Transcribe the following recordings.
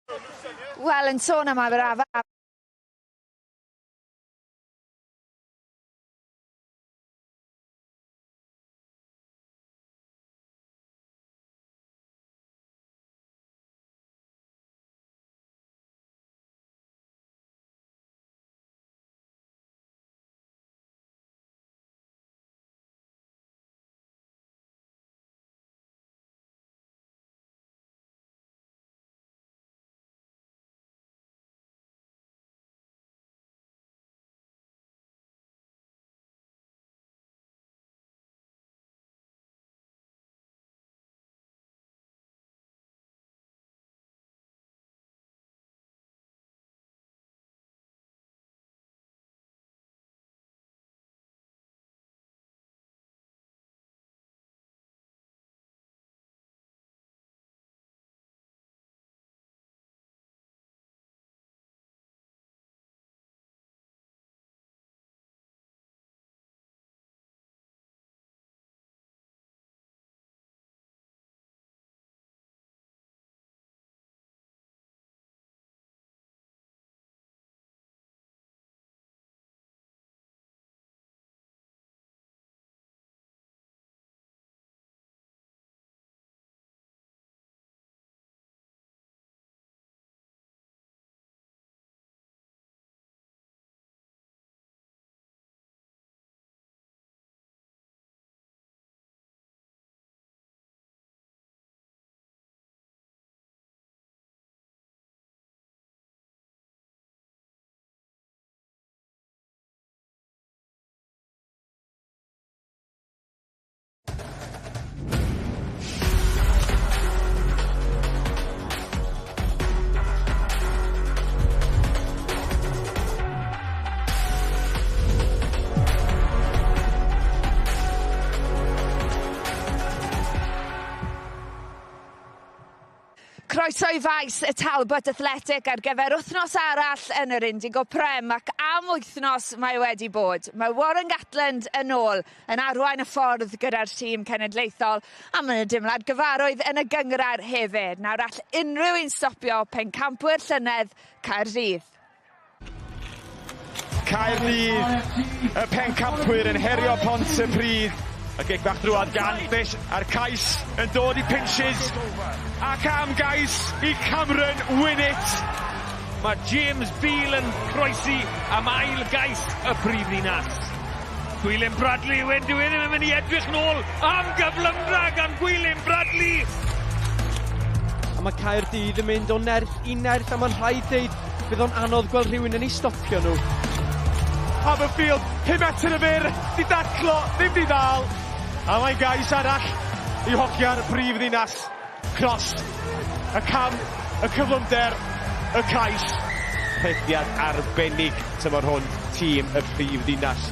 Wel, yn sôn am Aberafan, Croeso i faes y Talbot Athletic ar gyfer wythnos arall yn yr Indigo Prem, ac am wythnos mae wedi bod. Mae Warren Gatland yn ôl yn arwain y ffordd gyda'r tîm cenedlaethol, a mae yna dimlad gyfarwydd yn y gynghrair hefyd. Nawr all unrhyw un stopio pencampwyr llynedd Caerdydd. Caerdydd, y pencampwyr yn herio Pontypridd. Y gic bach drwad gan Fish a'r cais yn dod i Pinches ac am gais i Cameron Winnett. Mae James Beale yn croesi am ail gais y prif ddinas. Gwilym Bradley yw e, dyw e ddim yn mynd i edrych nôl am gyflymdra gan Gwilym Bradley. A mae Caerdydd yn mynd o nerth i nerth, a mae'n rhaid deud bydd o'n anodd gweld rhywun yn ei stopio nhw. Haverfield, 5 metr y fyr, di daclo, ddim di ddal. A mae'n gais arall i hogiau'r prif ddinas. Cross, y cam, y cyflymder, y cais. Rhediad arbennig tymor hwn, tîm y prif ddinas.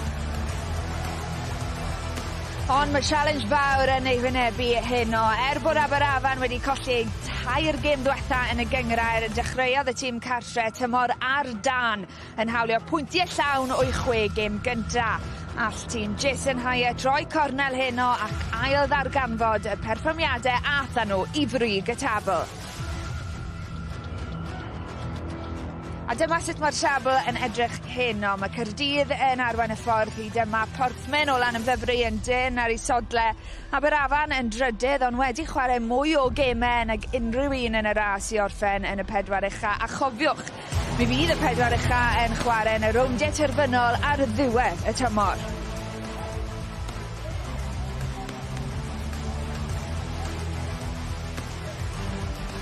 Ond mae challenge fawr yn ei hwynebu heno. Er bod Aberafan wedi colli ei 3 gêm ddiwetha yn y gynghrair, dechreuodd y tîm cartre tymor ar dan yn hawlio pwyntiau llawn o'i 6 gêm gynta. All tîm Jason Hyatt roi cornel heno ac ail ddarganfod y perfformiadau ath â nhw i frig y tabl. A dyma sut mae'r tabl yn edrych heno. Mae Caerdydd yn arwain y ffordd hyd yma, Porthmyn o Lanymddyfri yn dynn ar ei sodle, Aberafan yn drydydd ond wedi chwarae mwy o gemau nag unrhyw un yn y ras i orffen yn y 4 ucha. A chofiwch, mi fydd y 4 ucha yn chwarae yn y rowndiau terfynol ar ddiwedd y tymor.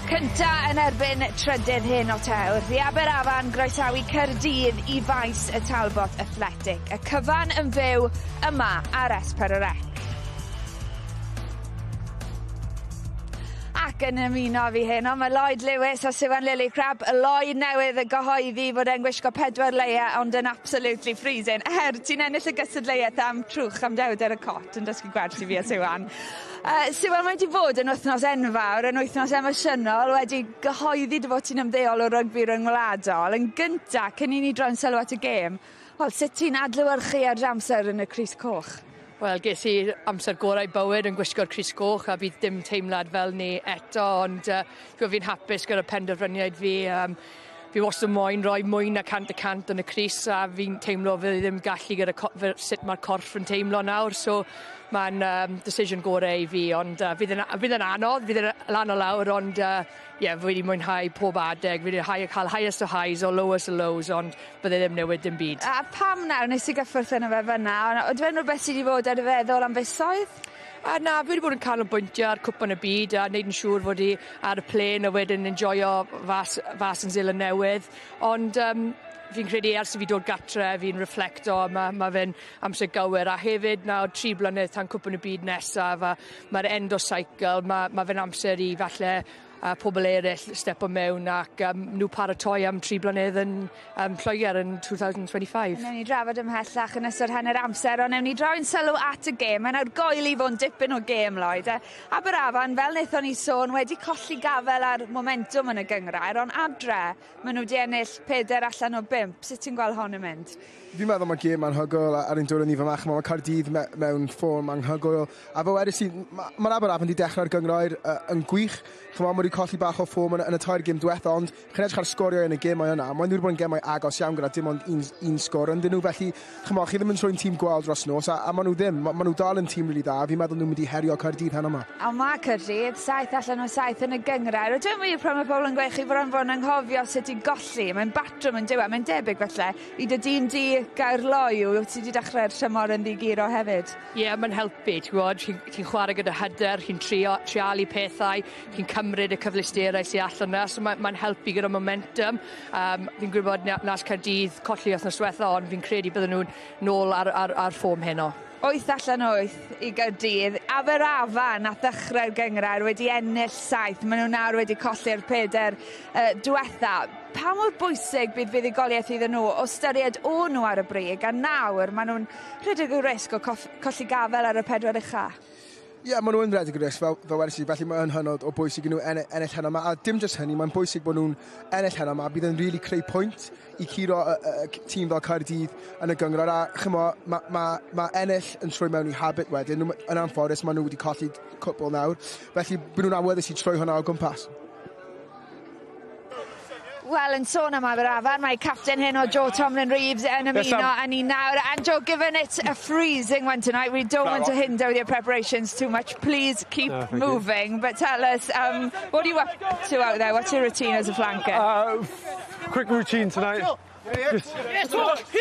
Cynta yn erbyn trydydd heno te, wrth i Aberafan groesawu Caerdydd i faes y Talbot Athletic. Y cyfan yn fyw yma ar S4C. Ac yn ymuno fi heno, mae Lloyd Lewis a Siwan Lillicrap. Lloyd newydd yn gyhoeddi fod e'n gwisgo 4 leia ond yn absolutely freezing. Er, ti'n ennill y gystadleuaeth am trwch am dewder y cot yn dysgu gwers i fi a Siwan. Siwan, mae wedi bod yn wythnos enfawr, yn wythnos emosiynol, wedi gyhoeddi dy fod ti'n ymddeol o rygbi ryngwladol. Yn gynta, cyn i ni droi'n sylw at y gêm, wel, sut ti'n adlewyrchu ar amser yn y crys coch? Wel, ges i amser gorau bywyd yn gwisgo'r crys goch a bydd dim teimlad fel 'ny eto, ond fi'n hapus gyda'r penderfyniad fi. Fi wastad moyn roi mwy na 100% yn y crys a fi'n teimlo fi ddim gallu gyda sut mae'r corff yn teimlo nawr, so mae'n decision gorau i fi, ond fydd yn anodd, fydd yn lan o lawr, ond yeah, fi wedi mwynhau pob adeg, fi wedi cael highest of highs o lowest of lows, ond bydde ddim newid dim byd. A pam nawr nes i gyffwrdd yna fe fyna? Oedd fe'n rhywbeth sydd wedi bod ar y feddwl am fisoedd? A na, fi wedi bod yn canolbwyntio ar Cwpan y Byd a wneud yn siŵr fod i ar y plên a wedyn enjoyo fas yn Seland Newydd. Ond fi'n credu ers i fi dod gatre, fi'n reflecto, ma fe'n amser gywir. A hefyd nawr 3 blynedd tan Cwpan y Byd nesaf, a mae'r end o cycle, ma fe'n amser i falle pobl eraill stepo mewn ac nhw paratoi am 3 blynedd yn Lloegr yn 2025. Newn ni drafod ymhellach yn ystod hanner amser, ond newn ni droi'n sylw at y gêm. Mae'n argoeli fod yn dipyn o gêm, Lloyd. Aberafan, fel wnaethon ni sôn, wedi colli gafel ar momentum yn y gynghrair, ond adre, maen nhw wedi ennill 4 allan o 5. Sut ti'n gweld hon yn mynd? Fi'n meddwl mae gêm anhygoel ar ein dwylo ni fy mach. Mae Caerdydd mewn fform anhygoel. A fel wedys i, mae'r Aberafan wedi dechrau'r gynghrair yn gwych. Chymod, mae wedi colli bach o fform yn y 3 gêm diwetha, ond chi'n edrych ar sgorio yn y gemau yna. Mae'n wedi bod yn gemau agos iawn gyda dim ond un sgôr ynddyn nhw. Felly, chymod, chi ddim yn troi'n tîm gwael dros nos, a maen nhw ddim. Maen nhw dal yn tîm rili dda. Fi'n meddwl nhw'n mynd i herio Caerdydd heno yma. A mae Caerdydd, 7 allan o 7 yn y gynghrair. Dwi'n wir pan mae pobl yn gweud chi bron fod yn anghofio sut i golli. Mae'n batrwm yn diwedd. Mae'n debyg falle i dy dîm di Gaerloyw, ti wedi dechrau'r tymor yn ddiguro hefyd. Ie, yeah, mae'n helpu, ti'n gwybod, ti'n chwarae gyda hyder, chi'n treialu pethau, chi'n cymryd y cyfleusterau sy'n allan yna, so mae'n helpu gyda momentum. Fi'n gwybod nas Caerdydd colli wythnos diwetha, ond fi'n credu bydden nhw'n nôl ar fform heno. 8 allan o 8 i Gaerdydd. Aberafan a ddechrau'r gynghrair wedi ennill 7. Maen nhw nawr wedi colli'r 4 diwetha. Pa mor bwysig bydd fuddugoliaeth iddyn nhw o ystyried o nhw ar y brig, a nawr maen nhw'n rhedeg y risg o colli gafel ar y 4 ucha? Ie, yeah, maen nhw yn rhedeg y risg fel wedys i, felly mae'n hynod o bwysig i nhw ennill heno yma. A dim jyst hynny, mae'n bwysig bod nhw'n ennill heno yma. Bydd yn really creu pwynt i curo y tîm fel Caerdydd yn y gynghrair. A chymod, ma ennill yn troi mewn i habit wedyn. Yn anffodus, maen nhw wedi colli cwpl nawr. Felly, byd nhw'n awyddus i troi hwnna o gwmpas. Wel, yn sôn am Aberafan, mae captain heno Joe Tomlin Reeves yn ymuno â ni nawr. And Joe, given it's a freezing one tonight, we don't want to hinder with your preparations too much. Please keep moving. But tell us, what are you up to out there? What's your routine as a flanker? Quick routine tonight.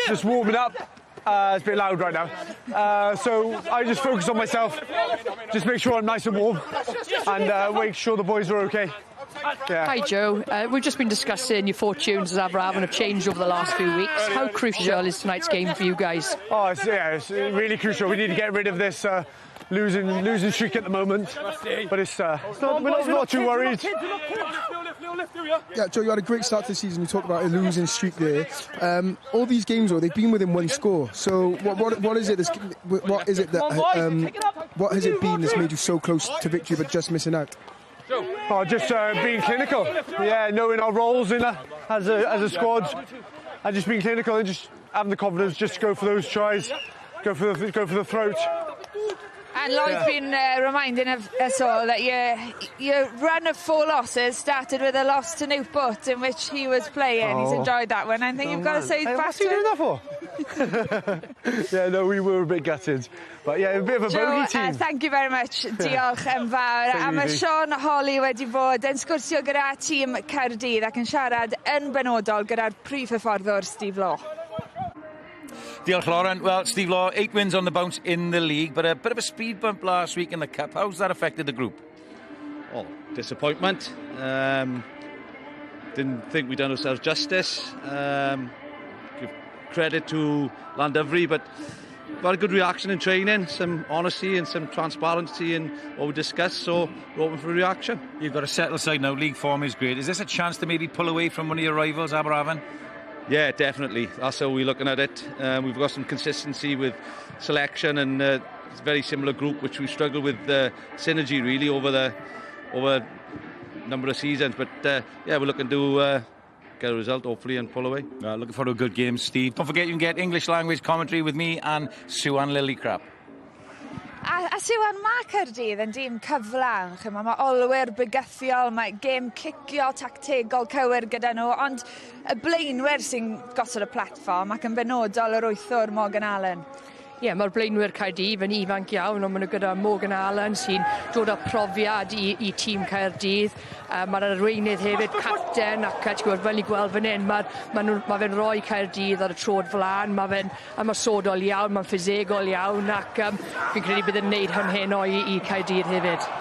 Just warming up. It's a bit loud right now. So I just focus on myself, just make sure I'm nice and warm, and make sure the boys are okay. Yeah. Hi Joe, we've just been discussing your fortunes as Aberafan have changed over the last few weeks. How crucial is tonight's game for you guys? Oh, it's really crucial. We need to get rid of this losing streak at the moment, but it's not, we're not too worried. Yeah, Joe, you had a great start to the season. You talk about a losing streak there. All these games, though, they've been within one score. So what is it? What is it that what has it been that's made you so close to victory but just missing out? Oh, just being clinical. Yeah, knowing our roles in as a squad, and just being clinical and just having the confidence just to go for those tries, go for the throat. And Lloyd's been reminding us all that your run of 4 losses started with a loss to Newport in which he was playing. Oh. He's enjoyed that one. I think you've got to say back what's he doing that for? Yeah, no, we were a bit gutted. But yeah, a bit of a Joe, bogey team. Thank you very much. Diolch yn fawr. A mae Sean Holly wedi bod yn sgwrsio gyda tîm Caerdydd ac yn siarad yn benodol gyda'r prif hyfforddwr Steve Law. Diolch, Lauren. Well, Steve Law, 8 wins on the bounce in the league, but a bit of a speed bump last week in the Cup. How's that affected the group? Oh, disappointment. Didn't think we'd done ourselves justice. Give credit to Llandovery, but got a good reaction in training, some honesty and some transparency in what we discussed, so we're open for a reaction. You've got a settled side now, league form is great. Is this a chance to maybe pull away from one of your rivals, Aberafan? Yeah, definitely. That's how we're looking at it. We've got some consistency with selection and it's a very similar group, which we struggle with synergy really over a number of seasons. But yeah, we're looking to get a result hopefully and pull away. Looking forward to a good game, Steve. Don't forget you can get English language commentary with me and Sue Ann Lillycrap. A Siwan, mae Caerdydd yn dîm cyflawn, ch'mo', ma' olwyr bygythiol, mae gêm cicio tactegol cywir gyda nhw, ond y blaenwyr sy'n gosod y platfform ac yn benodol yr wythwr Morgan Allen. Ie, yeah, mae'r blaenwyr Caerdydd yn ifanc iawn, ond maen nhw gyda Morgan Allen sy'n dod â profiad i tîm Caerdydd. Mae'r arweinydd hefyd, capten, ac ti'n gwybod, fel ni gweld fan hyn, ma fe'n rhoi Caerdydd ar y troed flaen, mae fe'n ymosodol iawn, mae'n ffisegol iawn, ac fi'n credu bydd yn neud hyn heno i Caerdydd hefyd.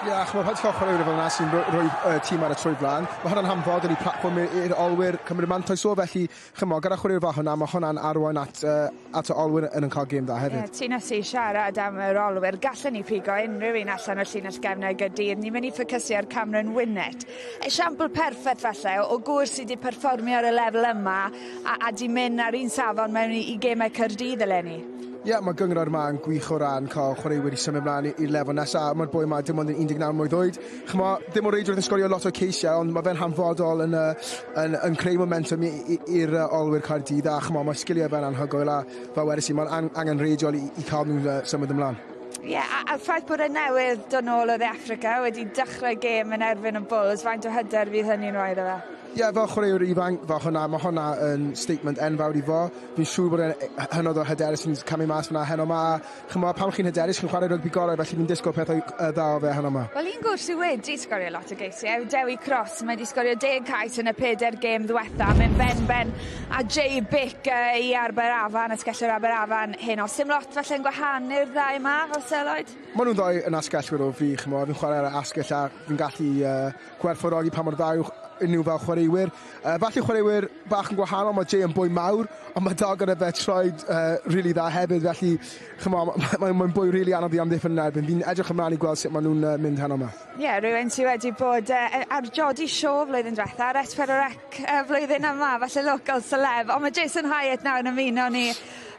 Ie, yeah, ch'mod, pan ti'n cael chwaraewyr fel yna sy'n rhoi tîm ar y troed flaen, mae hwnna'n hanfodol i platfform i'r olwyr cymryd mantais o, felly, ch'mod, gyda chwaraewyr fel hwnna, mae hwnna'n arwain at y olwyr yn cael gêm dda hefyd. Ie, ti nes i siarad am yr olwyr, gallen ni pigo unrhyw un allan o'r llinell gefnau Gaerdydd. Ni'n mynd i ffocysu ar Cameron Winnett. Esiampl perffaith falle o gŵr sydd wedi perfformio ar y lefel yma a di mynd ar un safon mewn i gemau Caerdydd eleni. Ie, yeah, mae gynghrair yma yn gwych o ran cael chwaraewyr i symud mlaen i'r lefel nesaf. Mae'r boi yma dim ond yn 19 mlwydd oed. Ch'mo, ddim o reidrwydd yn sgorio lot o ceisiau, ond mae fe'n hanfodol yn creu momentum i'r olwyr Caerdydd. A ch'mo, mae sgiliau fe'n anhygoel a fel wedes i, mae'n angenrheidiol i cael nhw'n symud ymlaen. Ie, yeah, a'r ffaith bod e newydd dod nôl o Dde Affrica wedi dechrau gêm yn erbyn y Bulls, faint o hyder fydd hynny'n rhoi iddo fe? Ie, yeah, fel chwaraewr ifanc fel hwnna, mae hwnna yn statement enfawr i fo. Fi'n siŵr bod e'n hynod o hyderus yn camu mas fyna heno ma. Ch'mo, pan chi'n hyderus, chi'n chwarae rygbi gorau, felly fi'n disgwyl pethau dda o fe heno ma. Wel, un gŵr sydd wedi sgorio lot o geisiau yw Dewi Cross. Mae wedi sgorio 10 cais yn y peder gêm ddiwetha. Mae'n ben-ben a Jay Baker i Aberafan, asgellwr Aberafan heno. Sim lot falle'n gwahanu'r ddau yma, fel Seloed? Maen nhw'n ddau yn asgellwyr o fri, ch'mo, fi'n chwarae ar y asgell a fi'n gallu gwerthfawrogi pa mor dda yw nhw fel chwaraewyr. Falle chwaraewyr bach yn gwahanol, mae Jay yn bwy mawr, ond mae dal gyda fe troed really dda hefyd, felly ch'mo, mae'n ma bwy really anodd i amddiffyn yn erbyn. Fi'n edrych ymlaen i gweld sut maen nhw'n mynd heno yma. Ie, yeah, rhywun sydd wedi bod ar Geordie Shore flwyddyn diwetha, ar S4C flwyddyn yma, falle local celeb. Ond mae Jason Hyatt nawr yn ymuno ni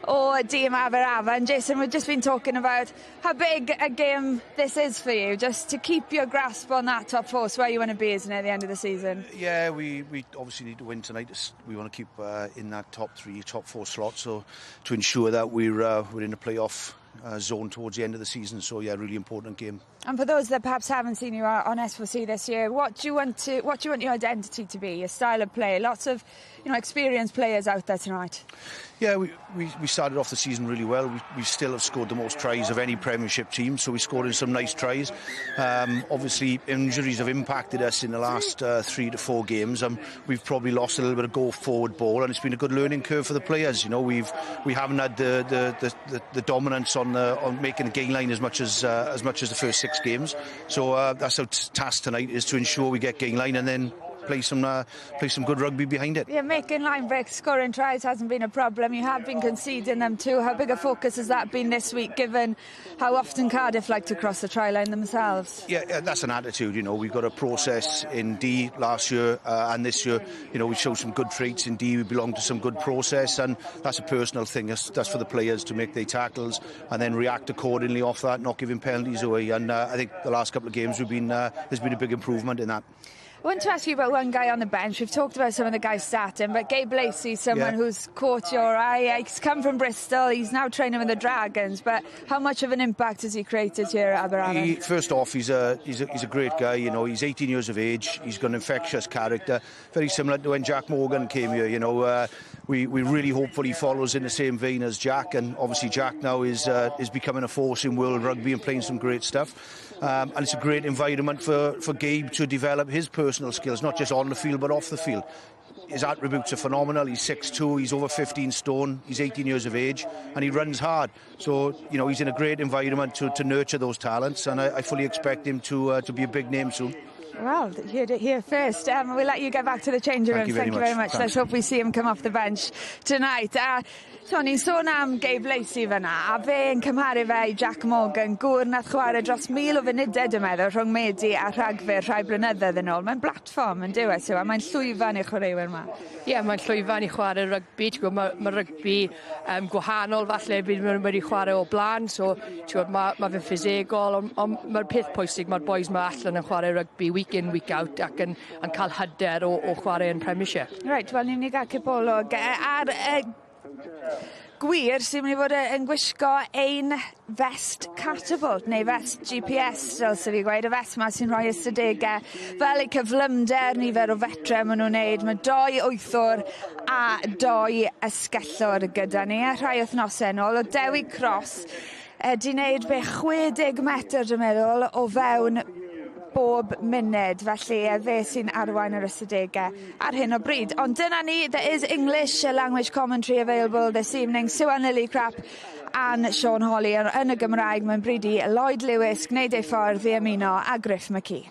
o dîm Aberafan. Jason, we've just been talking about how big a game this is for you, just to keep your grasp on that top four, so where you want to be, isn't it, at the end of the season? Yeah, we obviously need to win tonight. We want to keep in that top three, top four slot, so to ensure that we're in the playoff zone towards the end of the season. So yeah, really important game. And for those that perhaps haven't seen you on S4C this year, what do you want your identity to be? Your style of play? Lots of experienced players out there tonight. Yeah, we started off the season really well. We still have scored the most tries of any Premiership team, so we scored in some nice tries. Obviously, injuries have impacted us in the last 3 to 4 games. We've probably lost a little bit of go forward ball, and it's been a good learning curve for the players. We haven't had the dominance on making the gain line as much as the first six games. So that's our task tonight, is to ensure we get gain line and then play some good rugby behind it. Yeah, making line breaks, scoring tries hasn't been a problem. You have been conceding them too. How big a focus has that been this week, given how often Cardiff like to cross the try line themselves? Yeah, that's an attitude. We've got a process in D last year and this year. We showed some good traits in D. We belong to some good process, and that's a personal thing. That's for the players to make their tackles and then react accordingly off that, not giving penalties away. And I think the last couple of games we've been there's been a big improvement in that. I want to ask you about one guy on the bench. We've talked about some of the guys starting, but Gabe Lacey, someone who's caught your eye. He's come from Bristol. He's now training with the Dragons. But how much of an impact has he created here at Aberafan? First off, he's a great guy. He's 18 years of age. He's got an infectious character, very similar to when Jack Morgan came here. We really hopefully he follows in the same vein as Jack, and obviously Jack now is becoming a force in world rugby and playing some great stuff. And it's a great environment for Gabe to develop his personal skills, not just on the field but off the field. His attributes are phenomenal. He's 6'2", he's over 15 stone, he's 18 years of age, and he runs hard. So he's in a great environment to nurture those talents, and I fully expect him to be a big name soon. Well, heard it here first. We'll let you get back to the changing Thank rooms. You very Thank you very much. Much. Thanks. Let's hope we see him come off the bench tonight. So, ni'n sôn am Gabe Lacey fyna, a fe yn cymharu fe i Jack Morgan, gŵr nath chwarae dros 1,000 o funudau, dwi'n meddwl, rhwng Medi a Rhagfyr rhai blynyddoedd yn ôl. Mae'n blatfform yn diwedd, so, a mae'n llwyfan i chwaraewyr yma. Ie, yeah, mae'n llwyfan i chwarae rygbi. Ti'n gwybod, mae rygbi gwahanol falle byd maen nhw wedi chwarae o blaen, so ti'n gwybod, ma fe'n ffisegol, ond on, mae'r peth pwysig, mae'r boys ma allan yn chwarae rygbi week in, week out ac yn cael hyder o chwarae yn Premiership. Reit, wel, ni'n mynd i gael cipolwg ar gwir sy'n mynd i fod yn gwisgo ein vest catapult neu vest GPS dylse fi gweud, y vest 'ma sy'n rhoi ystadegau fel eu cyflymder, nifer o fetre maen nhw'n neud. Mae 2 wythwr a 2 asgellwr gyda ni, a rhai wythnosau yn ôl o Dewi Cross 'di wneud be 60 metr dwi'n meddwl o fewn bob munud, felly fe sy'n arwain yr ystadegau ar hyn o bryd. Ond dyna ni, there is English language commentary available this evening. Siwan Lillicrap and Sean Holly yn y Gymraeg. Mae'n bryd i Lloyd Lewis gwneud ei ffordd i ymuno â Griff McKee.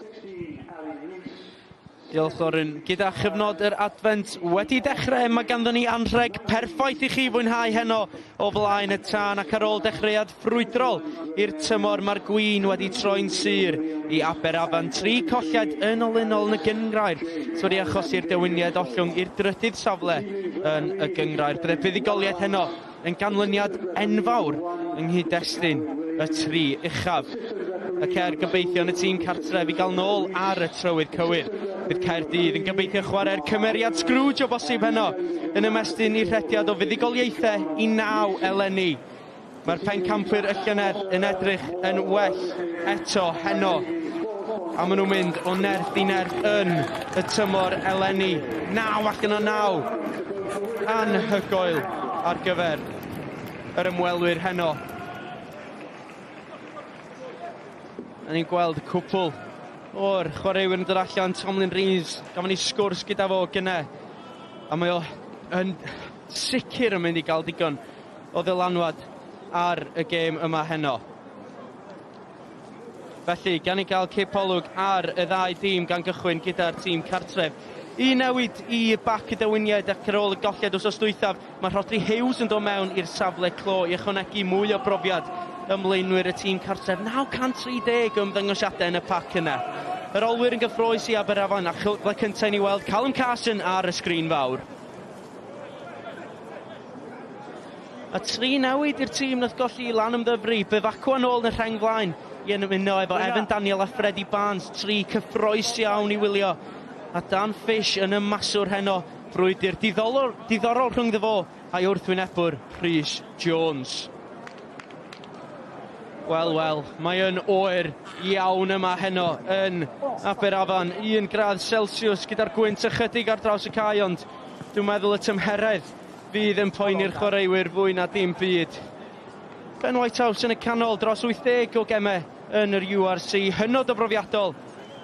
Diolch, Lauren. Gyda chyfnod yr Advent wedi dechrau, mae ganddo ni anrheg perffaith i chi fwynhau heno o flaen y tân, ac ar ôl dechreuad ffrwydrol i'r tymor, mae'r gwin wedi troi'n sur i Aberafan. 3 colled yn olynol yn y gynghrair sydd wedi achosi'r dewiniad ollwng i'r drydydd safle yn y gynghrair. Bydde buddugoliaeth heno yn ganlyniad enfawr yng nghyd-destun y 3 uchaf. Ac er gobeithio yn y tîm cartref i gael nôl ar y trywydd cywir, bydd Caerdydd yn gobeithio chwarae'r cymeriad Scrooge o bosib heno yn ymestyn i'r rhediad o fuddugoliaethau i 9 eleni. Mae'r pencampwyr y llynedd yn edrych yn well eto heno, a maen nhw'n mynd o nerth i nerth yn y tymor eleni. 9 allan o 9. Anhygoel ar gyfer yr ymwelwyr heno. A ni'n gweld cwpl o'r chwaraewyr yn dod allan. Tomlin Rees, gafon ni sgwrs gyda fo gynne, a mae o yn sicr yn mynd i gael digon o ddylanwad ar y gêm yma heno. Felly, gan i gael cipolwg ar y ddau dîm gan gychwyn gyda'r tîm cartref. Un newid i bac y dewiniaid ac ar ôl y golled wsos dwythaf, mae Rhodri Hughes yn dod mewn i'r safle clo i ychwanegu mwy o brofiad ymlaenwyr y tîm cartref. 930 ymddangosiadau yn y pac yna. Yr olwyr yn gyffrous i Aberafan, a chyfle cyntaf i ni weld Callum Carson ar y sgrin fawr. A 3 newid i'r tîm nath golli i Lanymddyfri. Bevacqua nôl yn y rheng flaen i ymuno efo Evan Daniel a Freddie Barnes. 3 cyffrous iawn i wylio. A Dan Fish yn ymaswr heno. Brwydr diddorol rhyngddo fo a'i wrthwynebwr Rhys Jones. Wel, wel, mae yn oer iawn yma heno yn Aberafan. 1 gradd Celsius gyda'r gwynt ychydig ar draws y cae, ond dwi'n meddwl y tymheredd fydd yn poeni'r chwaraewyr fwy na dim byd. Ben Whitehouse yn y canol dros 80 o gemau yn yr URC, hynod o brofiadol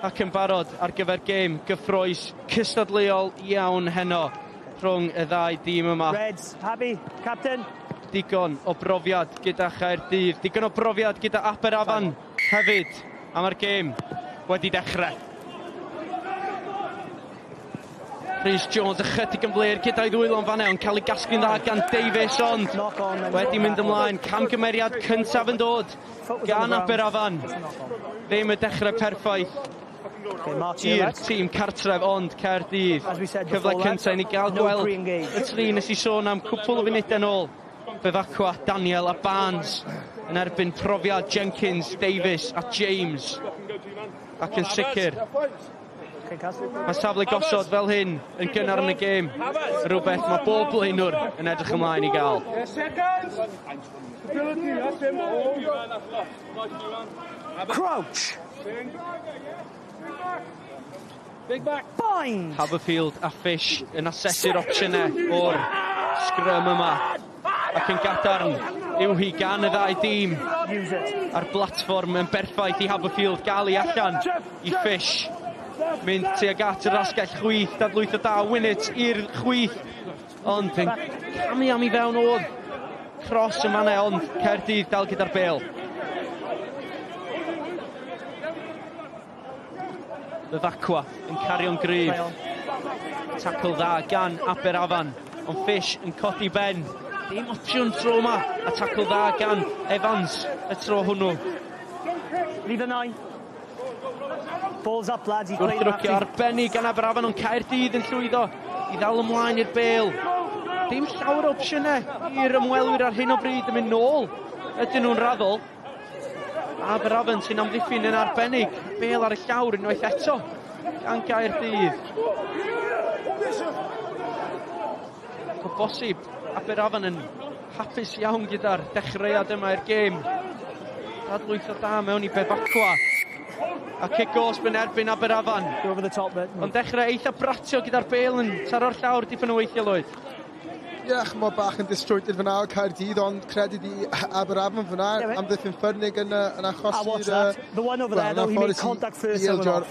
ac yn barod ar gyfer gêm gyffrous cystadleuol iawn heno rhwng y ddau dîm yma. Reds, happy, captain. Digon o brofiad gyda Chaerdydd, digon o brofiad gyda Aberafan hefyd, a mae'r gêm wedi dechrau. Rhys Jones ychydig yn fler gyda'i ddwylo'n fan'na, ond cael ei gasglu'n dda gan Davies, ond wedi mynd ymlaen. Camgymeriad cyntaf yn dod gan Aberafan. Ddim y dechrau perffaith i'r tîm cartref, ond Caerdydd. Cyfle cyntaf i ni gael gweld y tri nes i sôn am cwpl o funudau nôl. Bevacqua, Daniel a Barnes yn erbyn profiad Jenkins, Davies a James. Ac yn sicr, mae safle gosod fel hyn yn gynnar yn y gêm, rhywbeth mae bob blaenwr yn edrych ymlaen i gael. Crouch! Bind! Haverfield a Fish yn asesu'r opsiynau o'r sgrym yma. Ac yn gadarn yw hi gan y ddau dîm. A'r blatfform yn berffaith i Haverfield gael ei allan i Fish. Mynd tuag at yr asgell chwith, dadlwytho da, Winnett i'r chwith, ond yn camu am i fewn oedd Cross yn fan'na, ond Caerdydd dal gyda'r bêl. Bevacqua yn cario'n gryf. Tackle dda gan Aberafan, ond Fish yn codi ben. Dim opsiwn tro yma, a tackle dda gan Evans y tro hwnnw. Leave the 9. Balls up, lads. Gwrthrycio arbennig gan Aberafan, ond Caerdydd yn llwyddo i ddal ymlaen i'r bêl. Dim llawer o opsiynau i'r ymwelwyr ar hyn o bryd yn mynd nôl. Ydyn nhw'n raddol. Aberafan sy'n amddiffyn yn arbennig. Bêl ar y llawr unwaith eto gan Gaerdydd. O bosib Aberafan yn Hapus iawn gyda'r dechreuad yma i'r gêm. Dadlwytho da mewn i Bevacqua. A cic gosb yn erbyn Aberafan. Over the top, but... Ond dechrau eitha bratio gyda'r bêl yn taro'r llawr dipyn o weithiau, Lloyd. Ie, yeah, ch'mod bach yn disjointed fyna o Caerdydd, ond credit i Aberafan fyna, amddiffyn ffyrnig yn achosi'r... The one over there, though, he made contact first. I ildio'r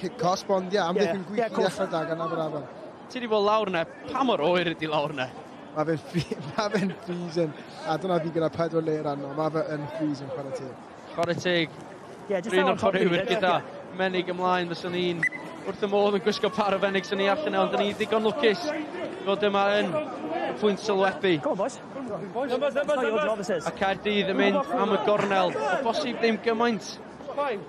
cic cosb, ond ie, amddiffyn gwych i ddechrau da gan Aberafan. Ti wedi bod lawr 'na, pa mor oer ydi lawr 'na? Mae fe'n freezing, a dyna fi gyda 4 layer arno, mae fe yn freezing, chwarae teg. Chwarae teg, un o'r chwaraewyr gyda menig ymlaen, fyswn i'n wrth y modd yn gwisgo par o fenig sy'n ni allan e, ond ni ddigon lwcus fod yma yn y pwynt sylwebu. A Caerdydd yn mynd am y gornel, o bosib ddim gymaint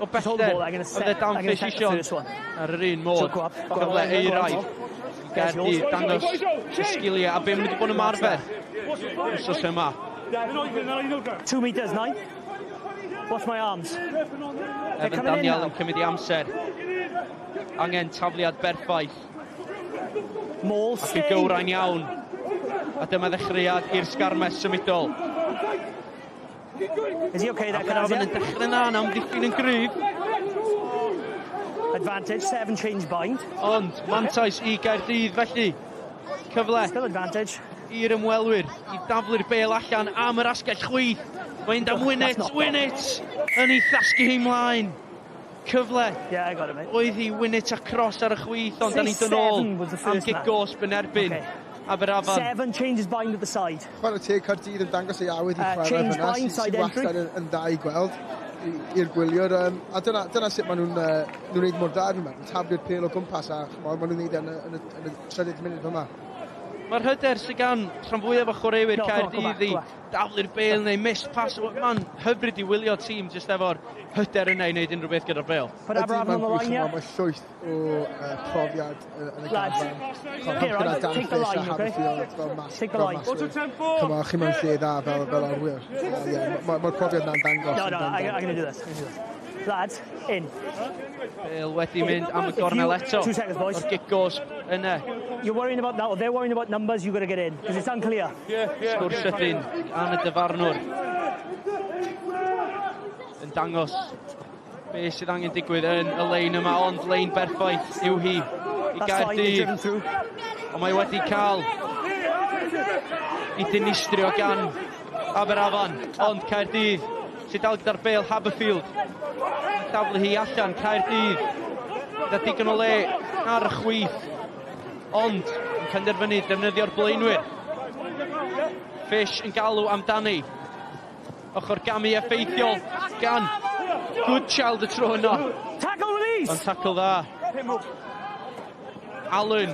o bellter oedd e Dan Fish isio ar yr un modd, cyfle euraidd i Gaerdydd dangos y sgiliau a be maen nhw wedi bod yn ymarfer wsos yma. 2 metres, 9. Watch my arms. Evan Daniel yn cymryd i amser. Angen tafliad berffaith. Ac yn gywrain iawn. A dyma ddechreuad i'r sgarmes symudol. Is he okay there, Aberafan yn dechrau na, amddiffyn yn gryf. Advantage, 7 change bind. Ond mantais i Gaerdydd felly. Cyfle. Still advantage. I'r ymwelwyr i daflu'r bêl allan am yr asgell chwith. Mae'n am Winnett, Winnett yn ei thasgu hi mlaen. Cyfle. Yeah, I got it, mate. Oedd hi Winnett a cross ar y chwith, ond da ni'n dod nôl am gic gosb yn erbyn Aberafan. 7 changes bind at the side. Chwarae teg Caerdydd yn dangos ei awydd i chwarae fyna, sy'n wastad yn dda i gweld i'r gwyliwr. A dyna sut maen nhw'n gwneud mor dda, fi'n meddwl. Taflu'r pêl o gwmpas a maen nhw'n gwneud yn y trydydd munud yma. Mae'r hyder sydd gan rhan fwyaf o chwaraewyr Caerdydd i daflu'r bêl neu miss pass. Mae'n hyfryd i wylio tîm jyst efo'r hyder yna i wneud unrhyw beth gyda'r bêl. Ydy, mae'n gwych yma, mae llwyth o profiad yn y garfan. Gyda Dan Fish a Haverfield fel maswyr. Cyma, chi mewn lle dda fel arwyr. Mae'r profiad na'n dangos. No, no, I'm going to do this. Lads, in. Bale wedi mynd am y gornel eto. 2 seconds, boys. O'r gic gosb yna. You're worrying about that, or they're worrying about numbers, you've got to get in, because it's unclear. Sgwrs sydyn gan y dyfarnwr. Yn dangos be sydd angen digwydd yn y lein yma, ond lein berffaith yw hi i Gaerdydd. Ond mae wedi cael i dinistrio gan Aberafan, ond Caerdydd sydd dal gyda'r bêl. Haberfield taflu hi allan, Caerdydd gyda digon o le ar y chwith, ond yn penderfynu defnyddio'r blaenwyr. Fish yn galw amdani. Ochr gamu effeithiol gan Goodchild y tro yno. Tackle release! Ond tackle dda. Allen,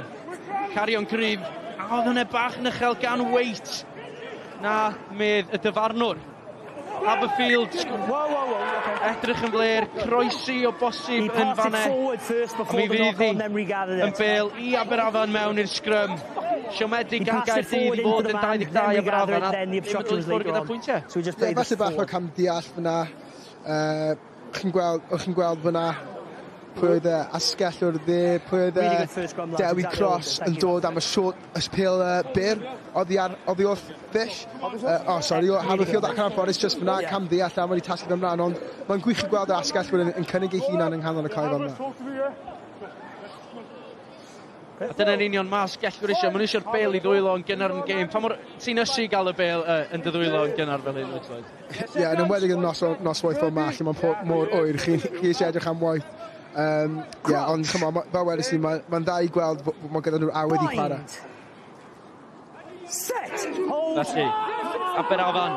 cario'n gryf. A oedd hwnna bach yn uchel gan Waite. Na, medd y dyfarnwr. Haberfield, edrych yn fler, croesi o bosib yn fanne. Mi fydd hi yn bêl i Aberafan mewn i'r sgrym. Siomedig gan Gaerdydd i fod yn 22 Aberafan. A ddim yn dod i ffwrdd gyda'r pwyntiau. Ie, falle bach o camddeall fyna. Chi'n gweld fyna pwy oedd e asgell o'r dde, pwy oedd e Dewi Cross yn dod am y short, y pêl byr, oddi wrth Fish. Oh, sorry, o Haverfield ac anffodus just fyna, camddeall a wedi tasgu ymlaen, ond mae'n gwych i gweld yr asgell yn cynnig ei hunan yng nghanol y cae fel yna. A dyna'n union ma asgellwyr eisiau, maen nhw eisiau'r bêl i ddwylo yn gynnar yn gêm. Pa mor ti'n ysu gael y bêl yn dy ddwylo yn gynnar fel hyn, Lloyd? Ie, yn enwedig yn noswaith fel ma, lle mae'n mor oer, chi eisiau edrych am waith. Ie, ond ch'mo, fel wedys i, mae'n dda i gweld bod gyda nhw'r awydd i chwarae. Set! Hold! Felly, Aberafan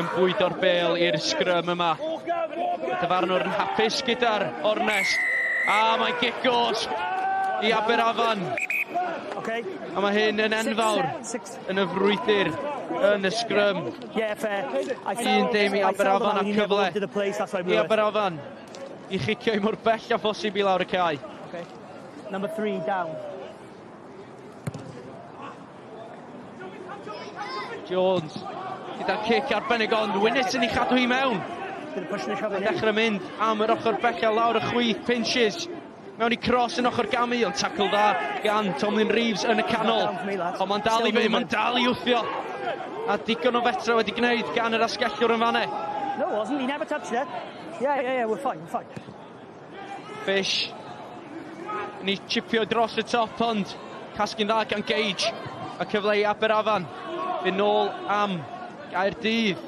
yn bwydo'r bêl i'r sgrym yma. Dyfarnwr yn hapus gyda'r ornest. A mae'n gic gosb i Aberafan. Okay. A mae hyn yn enfawr yn y frwydr yn y sgrym. 1-0 i Aberafan a cyfle i Aberafan i chicio i mor bell a phosib i lawr y cae. Okay. Number 3 down. Jones gyda'r cic arbennig, ond Winnett yn ei chadw hi mewn. Dechrau mynd am yr ochr bella lawr y chwith, Pinches mewn i cross yn ochr gamu, ond tackle dda gan Tomlin Reeves yn y canol. Ond mae'n dal i fynd, mae'n dal i wthio. A digon o fetra wedi gwneud gan yr asgellwr yn fanne. No, it wasn't. He never touched it. Yeah, we're fine, we're fine. Fish. Ni chipio dros y top, ond casglu'n dda gan Gage. A cyfle i Aberafan. Fynd nôl am Gaerdydd.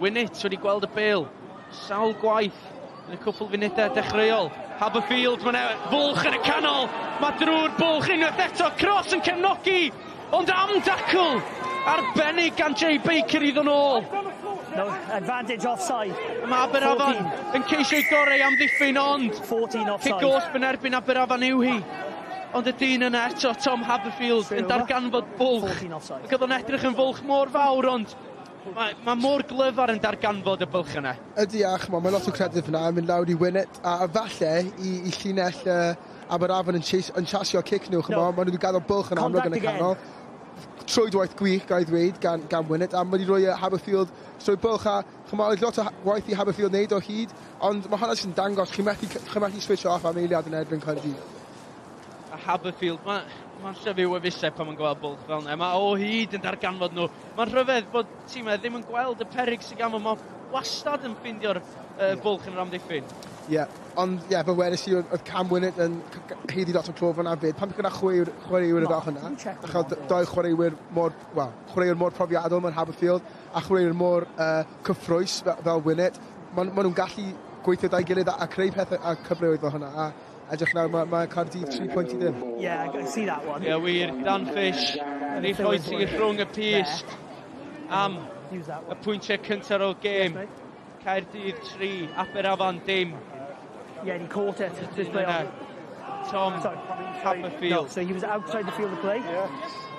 Winnett wedi gweld y bêl sawl gwaith yn y cwpl funudau dechreuol. Haberfield, mae'n fwlch yn y canol. Mae drwy'r bwlch unwaith eto. Cross yn cefnogi. Ond am dacl arbennig gan Jay Baker i ddod nôl. No, advantage offside. Mae Aberafan yn ceisio ei gorau am ddiffyn, ond 14 offside. Cic gosb yn erbyn Aberafan yw hi. Ond y dyn yna eto, Tom Haberfield, yn darganfod bwlch. 14 offside. Ac oedd o'n edrych yn fwlch mor fawr, ond mae mor glyfar yn darganfod y bwlch yna. Ydy, a ch'mo, mae lot o credit fyna yn mynd lawr i Winnett, a falle i llinell Aberafan yn chasio cic nhw, ch'mo, No. maen nhw wedi gadael bwlch yn amlwg yn y Contact again. canol. Trwydwaith gwych, ga i ddweud, gan Winnett, a mae wedi rhoi Haberfield trwy bwlch, a ch'mo, oedd lot o waith i Haberfield wneud o hyd, ond mae hwnna sy'n dangos, chi'n methu switch off am eiliad yn erbyn Caerdydd. A Haberfield, mae'n llyfu wefusau pan mae'n gweld bwlch fel yna. Mae o hyd yn darganfod nhw. Mae'n rhyfedd bod tîmau ddim yn gweld y peryg sydd gan fo. Mae wastad yn ffeindio'r bwlch yn yr amddiffyn. Ie, yeah, ond ie, yeah, fel wedes i, oedd Cam Winnett yn haeddu lot o clod fyna fyd. Pan gyda chwaraewyr fel hwnna, a chael doi chwaraewyr mor, well, chwaraewyr mor profiadol mewn Haberfield, a chwaraewyr mor cyffrous fel Winnett, maen ma nhw'n gallu gweithio da'i gilydd a creu pethau a cyfleoedd fel hwnna. A edrych nawr, mae Caerdydd 3 pwynt i ddim. Yeah, I see that one. Ie, wir, Dan Fish yn ei rhoi rhwng y pyst am y pwyntiau cyntaf o'r gêm. Caerdydd 3, Aberafan dim. Yeah, and he caught it. Just play on. Tom Haberfield. No, so he was outside the field of play,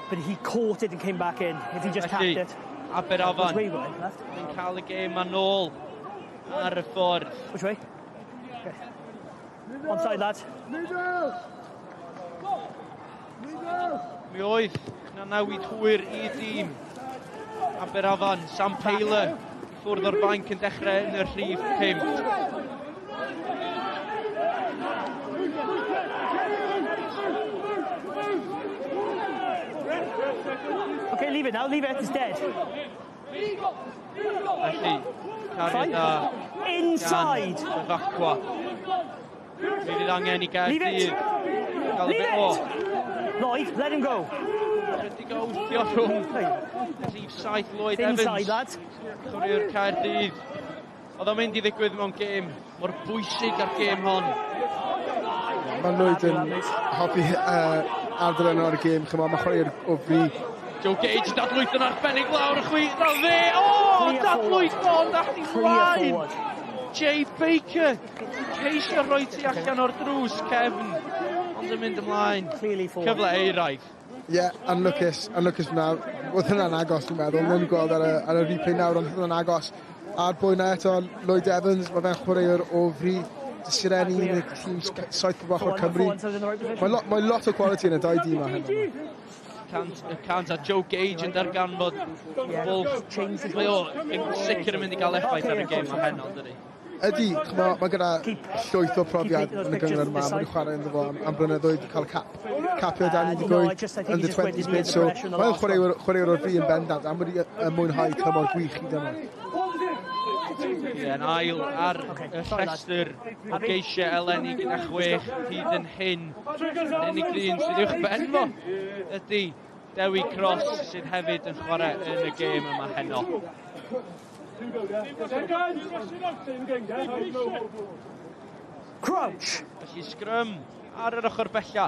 but he caught it and came back in. If he just tapped it. Aberafan Which way going? Left? yn cael y gêm ma'n nôl ar y ffordd. Which way? Okay. Onside, lads. Mi oedd na newid hwyr i dîm Aberafan. Sam Taylor i ffwrdd o'r fainc yn dechrau yn y rhif 5. Okay, leave it now, leave it, it's dead. Felly, cario da Inside! gan Bevacqua. Mi fydd angen i Gaerdydd gael y Leave bit o. it! Lloyd, let him go. Chydig o wthio rhwng rhif 7 Lloyd It's Evans. inside, lads. Chwaraewr Caerdydd. Oedd o'n mynd i ddigwydd mewn gêm mor bwysig ar gêm hon. Mae Lloyd yn hoffi ardal yna o'r gêm, ch'mo, mae chwaraewyr o fri. Joe Gage dadlwyth yn arbennig lawr y chwith, na dde! O, dadlwyth ond allu mlaen! Jay Baker, ceisio rhoi ti allan o'r drws cefn, ond yn mynd ymlaen. Cyfle euraidd. Ie, yeah, anlwcus, anlwcus fyna. Oedd hynna'n agos, dwi'n meddwl. Nw'n gweld ar y replay nawr, ond hynna'n agos. A'r boi na eto, Lloyd Evans, mae fe'n chwaraewr o fri. Sireni yn y tîm saith pob ochr Cymru. Mae lot o quality yn y dau dîm a hynny. Cant, y cant a Joe Gage yn darganfod bwlch. Mae o yn sicr yn mynd i gael effaith ar y gêm o heno, dydy. Ydy, ch'mo, mae gyda llwyth o profiad yn y gynghrair yma. Mae wedi chwarae ynddo fo am blynyddoedd, cael capio dan 18 under 20s mid, so mae'n chwaraewr o'r fri yn bendant, a mae wedi mwynhau tymor gwych i dyma. Ie, yn ail ar y rhestr o geisiau eleni gyda 6 hyd yn hyn. Yr unig ddyn sydd uwch ben fo ydy Dewi Cross sydd hefyd yn chwarae yn y gêm yma heno. Crouch! Felly sgrym ar yr ochr bella.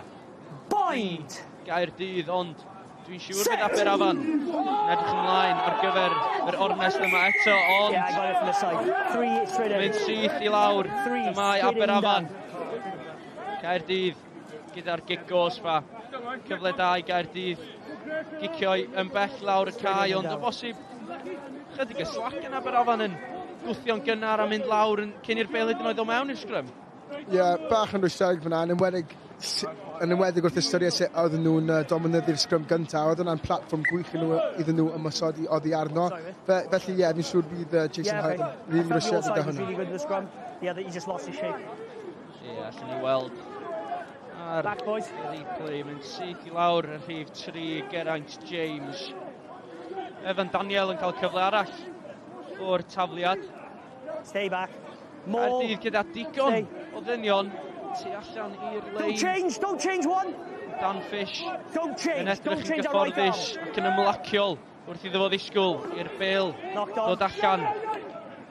Bind! Gaerdydd, ond dwi'n siŵr bydd Aberafan yn edrych ymlaen ar gyfer yr ornest yma eto, ond Yeah, I got it from the side. Three, straight in. mynd syth i lawr. Mae Aberafan. Caerdydd gyda'r gic gosfa. Cyfle da i Gaerdydd. Gicio yn bell lawr y cae, ond o bosib chydig y slac yn Aberafan yn gwthio'n gynnar a mynd lawr yn cyn i'r bêl hyd yn oed o mewn i'r sgrym. Ie, yeah, bach yn rwystredig fyna, yn enwedig wrth ystyried sut oedden nhw'n dominyddu'r sgrym gyntaf. Oedd hwnna'n platfform gwych iddyn nhw ymosodi oddi arno. Felly, ie, yeah, fi'n siŵr bydd Jason Hyde yn rili rwystredig gyda hwnna. Really good in the scrum. Yeah, that he just lost his shape. Ie, yeah, allan ni weld ar Back, boys. replay, mynd syth i lawr y rhif 3, Geraint James. Evan Daniel yn cael cyfle arall o'r tafliad. Stay back. More. Caerdydd gyda digon o ddynion tu allan i'r lein. Don't change, don't change one. Dan Fish don't change, yn edrych yn gyfforddus ac yn ymlaciol wrth iddo fo ddisgwyl i'r bêl dod allan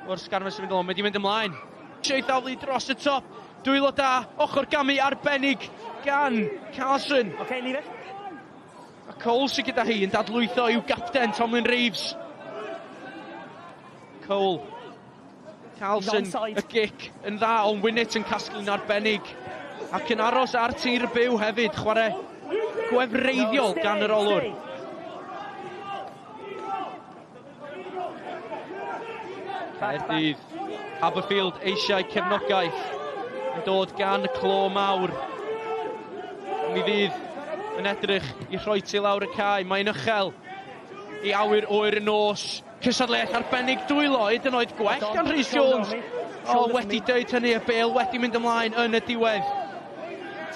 o'r sgarmes yn mynd ymlaen. Mae wedi mynd ymlaen. Eisiau ei daflu dros y top. Dwylo da, ochr gamu arbennig gan Carson. Okay, leave it. A Cole sydd gyda hi yn dadlwytho i'w gapten Tomlin Reeves. Cole. Carlson, y gic yn dda, ond Winnett yn casglu'n arbennig ac yn aros ar tir byw hefyd, chwarae gwefreiddiol gan yr olwr. Caerdydd, Haberfield eisiau cefnogaeth yn dod gan y clo mawr. Mi fydd yn edrych i rhoi ti lawr y cae, mae'n uchel i awyr oer y nos. Cystadleuaeth arbennig dwylo, hyd yn oed gwell gan Rhys Jones. O, wedi dweud hynny, y bêl wedi mynd ymlaen yn y diwedd.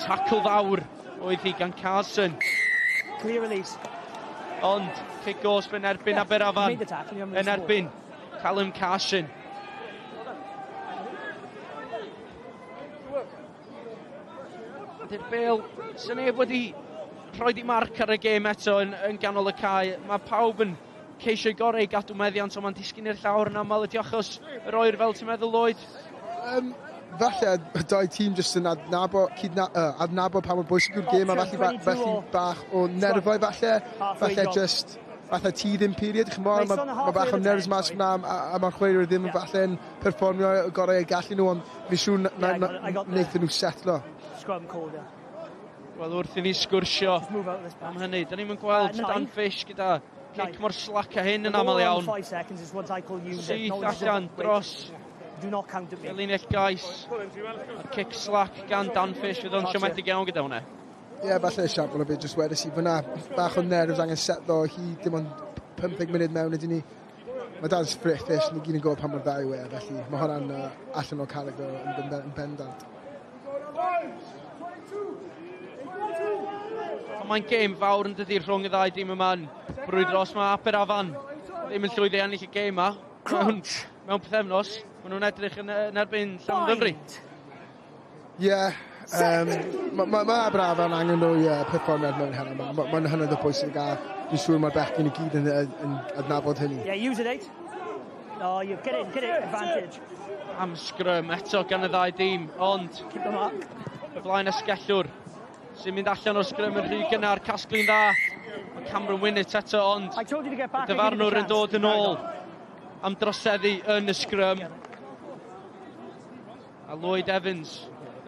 Tackle fawr oedd hi gan Carson. Clear release. Ond, cic gosb yn erbyn Aberafan. Yn erbyn Callum Carson. Ydy'r bêl, sy'n neb wedi rhoi di marc ar y gêm eto yn ganol y cae. Mae pawb yn ceisio gorau i gadw meddiant, ond mae'n disgyn i'r llawr yn aml. Ydy achos yr oer fel ti'n meddwl, Lloyd? Falle y dau tîm jyst yn adnabod pa mor bwysig yw'r gêm, a felly bach o nerfau falle. Falle just, falle teething period, ch'mod, mae bach o nerves mas fyna, a mae'r chwaraewyr ddim yn falle'n perfformio y gorau y gallu nhw, ond fi'n siŵr wnaethon nhw setlo. Scrum call, yeah. Wel, wrth i ni sgwrsio am hynny, da ni'n gweld Dan Fish gyda cic mor slac a hyn yn aml iawn. Syth allan dros y linell gais. A'r cic slac gan Dan Fish, fydd o'n siomedig iawn gyda hwnna. Ie, falle esiampl o beth jyst wedys i fyna. Bach o nerves angen setlo hi, dim ond 15 munud mewn ydyn ni. Mae Dan Fish, ni gyd yn gwybod pa mor dda yw e, felly mae hwnna'n allan o character yn bendant. Mae'n gêm fawr yn dydi rhwng y ddau dîm yma'n brwydro. Os mae Aberafan ddim yn llwyddo i ennill y gêm yma mewn pythefnos, maen nhw'n edrych yn erbyn Llanymddyfri. Ie, mae Aberafan angen nhw i perfformiad mewn heno yma. Mae'n hynod o bwysig a dwi'n siŵr mae'r bechgyn i gyd yn adnabod hynny. Yeah, use it, eight. Oh, you get it, advantage. Am sgrym eto gan y ddau dîm, ond y flaen asgellwr sy'n mynd allan o'r sgrym yn rhy gynnar, casglu'n dda. Mae Cameron Winnett eto, ond y dyfarnwr yn dod yn ôl am droseddu yn y sgrym. A Lloyd Evans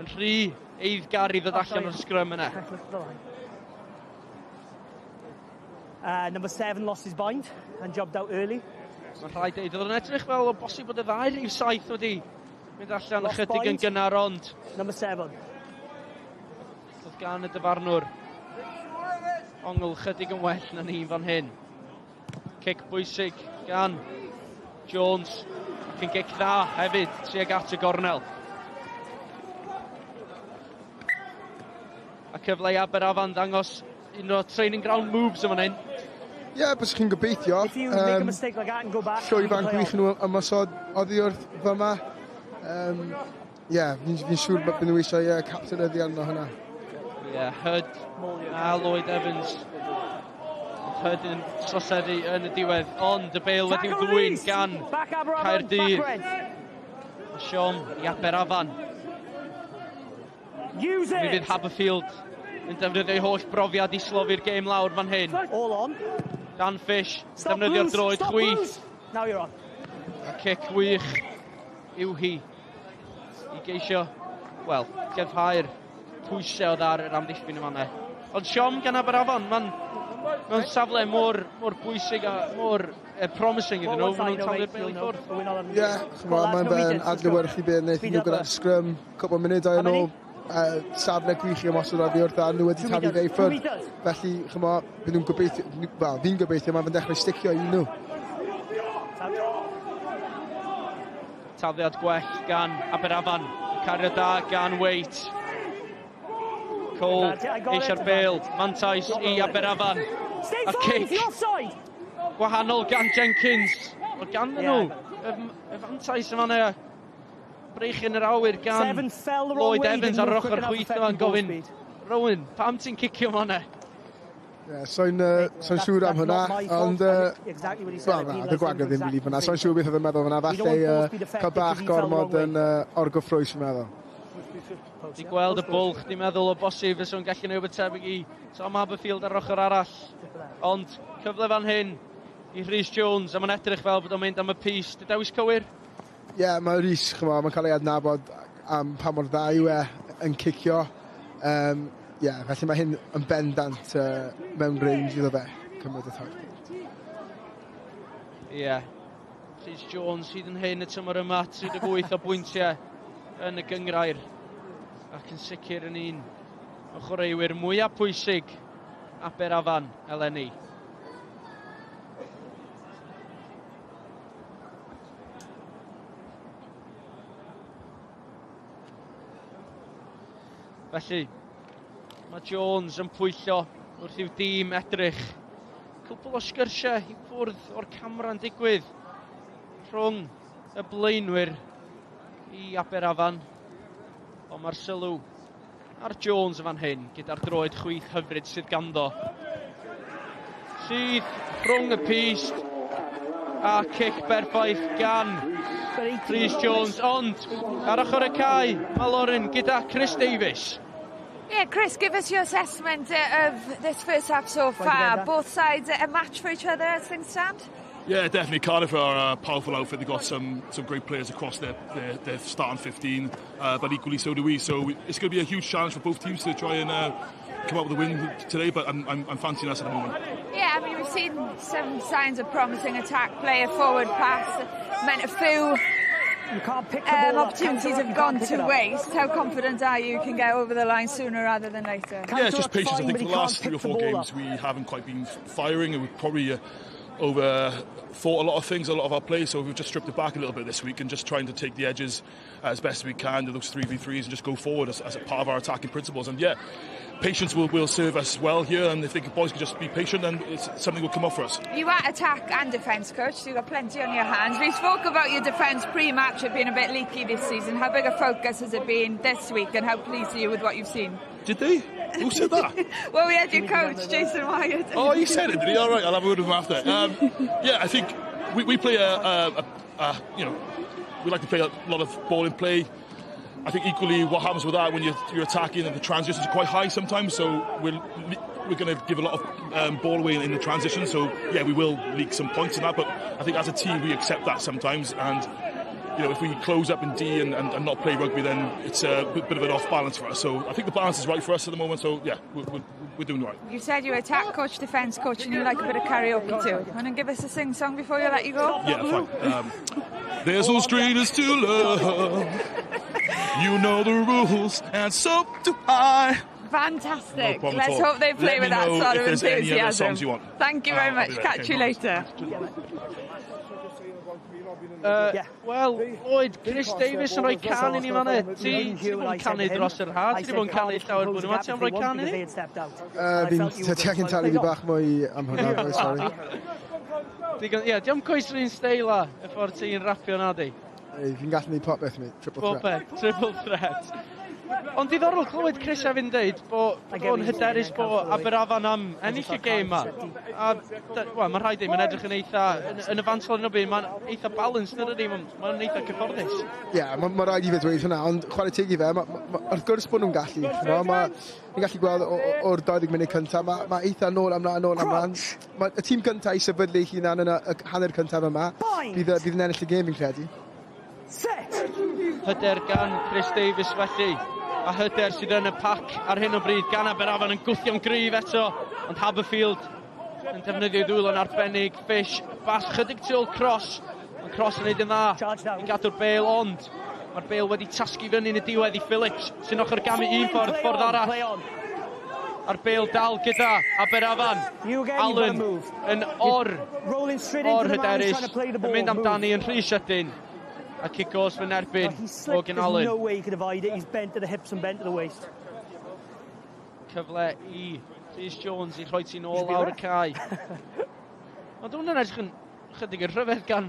yn rhy eiddgar i ddod allan o'r sgrym yna. Number 7 lost his bind and jumped out early. Mae'n rhaid dweud, oedd yn edrych fel o bosib bod y ddau rhif 7 wedi mynd allan ychydig yn gynnar, ond Number 7. Oedd gan y dyfarnwr ongl chydig yn well na ni fan hyn. Cic bwysig gan Jones, ac yn gic dda hefyd tuag at y gornel. A cyfle i Aberafan ddangos un o'r training ground moves yma hyn. Ie, yeah, bys chi'n gobeithio. Llwyfan gwych nhw ymosod oddi wrth fyma. Ie, fi'n siŵr bod nhw eisiau captain arno hwnna. Ie, yeah, Hud a Lloyd Evans. Hud yn troseddu yn y diwedd, ond y bêl wedi'i ddwyn gan Caerdydd. Siom i Aberafan. Mi fydd Haberfield yn defnyddio ei holl brofiad i slofi'r gêm lawr fan hyn. All on. Dan Fish, defnyddio'r droed chwith. Now you're on. A cic wych yw hi i geisio, wel, lleddhau'r pwysau oedd ar yr amddiffyn yma. Ond siom gan Aberafan, mae'n mewn safle mor bwysig a mor promising iddyn nhw, maen nhw'n taflu'r bêl i ffwrdd. Ie, mae'n adlewyrchu beth wnaethon nhw gyda'r sgrym cwpl o munudau yn ôl. Safle gwych i ymosod oddi wrth a nhw wedi taflu fe i ffwrdd. Felly, ch'mo', byd nhw'n gobeithio, wel, fi'n gobeithio mae fe'n dechrau sticio i nhw. Tafliad gwell gan Aberafan, cario da gan Waite. Cole eisiau'r bêl, mantais i Aberafan. A cic. Gwahanol gan Jenkins. Oedd ganddyn nhw y fantais yma yna. Breichyn yr awyr gan Lloyd Evans ar ochr chwith yma'n gofyn, Rowan, pam ti'n cicio yma yna? Yeah, so'n siŵr am hwnna, ond... Wel, na, dy gwagio ddim rili fyna. So'n siŵr beth oedd yn meddwl fyna. Falle cael bach gormod yn orgyffrous, fi'n meddwl. Di gweld y bwlch, di meddwl o bosib fysa nhw'n gallu neud rhywbeth tebyg i Tom Haberfield ar ochr arall. Ond cyfle fan hyn i Rhys Jones, a mae'n edrych fel bod o'n mynd am y pys. Di dewis cywir? Ie, yeah, mae Rhys, ch'mo, mae'n cael ei adnabod am pa mor dda yw e yn cicio. Yeah, felly mae hyn yn bendant mewn range iddo fe, cymryd y tair pwynt. Ie. Yeah. Rhys Jones hyd yn hyn y tymor yma, 38 o bwyntiau yn y gynghrair. Ac yn sicr yn un o chwaraewyr mwyaf pwysig Aberafan eleni. Felly, mae Jones yn pwyllo wrth i'w dîm edrych. Cwpl o sgyrsiau i ffwrdd o'r camera'n digwydd rhwng y blaenwyr i Aberafan. Ond mae'r sylw ar Jones yn fan hyn gyda'r droed chwith hyfryd sydd ganddo. Syth rhwng y pyst a cic berffaith gan Rhys Jones, ond ar ochr y cae mae Lauren gyda Chris Davies. Yeah, Chris, give us your assessment of this first half so far. Both sides a match for each other as things stand? Yeah, definitely. Cardiff are a powerful outfit. They've got some great players across their starting 15, but equally so do we. So it's going to be a huge challenge for both teams to try and come up with a win today, but I'm fancying us at the moment. Yeah, I mean, we've seen some signs of promising attack play. A forward pass meant a few You can't pick the ball up. Opportunities have gone to waste. How confident are you can get over the line sooner rather than later? Yeah, it's just patience. I think for the last 3 or 4 games we haven't quite been firing, and we've probably overthought a lot of things, a lot of our play, so we've just stripped it back a little bit this week and just trying to take the edges as best we can to those 3v3s and just go forward as a part of our attacking principles. And yeah, patience will serve us well here, and if the boys can just be patient, then something will come up for us. You are attack and defence coach, so you've got plenty on your hands. We spoke about your defence pre-match it being a bit leaky this season. How big a focus has it been this week, and how pleased are you with what you've seen? Did they? Who said that? Well, we had your coach, Jason Wyatt. Oh, he said it, did he? All right, I'll have a word with him after. Yeah, I think we play you know, we like to play a lot of ball in play. I think equally what happens with that when you're attacking and the transitions are quite high sometimes, so we're going to give a lot of ball away in the transition, so yeah, we will leak some points in that, but I think as a team we accept that sometimes, and you know, if we close up in D and not play rugby, then it's a bit of an off balance for us. So I think the balance is right for us at the moment, so yeah, we're doing right. You said you attack coach, defence coach, and you like a bit of karaoke too. Want to give us a sing-song before you let you go? Yeah, fine. There's no strangers to love. You know the rules, and so do I. Fantastic. No Let's hope they play with that sort of enthusiasm. Any other songs you want. Thank you very much. Catch you later. Wel, Lloyd, Chris Davies yn rhoi can i ni fan e. Ti wedi bod yn canu dros yr ha, ti wedi bod yn canu llawer blwyddyn yma, ti am rhoi can i ni? Fi'n ti angen talu fi bach mwy am hwnna, sorry. Ie, diolch cwys yr un steil a, y ffordd ti'n rapio na di. Fi'n gallu neud popeth, mate. Triple threat. Popeth, triple threat. Ond diddorol clywed Chris Evans deud bod o'n hyderus bod Aberafan am ennill y gêm ma. A, wel, mae'n rhaid i, mae'n edrych yn eitha, yn y fantol yn o byd, mae'n eitha balanced yn ydy, mae'n eitha cyfforddus. Ie, yeah, mae rhaid i fe dweud hwnna, ond chwarae teg i fe, wrth gwrs bod nhw'n gallu. Ni'n gallu gweld o'r 20 munud cyntaf, mae eitha nôl amlaen, nôl amlaen. Mae y tîm cyntaf i sefydlu ei hunan yn y hanner cyntaf yma, bydd yn ennill y gêm fi'n credu. Hyder gan Chris Davies felly, a hyder sydd yn y pac ar hyn o bryd gan Aberafan yn gwthio'n gryf eto, ond Haberfield yn defnyddio ddwylo'n arbennig. Fish, bas chydig tu ôl Cross, ond Cross yn neud yn dda i gadw'r bêl, ond mae'r bêl wedi tasgu fyny yn y diwedd i Phillips, sy'n ochr gamu un ffordd, ffordd arall. A'r bêl dal gyda Aberafan. Allen yn or hyderus, yn mynd amdani yn rhy sydyn. A cic gosb yn erbyn Morgan Allen. No way he could avoid it. He's bent to the hips and bent to the waist. Cyfle i Rhys Jones i rhoi ti nôl lawr y cae. Ond hwnna'n edrych yn chydig yn rhyfedd gan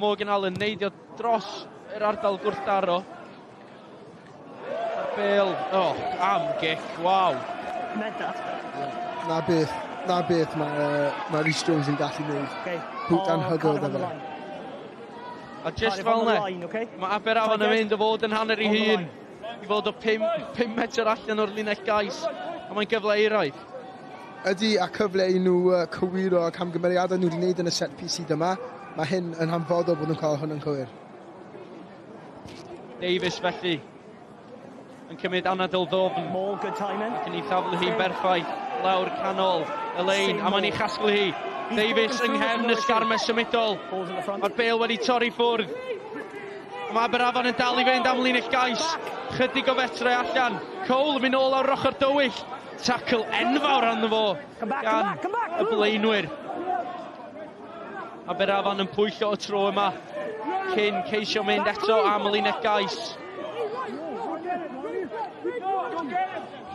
Morgan Allen neidio dros yr ardal gwrthdaro. Mae'r bêl, oh, am gic, waw. Meant that. Na beth mae Rhys Jones yn gallu gwneud. Okay. Bwt anhygoel da fe. A just fel 'ne, mae Aberafan yn mynd o fod yn hanner ei hun i fod o 5 metr allan o'r linell gais, a mae'n gyfle euraidd. Ydy, a cyfle i nhw cywiro camgymeriadau nhw wedi gwneud yn y set piece hyd yma. Mae hyn yn hanfodol bod nhw'n cael hwn yn cywir. Davies felly yn cymryd anadl ddofn. More good timing. Ac yn ei thaflu hi'n berffaith lawr canol y lein, a mae'n ei chasglu hi. Davies yng nghefn y sgarmes symudol. Mae'r bêl wedi torri ffwrdd. Mae Aberafan yn dal i fynd am linell gais. Chydig o fetrau allan. Cole yn mynd nôl ar ochr dywyll. Tackle enfawr arno fo gan y blaenwyr. Aberafan yn pwyllo y tro yma cyn ceisio mynd eto am y linell gais.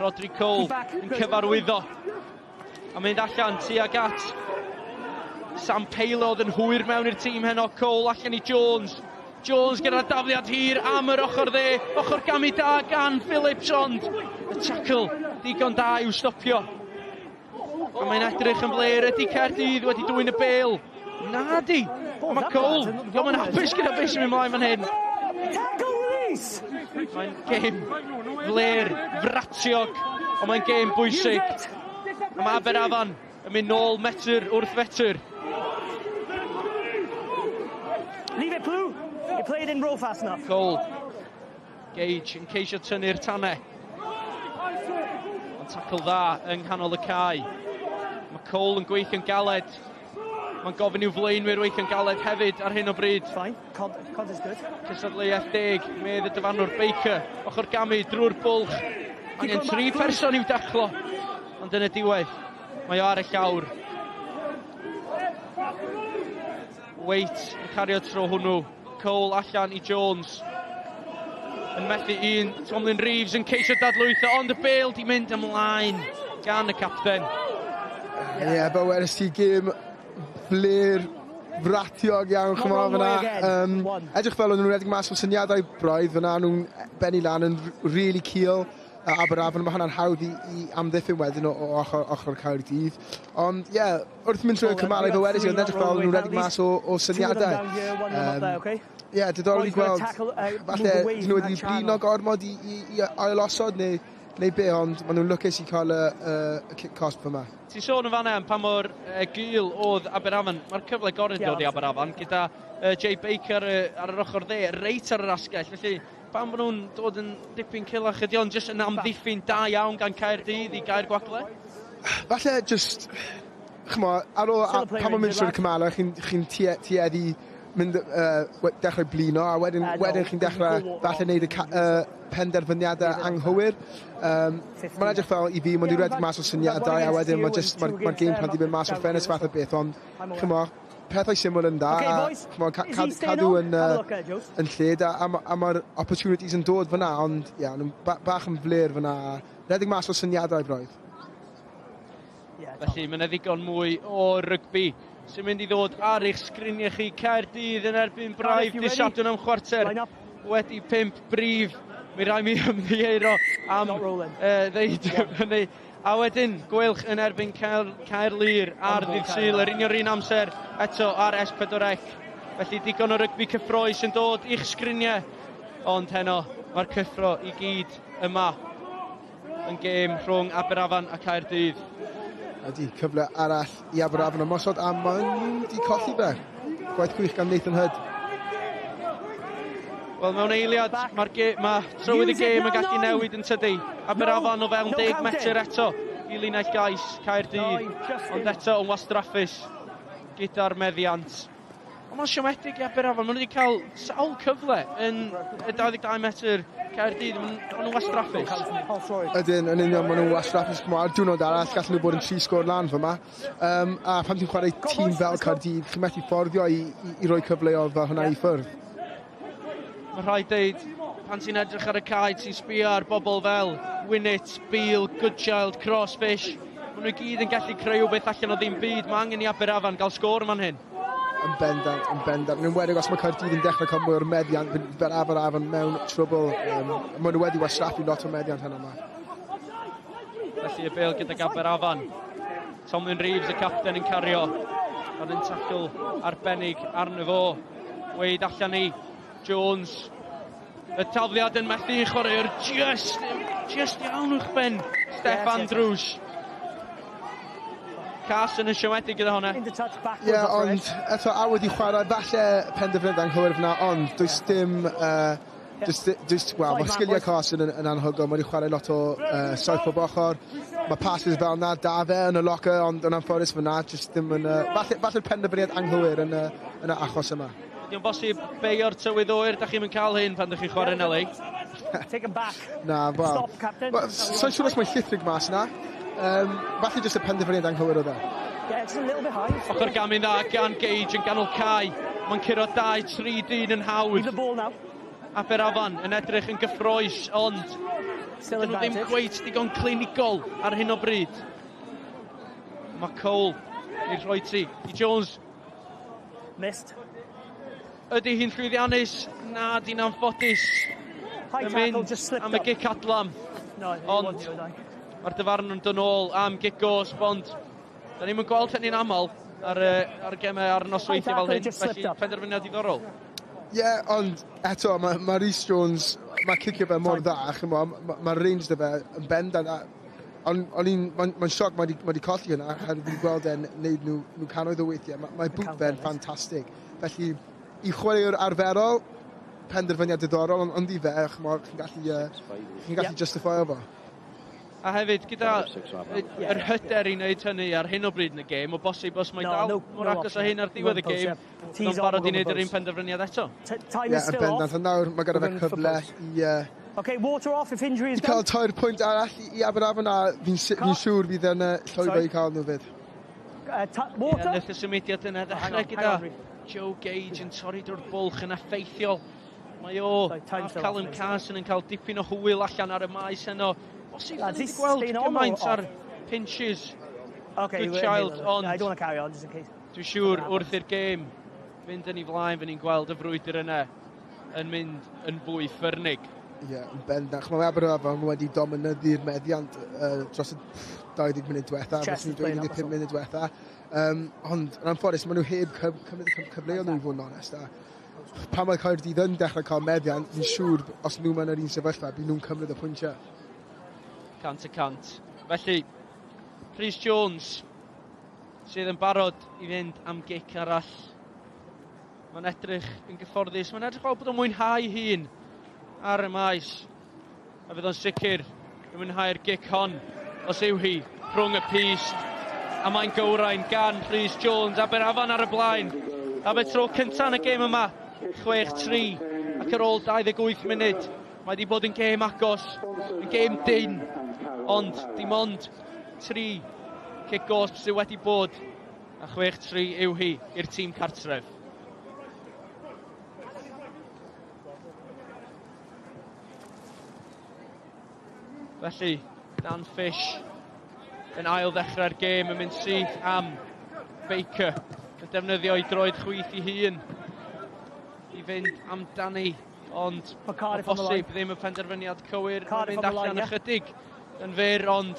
Rodri Cole yn cyfarwyddo a mynd allan tuag at Sam Paylor yn hwyr mewn i'r tîm heno. Cole allan i Jones. Jones gyda dafliad hir am yr ochr dde. Ochr gamu da gan Phillips, ond y tackle digon da i'w stopio. A mae'n edrych yn fler. Ydy Caerdydd wedi dwyn y bêl? Na di. Mae Cole, dio'm yn hapus gyda beth sy'n mynd mlaen fan hyn. Mae'n gêm fler, fratiog, ond mae'n gêm bwysig. A mae Aberafan yn mynd nôl metr wrth fetr. Leave it, Blue. You played in row fast enough. Cole. Gage yn ceisio tynnu'r tanau. Ond tackle dda yng nghanol y cae. Mae Cole yn gweithio'n galed. Mae'n gofyn i'w flaenwyr weithio'n galed hefyd ar hyn o bryd. Fine. Cod, cod is good. Cystadleuaeth deg, medd y dyfarnwr. Baker, ochr gamu drwy'r bwlch. Angen tri person i'w daclo. Ond yn y diwedd, mae o ar y llawr. Waite yn cario tro hwnnw. Cole allan i Jones. Yn methu un, Tomlin Reeves yn ceisio dadlwytho, ond y bêl di mynd ymlaen gan y capten. Ie, yeah, fel wedes ti, gêm fler, fratiog iawn, chymod, fyna. Edrych fel o'n nhw'n redeg mas o syniadau braidd fyna, nhw'n bennu lan yn really cul. Aberafan, mae hwnna'n hawdd i amddiffyn wedyn o ochr Caerdydd. Ond, ie, yeah, wrth mynd trwy'r cymalau fel wedes i, oedd edrych fel nhw'n redeg mas o syniadau. Ie, yeah, diddorol i gweld, falle dyn nhw wedi blino gormod i ailosod neu be, ond maen nhw'n lwcus i cael y cic cosp yma. Ti'n sôn yn fanna am pa mor gul oedd Aberafan. Mae'r cyfle gorau dod i Aberafan gyda Jay Baker ar yr ochr dde, reit ar yr asgell. Felly, pam bod nhw'n dod yn dipyn culach, ydy o'n jyst yn amddiffyn da iawn gan Caerdydd i gau'r gwagle? Falle just, chmo, ar ôl, pan mae'n mynd trwy'r cymalau, chi'n chi tueddu mynd, dechrau blino, a wedyn, wedyn chi'n dechrau falle wneud y penderfyniadau anghywir. Mae'n edrych fel i fi, mae'n wedi redeg mas o syniadau, a wedyn mae'r ma game plan di mynd mas o'r ffenest fath o beth, ond chmo, pethau syml yn da, okay, a chmo, cadw yn lled, a mae'r opportunities yn dod fyna, ond ie, yeah, nhw'n bach yn fler fyna, redeg mas o syniadau braidd. Felly, mae yna ddigon mwy o rygbi sy'n mynd i ddod ar eich sgriniau chi. Caerdydd yn erbyn Braidd dydd Sadwrn am 5:15 brif. Mi rai mi ymddiheuro am ddeud hynny. A wedyn, Gweilch yn erbyn Caerlŷr ar ddydd Sul, yr union un amser eto ar S4C. Felly digon o rygbi cyffrous yn dod i'ch sgriniau. Ond heno, mae'r cyffro i gyd yma yn gêm rhwng Aberafan a Caerdydd. Ydy, cyfle arall i Aberafan ymosod, a maen nhw wedi colli fe. Gwaith gwych gan Nathan Hood. Wel, mewn eiliad, mae'r ma trywydd y gêm yn gallu newid yn tydi. Aberafan o fewn 10 metr eto i linell gais Caerdydd. Ond eto yn wastraffus gyda'r meddiant. Ond mae'n siomedig i Aberafan. Maen nhw wedi cael sawl cyfle yn y 22 metr Caerdydd. Maen nhw'n wastraffus. Ydyn, yn union, maen nhw'n wastraffus. Ar diwrnod arall, gallen nhw bod yn tri sgôr lan fyma. A pan ti'n chwarae tîm fel Caerdydd, chi'n methu fforddio i roi cyfleoedd fel hwnna i ffwrdd. Mae rhaid deud, pan ti'n edrych ar y cae, ti'n sbio ar bobl fel Winnett, Beale, Goodchild, Crossfish. Maen Maen nhw gyd yn gallu creu beth allan o ddim byd. Mae angen i Aberafan gael sgôr fan hyn. Yn bendant, yn bendant. Yn enwedig os mae Caerdydd yn dechrau cael mwy o'r meddiant, bydd Aberafan mewn trwbl. Maen nhw wedi wastraffu lot o meddiant heno yma. Felly y bêl gydag Aberafan. Tomlin Reeves, y capten, yn cario. Ond yn tacl arbennig arno fo. Wade allan i Jones. Y tafliad yn methu chwaraewr just iawn uwch ben Steph Andrews. Carson yn siomedig gyda hwnna. Ie, yeah, ond eto awydd i chwarae, falle penderfyniad anghywir fyna, ond does dim... Wel, mae sgiliau Carson yn anhygoel, mae wedi chwarae lot o saith pob ochr. Mae passes fel na, da fe yn y locker, ond yn anffodus fyna, just ddim yn... Falle'r penderfyniad anghywir yn y achos yma. Ydy o'n bosib beio'r tywydd oer, da chi'n cael hyn pan da chi'n chwarae yn LA? Take him back. Na, wel... Stop, captain. Well, Sa'n siŵr os mae'n llithrig mas na. Falle jyst y penderfyniad anghywir oedd e. Yeah, it's a little bit high. Ochr gamu'n dda gan Gage yn ganol cae. Mae'n curo 2-3 dyn yn hawdd. Leave the ball now. Aberafan yn edrych yn gyffrous, ond dyn nhw ddim cweit digon clinigol ar hyn o bryd. Mae Cole i'r rhoi ti i Jones. Missed. Ydy hi'n llwyddiannus? Na, di'n anffodus. Yn mynd am y gic adlam. Ond mae'r dyfarnwr yn dod nôl am gic gosb, ond da ni'n gweld hynny'n aml ar gemau ar nosweithiau fel hyn, felly penderfyniad diddorol. Ie, yeah, ond eto, mae Rhys Jones, mae cicio fe mor dda, mae range da fe yn bendant. Ond mae'n sioc, mae wedi colli hynna, a fi wedi gweld e'n neud nhw cannoedd o weithiau. Mae bwt fe'n ffantastig. Felly, i chwaraewr arferol, penderfyniad diddorol, ond i fe, chi'n gallu justifio fo. A hefyd, gyda yr hyder i wneud hynny ar hyn o bryd yn y gêm, o bosib os mae dal mor agos o hyn ar diwedd y gêm, nhw'n barod i wneud yr un penderfyniad eto. Ie, yn bendant. A nawr mae gyda fe cyfle i cael 3 pwynt arall i Aberafan, a fi'n siŵr fydd yn llwyddo i cael nhw fyd. Ie, wnaeth y symudiad yna ddechrau gyda Joe Gage yn torri drwy'r bwlch yn effeithiol. Mae o a Callum Carson yn cael dipyn o hwyl allan ar y maes heno. Bosib ni wedi gweld gymaint ar pinches Goodchild, ond dwi'n siŵr wrth i'r gêm fynd yn ei flaen, fy ni'n gweld y frwydr yna yn mynd yn fwy ffyrnig. Ie, yn bendant. Mae Aberafan wedi dominyddu'r meddiant dros y 20 munud diwetha, 25 munud diwetha. Ond yn anffodus, maen nhw heb cymryd y cyfleoedd nhw i fod yn onest. Pan mae Caerdydd yn dechrau cael meddiant, fi'n siŵr os nhw mewn yr un sefyllfa, bydd nhw'n cymryd y pwyntiau. 100%. Felly, Rhys Jones sydd yn barod i fynd am gic arall. Mae'n edrych yn gyfforddus, mae'n edrych fel bod o'n mwynhau hun ar y maes. A fydd o'n sicr yn mwynhau'r gic hon, os yw hi rhwng y pyst. A mae'n gywrain gan Rhys Jones, Aberafan ar y blaen. A fe tro cyntaf yn y gêm yma, 6-3, ac ar ôl 28 munud, mae wedi bod yn gêm agos, yn gêm dyn, ond dim ond 3 cic gosb sydd wedi bod, a 6-3 yw hi i'r tîm cartref. Felly, Dan Fish yn ail ddechrau'r gêm yn mynd syth am Baker, yn defnyddio ei droed chwith i hun i fynd amdani, ond o bosib ddim y penderfyniad cywir. Mae'n mynd allan ychydig yn fyr, ond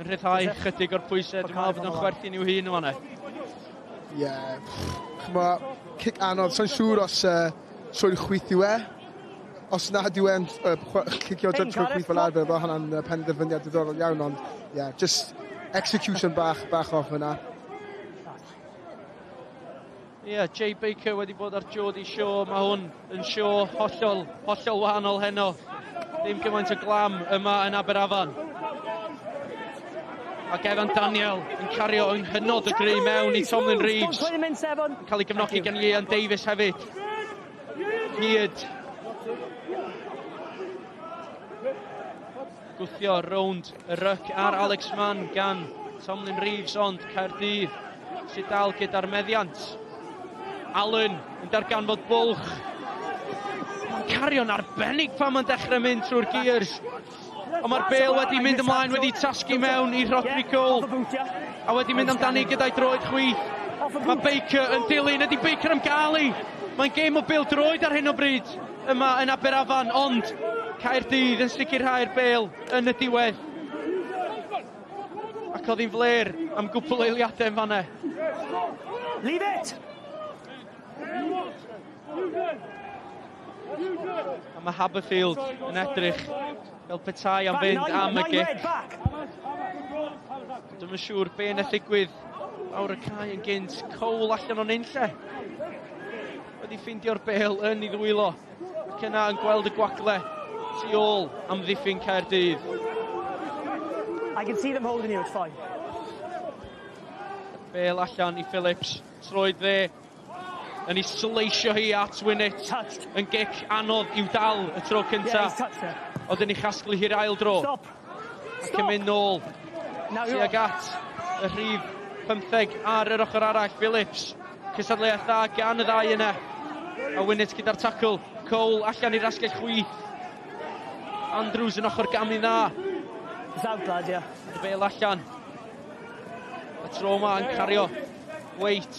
yn rhyddhau ychydig o'r pwysau. Dwi'n meddwl bod o'n chwerthin i'w hun o'n. Ie, cic anodd. Sa'n siŵr os trwy'r chwith yw e. Os nad yw e'n cicio trwy'r chwith fel arfer, fel hwnna'n penderfyniad diddorol iawn, ond ie, just execution bach off yna. Ie, yeah, Jay Baker wedi bod ar Geordie Shore. Mae hwn yn sioe hollol, hollol wahanol heno. Ddim gymaint o glam yma yn Aberafan. Ac Evan Daniel yn cario yn hynod o gry mewn i Tomlin Reeves. Yn cael ei gefnogi gan Ian Davies hefyd. Hyd. Gwthio rownd y ryc ar Alex Mann gan Tomlin Reeves, ond Caerdydd sydd dal gyda'r meddiant. Allen yn darganfod bwlch. Mae'n cario'n arbennig pan mae'n dechrau mynd trwy'r gears. Ond mae'r bel wedi mynd ymlaen, wedi tasgu mewn i Rhodri Cole. A wedi mynd amdani gyda'i droed chwith. Mae Baker yn dilyn, ydy Baker am gael i? Mae'n gêm o bêl droed ar hyn o bryd yma yn Aberafan, ond Caerdydd yn sicrhau'r bel yn y diwedd. Ac oedd hi'n fler am gwpl eiliadau yn fanna. Leave it! A mae Haberfield yn edrych fel petai am fynd am y gic. Dwi'm yn siŵr be nath ddigwydd lawr y cae yn gynt. Cole allan o'n unlle. Wedi ffeindio'r bel yn ei ddwylo. Ac yna yn gweld y gwagle tu ôl amddiffyn Caerdydd. I can see them holding you, it's fine. Bel allan i Phillips, troed dde, yn ei sleisio hi at Winnett. Touched. Yn gic anodd i'w dal y tro cynta. Yeah, Oedd yn ei chasglu hi'r ail dro. Stop. Ac yn mynd nôl tuag at y rhif 15 ar yr ochr arall. Phillips, cystadleuaeth dda gan y ddau yna. A Winnett gyda'r tacl. Cole allan i'r asgell chwith. Andrews yn ochr gamu dda. It's out, lad, yeah. Y bel allan. Y tro yma yn cario. Wait.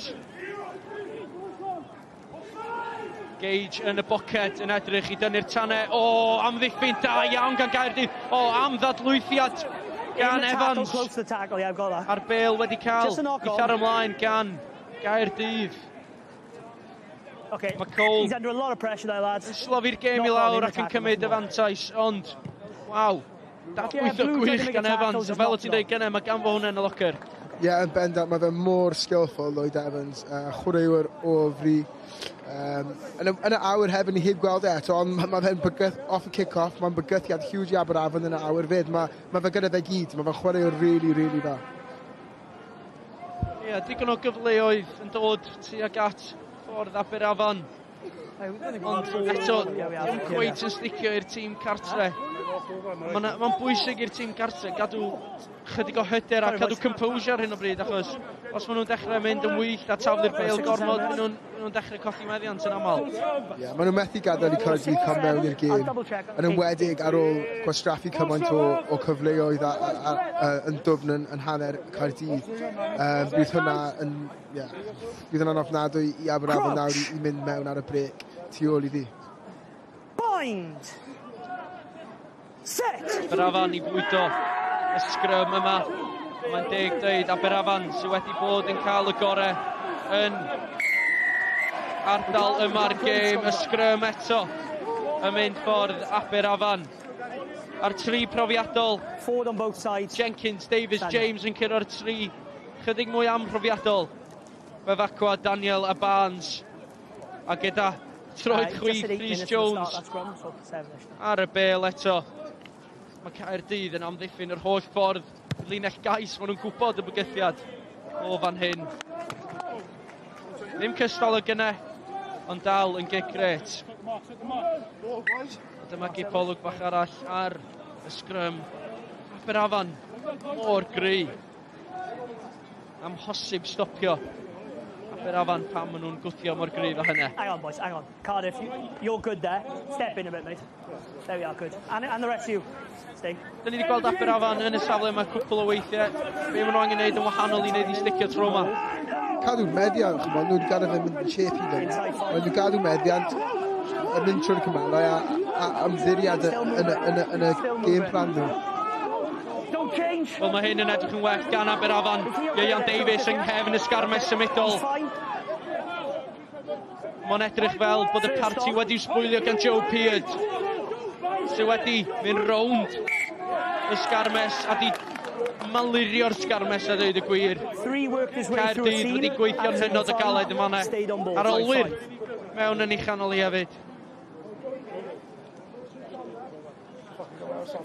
Gage yn y boced yn edrych i dynnu'r tanau. O, amddiffyn da iawn gan Gaerdydd. O, am ddadlwythiad gan Evans. Close to the tackle, yeah, I've got that. A'r bel wedi cael ei tharo ymlaen gan Gaerdydd. Okay. Mae Cole He's under a lot of pressure there, lads. yn slofi'r gêm i lawr ac yn cymryd y fantais, ond, waw, dadlwytho gwych gan Evans. A fel o ti'n dweud gynne, mae gan fo hwnna yn y locker. Ie, yeah, yn bendant, mae fe mor skillful, Lloyd Evans, chwaraewr o fri. Yn y awyr hefyd, ni heb gweld e eto, ond mae fe'n bygyth, off y kick-off, mae'n bygythiad huge i Aberafan yn y awyr fyd. Mae fe gyda fe gyd, mae fe'n chwaraewr really, really dda. Ie, yeah, digon o gyfleoedd yn dod tuag at ffordd Aberafan. Ond eto, ddim cweit yn sticio i'r tîm cartre. Mae'n ma bwysig i'r tîm cartre gadw chydig o hyder a cadw composure ar hyn o bryd, achos os maen nhw'n dechrau mynd yn wyllt a taflu'r bêl gormod, maen nhw'n dechrau colli meddiant yn aml. Ie, yeah, maen nhw'n methu gadael i Caerdydd cael mewn i'r gêm, yn enwedig ar ôl gwastraffu cymaint o cyfleoedd yn dwfn yn hanner Caerdydd. Bydd hwnna yn, yeah, bydd hwnna'n ofnadwy i Aberafan nawr i mynd mewn ar y brêc tu ôl iddi. Bind! Set! Aberafan i fwydo y sgrym yma. Mae'n deg dweud Aberafan sydd wedi bod yn cael y gorau yn ardal yma'r gêm. Y sgrym eto yn mynd ffordd Aberafan. A'r tri profiadol. Forward on both sides. Jenkins, Davies, James yn curo'r tri. Chydig mwy amhrofiadol. Bevacqua, Daniel a Barnes. A gyda troed chwith Rhys Jones ar y bel eto. Mae Caerdydd yn amddiffyn yr holl ffordd. Linell gais, maen nhw'n gwybod y bygythiad o fan hyn. Ddim cystal o gynne, ond dal yn gic grêt. A dyma gipolwg bach arall ar y sgrym. Aberafan mor gry. Amhosib stopio Aberafan pan maen nhw'n gwthio mor gryf â hynny. Hang on, boys, hang on. Cardiff, you're good there. Step in a bit, mate. There we are, good. And the rest of you, stay. Dyn ni wedi gweld Aberafan yn y safle yma cwpl o weithiau. Be maen nhw angen neud yn wahanol i wneud i sticio tro yma? Cadw meddiant, ch'mod, nhw wedi gadael fe mynd yn shape i fynd. Maen nhw'n gadw meddiant, yn mynd trwy'r cymalau a ymddiriad yn y game plan nhw. Wel, mae hyn yn edrych yn well gan Aberafan. Ieuan Davies yng nghefn y sgarmes symudol. Mae'n edrych fel bod y parti wedi'w sbwylio gan Joe Peard, sydd wedi mynd rownd y sgarmes a di malurio'r sgarmes a dweud y gwir. Caerdydd wedi gweithio'n hynod o galed yn fanna. Ar olwyr mewn yn ei chanol hi hefyd.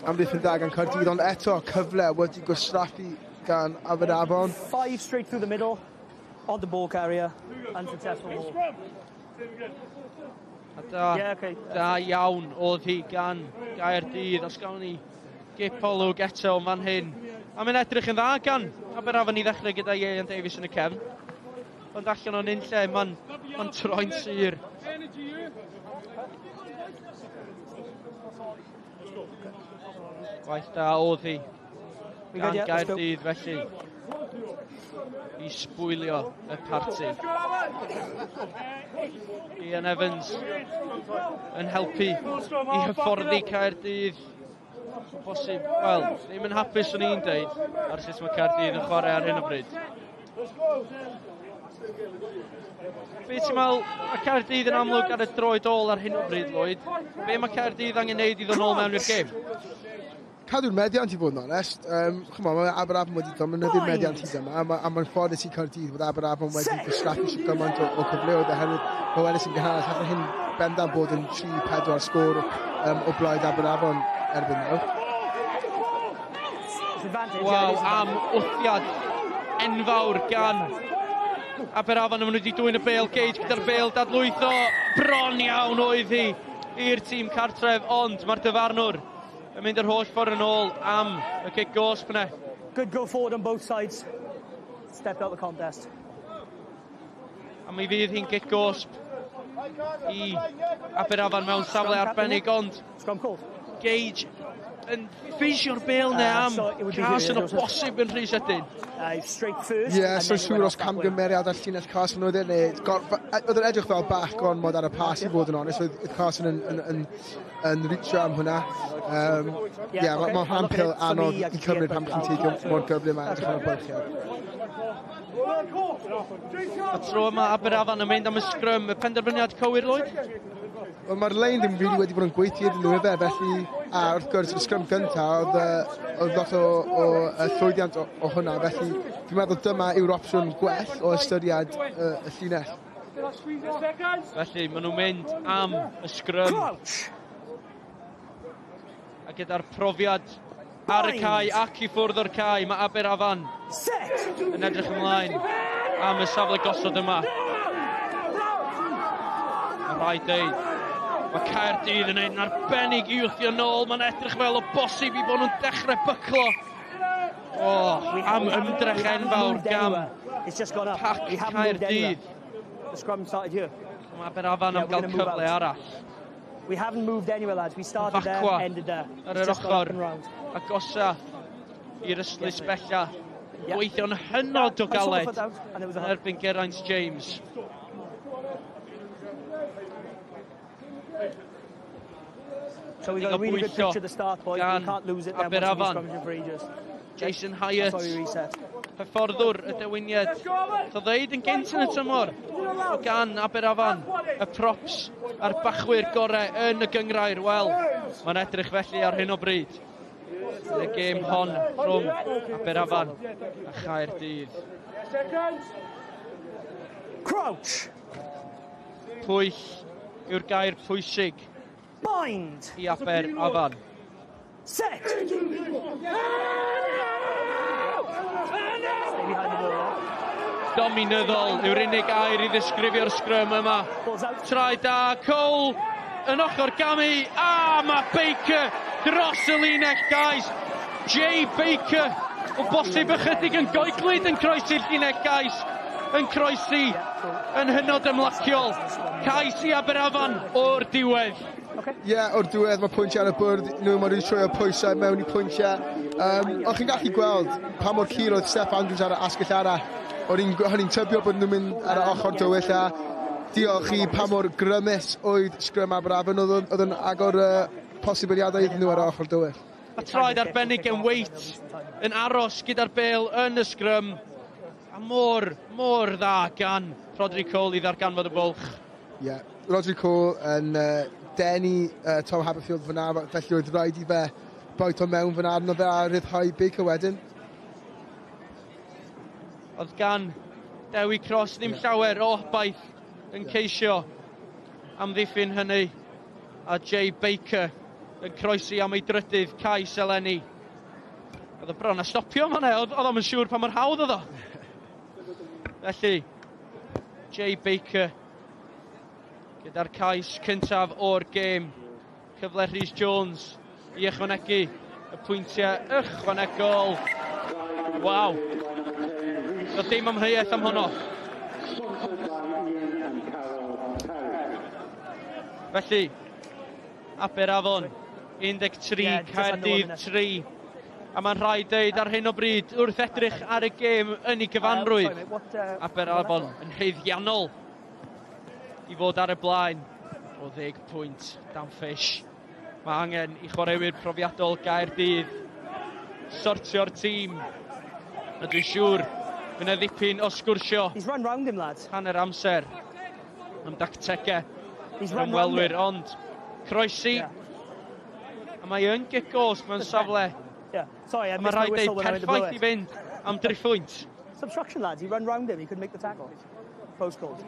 Amddiffyn dda gan Caerdydd, ond eto cyfle wedi gwastraffu gan Aberafon. 5 straight through the middle, on the ball carrier, unsuccessful ball. A da, yeah, okay. Da iawn oedd hi gan Gaerdydd, os gawn ni gipolwg eto yn fan hyn. A mae'n edrych yn dda gan Aberafan i ddechrau gyda Ieuan Davies yn y cefn. Ond allan o'n unlle, mae'n troi'n sur. Gwaith da oedd hi gan Gaerdydd felly i sbwylio y parti. Ian Evans yn helpu i hyfforddi Caerdydd. O bosib, wel, ddim yn hapus o'n i'n deud ar sut mae Caerdydd yn chwarae ar hyn o bryd. Be ti'n meddwl, mae Caerdydd yn amlwg ar y droed ôl ar hyn o bryd, Lloyd. Be mae Caerdydd angen neud i ddod nôl mewn i'r gêm? Cadw'r meddiant i fod yn onest. Chymod, mae Aberafan wedi dominyddu'r meddiant hyd yma, a mae'n ffodus i Caerdydd bod Aberafan wedi gwastraffu sy'n gymaint o cyfleoedd oherwydd mae wedys yn gynharach allan hyn bendant bod yn 3-4 sgôr o blaid Aberafan erbyn nawr. Waw, am wthiad enfawr gan Aberafan. Maen nhw wedi dwyn y bêl, Gage gyda'r bêl dadlwytho. Bron iawn oedd hi i'r tîm cartref, ond mae'r dyfarnwr yn mynd yr holl ffordd yn ôl am y cic gosb yna. Good go forward on both sides. Stepped out the contest. A mi fydd hi'n gic gosb i Aberafan mewn safle arbennig, ond Gage yn ffisio'r bêl 'na am Carson o bosib yn rhy sydyn. Ie, yeah, so siŵr os camgymeriad ar llinell Carson oedd e, neu oedd yn edrych fel bach gormod ar y pas i fod yn onest, oedd Carson yn reachio am hwnna. Yeah, mae'n rhan pêl anodd i cymryd pan chi'n teithio mor gyflym a edrych am y bylchiau. A tro yma Aberafan yn mynd am y sgrym, y penderfyniad cywir, Lloyd? Wel, mae'r lein ddim really wedi bod yn gweithio iddyn nhw efe, felly, a wrth gwrs, y sgrym gyntaf, oedd lot o llwyddiant o hwnna, felly dwi'n meddwl dyma yw'r opsiwn gwell o ystyried y llinell. Felly, maen nhw'n mynd am y sgrym. A gyda'r profiad ar y cae ac i ffwrdd o'r cae, mae Aberafan yn edrych ymlaen am y safle gosod yma. Mae rhaid deud, mae Caerdydd yn neud yn arbennig i wthio nôl. Mae'n edrych fel o bosib i bod nhw'n dechrau byclo. O, am ymdrech enfawr gan pac Caerdydd. Mae Aberafan am gael cyfle arall. We haven't moved anywhere, lads. We started there, ended there. Ar yr ochr agosa i'r ystlys bella. Gweithio'n hynod o galed yn erbyn Geraint James. So we got a really good picture at the start, boys. We can't lose it then once we've scrummaging for ages. Jason Hyatt, hyfforddwr y dewiniad. So ddeud yn gynt yn y tymor o gan Aberafan y props a'r bachwyr gorau yn y gynghrair. Wel, mae'n edrych felly ar hyn o bryd. Yn y gêm hon rhwng Aberafan a Chaerdydd. Crouch! Pwyll yw'r gair pwysig Bind! I Aberafan. Set! Stay behind the ball. Dominyddol yw'r unig air i ddisgrifio'r sgrym yma. Traed da, Cole yn ochr gamu. A mae Baker dros y linell, guys. Jay Baker, o bosib ychydig yn goeglyd yn croesi'r llinell, guys. Yn croesi yn hynod ymlaciol. Cais i Aberafan o'r diwedd. Ie, yeah, o'r diwedd mae pwyntiau ar y bwrdd, nhw mae wedi troi o pwysau mewn i pwyntiau. O'ch chi'n gallu gweld pa mor cul oedd Steph Andrews ar y asgell arall. O'n i'n tybio bod nhw'n mynd ar y ochr dywyll a diolch i pa mor grymus oedd sgrym Aberafan oedd yn agor posibiliadau iddyn nhw ar y ochr dywyll. A traed arbennig yn Waite yn aros gyda'r bêl yn y sgrym. A mor, mor dda gan Rodri Cole i ddarganfod y bwlch. Ie, yeah, Rodri Cole yn denu Tom Haberfield fyna, felly oedd rhaid i fe bwyto mewn fyna arno fe a ryddhau Baker wedyn. Oedd gan Dewi Cross ddim llawer o obaith yn ceisio amddiffyn hynny, a Jay Baker yn croesi am ei drydydd cais eleni. Oedd y bron a stopio yma, oedd o'm yn siŵr pa mor hawdd oedd o. Felly, Jay Baker gyda'r cais cyntaf o'r gêm. Cyfle Rhys Jones i ychwanegu y pwyntiau ychwanegol. Waw! Doedd dim amheuaeth am honno. Felly, Aberafon 13, Caerdydd 3. A mae'n rhaid deud ar hyn o bryd, wrth edrych ar y gêm yn ei gyfanrwydd, Aberafon yn haeddiannol i fod ar y blaen o 10 pwynt. Dan Fish. Mae angen i chwaraewyr profiadol Gaerdydd sortio'r tîm. A dwi'n siŵr fydd yna ddipyn o sgwrsio He's run round him, lads. hanner amser am dactegau He's yr run round ymwelwyr, him. ond croesi, a mae yn gic gosb mewn safle. Yeah. Sorry, I A mae missed my rhaid whistle deud when I went to blow perffaith i it. fynd am driphwynt. It's obstruction, lads. He run round him. He couldn't make the tackle. Close calls.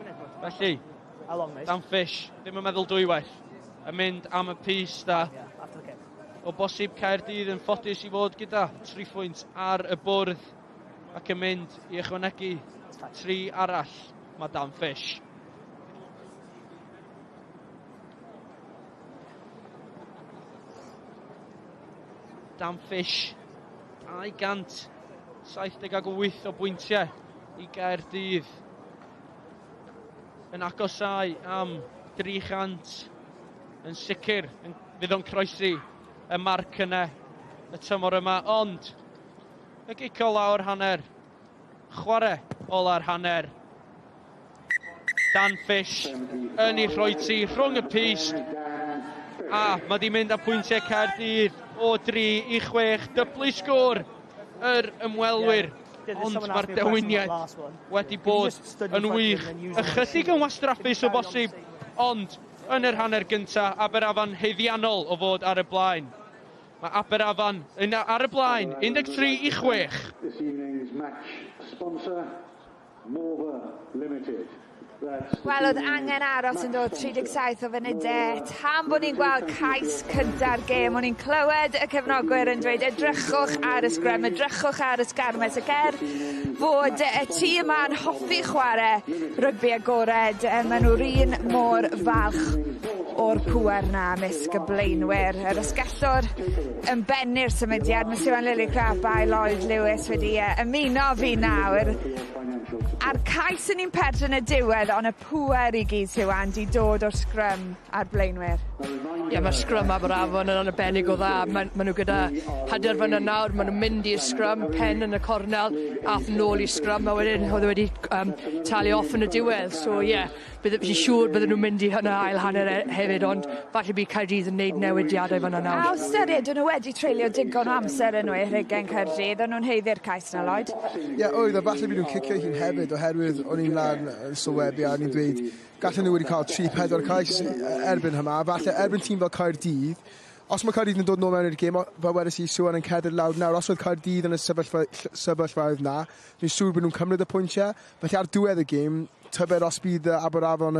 Felly, How long, mate? Dan Fish, ddim yn meddwl dwywaith, yn mynd am y pys da. Yeah, after the kick. O bosib Caerdydd yn ffodus i fod gyda 3 phwynt ar y bwrdd ac yn mynd i ychwanegu 3 arall. Mae Dan Fish. Dan Fish, 278 o bwyntiau i Gaerdydd. Yn agosau am 300 yn sicr yn, fydd o'n croesi y marc yna y tymor yma, ond y gic ola o'r hanner, chwarae ola'r hanner. Dan Fish yn ei rhoi ti rhwng y pyst, a mae di mynd â pwyntiau Caerdydd o 3 i 6, dyblu sgôr yr ymwelwyr. Ond mae'r dewiniad wedi bod yn wych. Ychydig yn wastraffus o bosib, ond yn yr hanner gyntaf, Aberafan haeddiannol o fod ar y blaen. Mae Aberafan yn ar y blaen, 13 i 6. This evening's match sponsor, Morva Limited. Wel, oedd angen aros yn dod 37 o funudau tan bod ni'n gweld cais cynta'r gêm. O'n i'n clywed y cefnogwyr yn dweud edrychwch ar y sgrym, edrychwch ar y sgarmes, ac er fod y tîm yma'n hoffi chwarae rygbi agored, maen nhw'r un mor falch o'r pŵer na ymysg y blaenwyr. Yr asgellwr yn bennu'r symudiad, mae Siwan Lillicrap a Lloyd Lewis wedi ymuno fi nawr. A'r cais yn un pert yn y diwedd, ond y pŵer i gyd, Siwan, di dod o'r sgrym a'r blaenwyr. Ie, yeah, mae'r sgrym Aberafon yn arbennig o dda. Ma nhw gyda hyder fan yna nawr, maen nhw'n mynd i'r sgrym, pen yn y cornel, ath nôl i'r sgrym, a wedyn oedd e wedi talu off yn y diwedd. So ie, yeah, fi'n siŵr bydden nhw'n mynd i hynna ail hanner hefyd, ond falle bydd Caerdydd yn neud newidiadau fan yna nawr. A o ystyried, nhw wedi treulio digon o amser yn nhw Rhygen Caerdydd, o'n nhw'n haeddu'r cais na, Lloyd? Ie, yeah, oedd, a falle bydd nhw'n cicio hun hefyd, oherwydd o'n i'n lan yn sylwebu a o'n i'n dweud gallen nhw wedi cael 3-4 cais erbyn hynna, falle erbyn tîm fel Caerdydd, os mae Caerdydd yn dod nôl mewn i'r gêm, fel wedes i, Siwan yn cerdded lawr nawr, os oedd Caerdydd yn y sefyllfaoedd na, dwi'n siŵr bod nhw'n cymryd y pwyntiau, felly ar diwedd y gêm, tybed os bydd Aberafon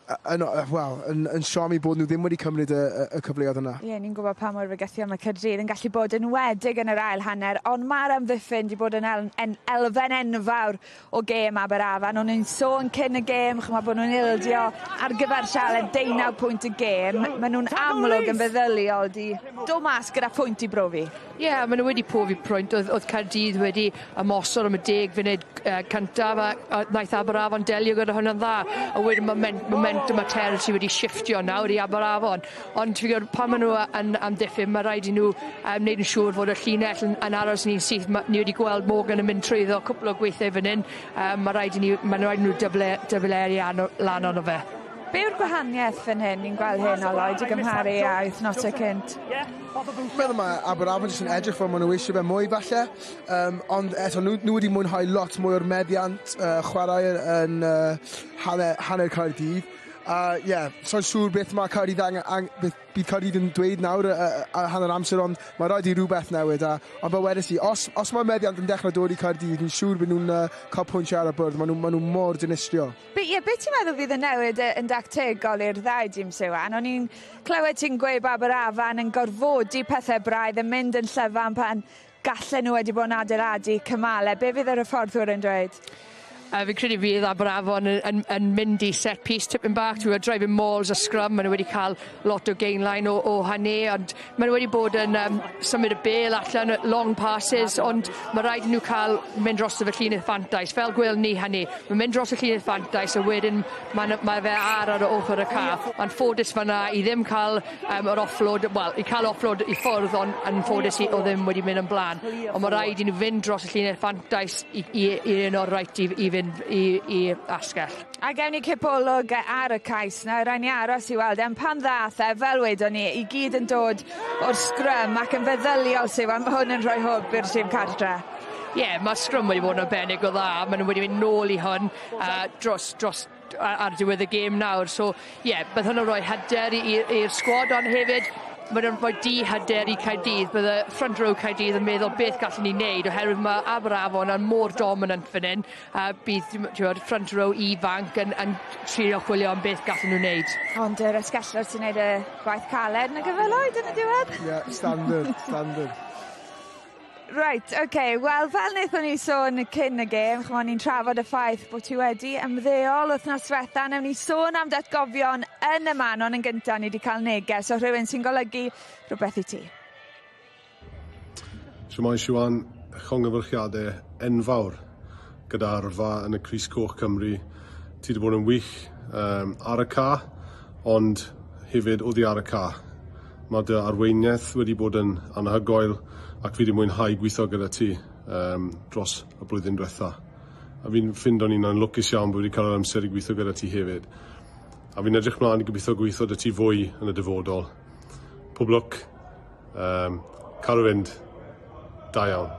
yn siomi bod nhw ddim wedi cymryd y cyfleoedd yna. Ie, yeah, ni'n gwybod pa mor fygythiol mae Caerdydd yn gallu bod yn wedig yn yr ail hanner, ond mae'r amddiffyn wedi bod yn elfen enfawr o gêm Aberafan. O'n nhw'n sôn cyn y gêm, chymod bod nhw'n ildio ar gyfer sialens 19 pwynt y gêm. Maen nhw'n amlwg yn feddyliol di dod mas gyda pwynt i brofi. Ie, yeah, maen nhw wedi profi pwynt. Oedd Caerdydd wedi ymosod am y 10 funud cyntaf, a wnaeth Aberafan delio gyda hwnna'n dda. A wedyn momentum a territory wedi shiftio nawr i Aberafon. Ond ti'n gwybod, pan maen nhw yn amddiffyn, mae rhaid i nhw wneud yn siŵr fod y llinell yn aros ni'n syth. Ni wedi gweld Morgan yn mynd trwyddo cwpl o gweithiau fan hyn. Mae rhaid i ni, mae'n rhaid i nhw dybleru lan ono fe. Be yw'r gwahaniaeth fan hyn, ni'n gweld hyn o Lloyd i gymharu â wythnosau cynt? Meddwl mae Aberafan jyst yn edrych fel maen nhw eisiau fe mwy falle, ond eto nhw wedi mwynhau lot mwy o'r meddiant chwarae yn hanner Caerdydd. Ie, yeah, so'n siŵr beth mae Caerdydd beth bydd Caerdydd yn dweud nawr a hanner amser, ond mae rhaid i rhywbeth newid. Ond fel wedes i, os mae meddiant yn dechrau dod i Caerdydd, dwi'n siŵr bod nhw'n cael pwyntiau ar y bwrdd. Maen nhw mor dinistriol. Be ti'n meddwl fydd yn newid yn dactegol i'r ddau dîm, Siwan? O'n i'n clywed ti'n gweud bod Aberafan yn gorfodi pethau braidd yn mynd yn llyfan pan gallen nhw wedi bod yn adeiladu cymalau. Be fydd yr hyfforddwr yn dweud? Fi'n credu fydd Aberafon yn mynd i set piece tipyn bach. Ti'n gwybod, driving mauls a scrum, maen nhw wedi cael lot o gain line o hynny, ond maen nhw wedi bod yn symud y bêl allan, long passes, ond mae rhaid i nhw cael mynd dros y llinell fantais, fel gweld ni hynny. Mae'n mynd dros y llinell fantais, a wedyn mae fe ar ochr y ca. Mae'n ffodus fyna i ddim cael yr offload, wel, i cael offload i ffwrdd, ond yn ffodus i o ddim wedi mynd yn blaen. Ond mae rhaid i nhw fynd dros y llinell fantais i un o'r right i fynd i asgell. A gewn ni cipolwg ar y cais na, rhaid ni aros i weld. En pan ddath e, fel wedon ni, i gyd yn dod o'r sgrym ac yn feddyliol sydd, mae hwn yn rhoi hwb i'r tîm cartre. Ie, yeah, mae sgrym wedi bod yn arbennig o dda. Maen nhw wedi mynd nôl i hwn dros ar diwedd y gêm nawr. So, ie, yeah, bydd hwn yn rhoi hyder i'r sgwad, ond hefyd maen nhw'n rhoi di-hyder i Caerdydd. Bydde front row Caerdydd yn meddwl beth gallwn ni wneud, oherwydd mae Aberafon yn mor dominant fan hyn. Bydd, ti'n, front row ifanc yn trio chwilio am beth gallwn nhw wneud. Ond yr asgellwr sy'n neud y gwaith caled na gyfeloed yn y diwedd? Ie, yeah, standard, standard. Right, oce. Okay. Wel, fel wnaethon ni sôn cyn y gêm, chymod, ni'n trafod y ffaith bod ti wedi ymddeol wythnos diwetha. Newn ni sôn am datgofion yn y man, ond yn gyntaf ni wedi cael neges o rhywun sy'n golygu rhywbeth i ti. Shwmae Siwan, llongyfarchiadau enfawr gyda yrfa yn y Crys Coch Cymru. Ti wedi bod yn wych ar y ca, ond hefyd oddi ar y ca. Mae dy arweiniaeth wedi bod yn anhygoel ac fi wedi mwynhau gweithio gyda ti dros y blwyddyn diwetha. A fi'n ffindo'n hunan lwcus iawn bod wedi cael yr amser i gweithio gyda ti hefyd. A fi'n edrych mlaen i gobeithio gweithio 'da ti fwy yn y dyfodol. Pob lwc, cadw fynd, da iawn.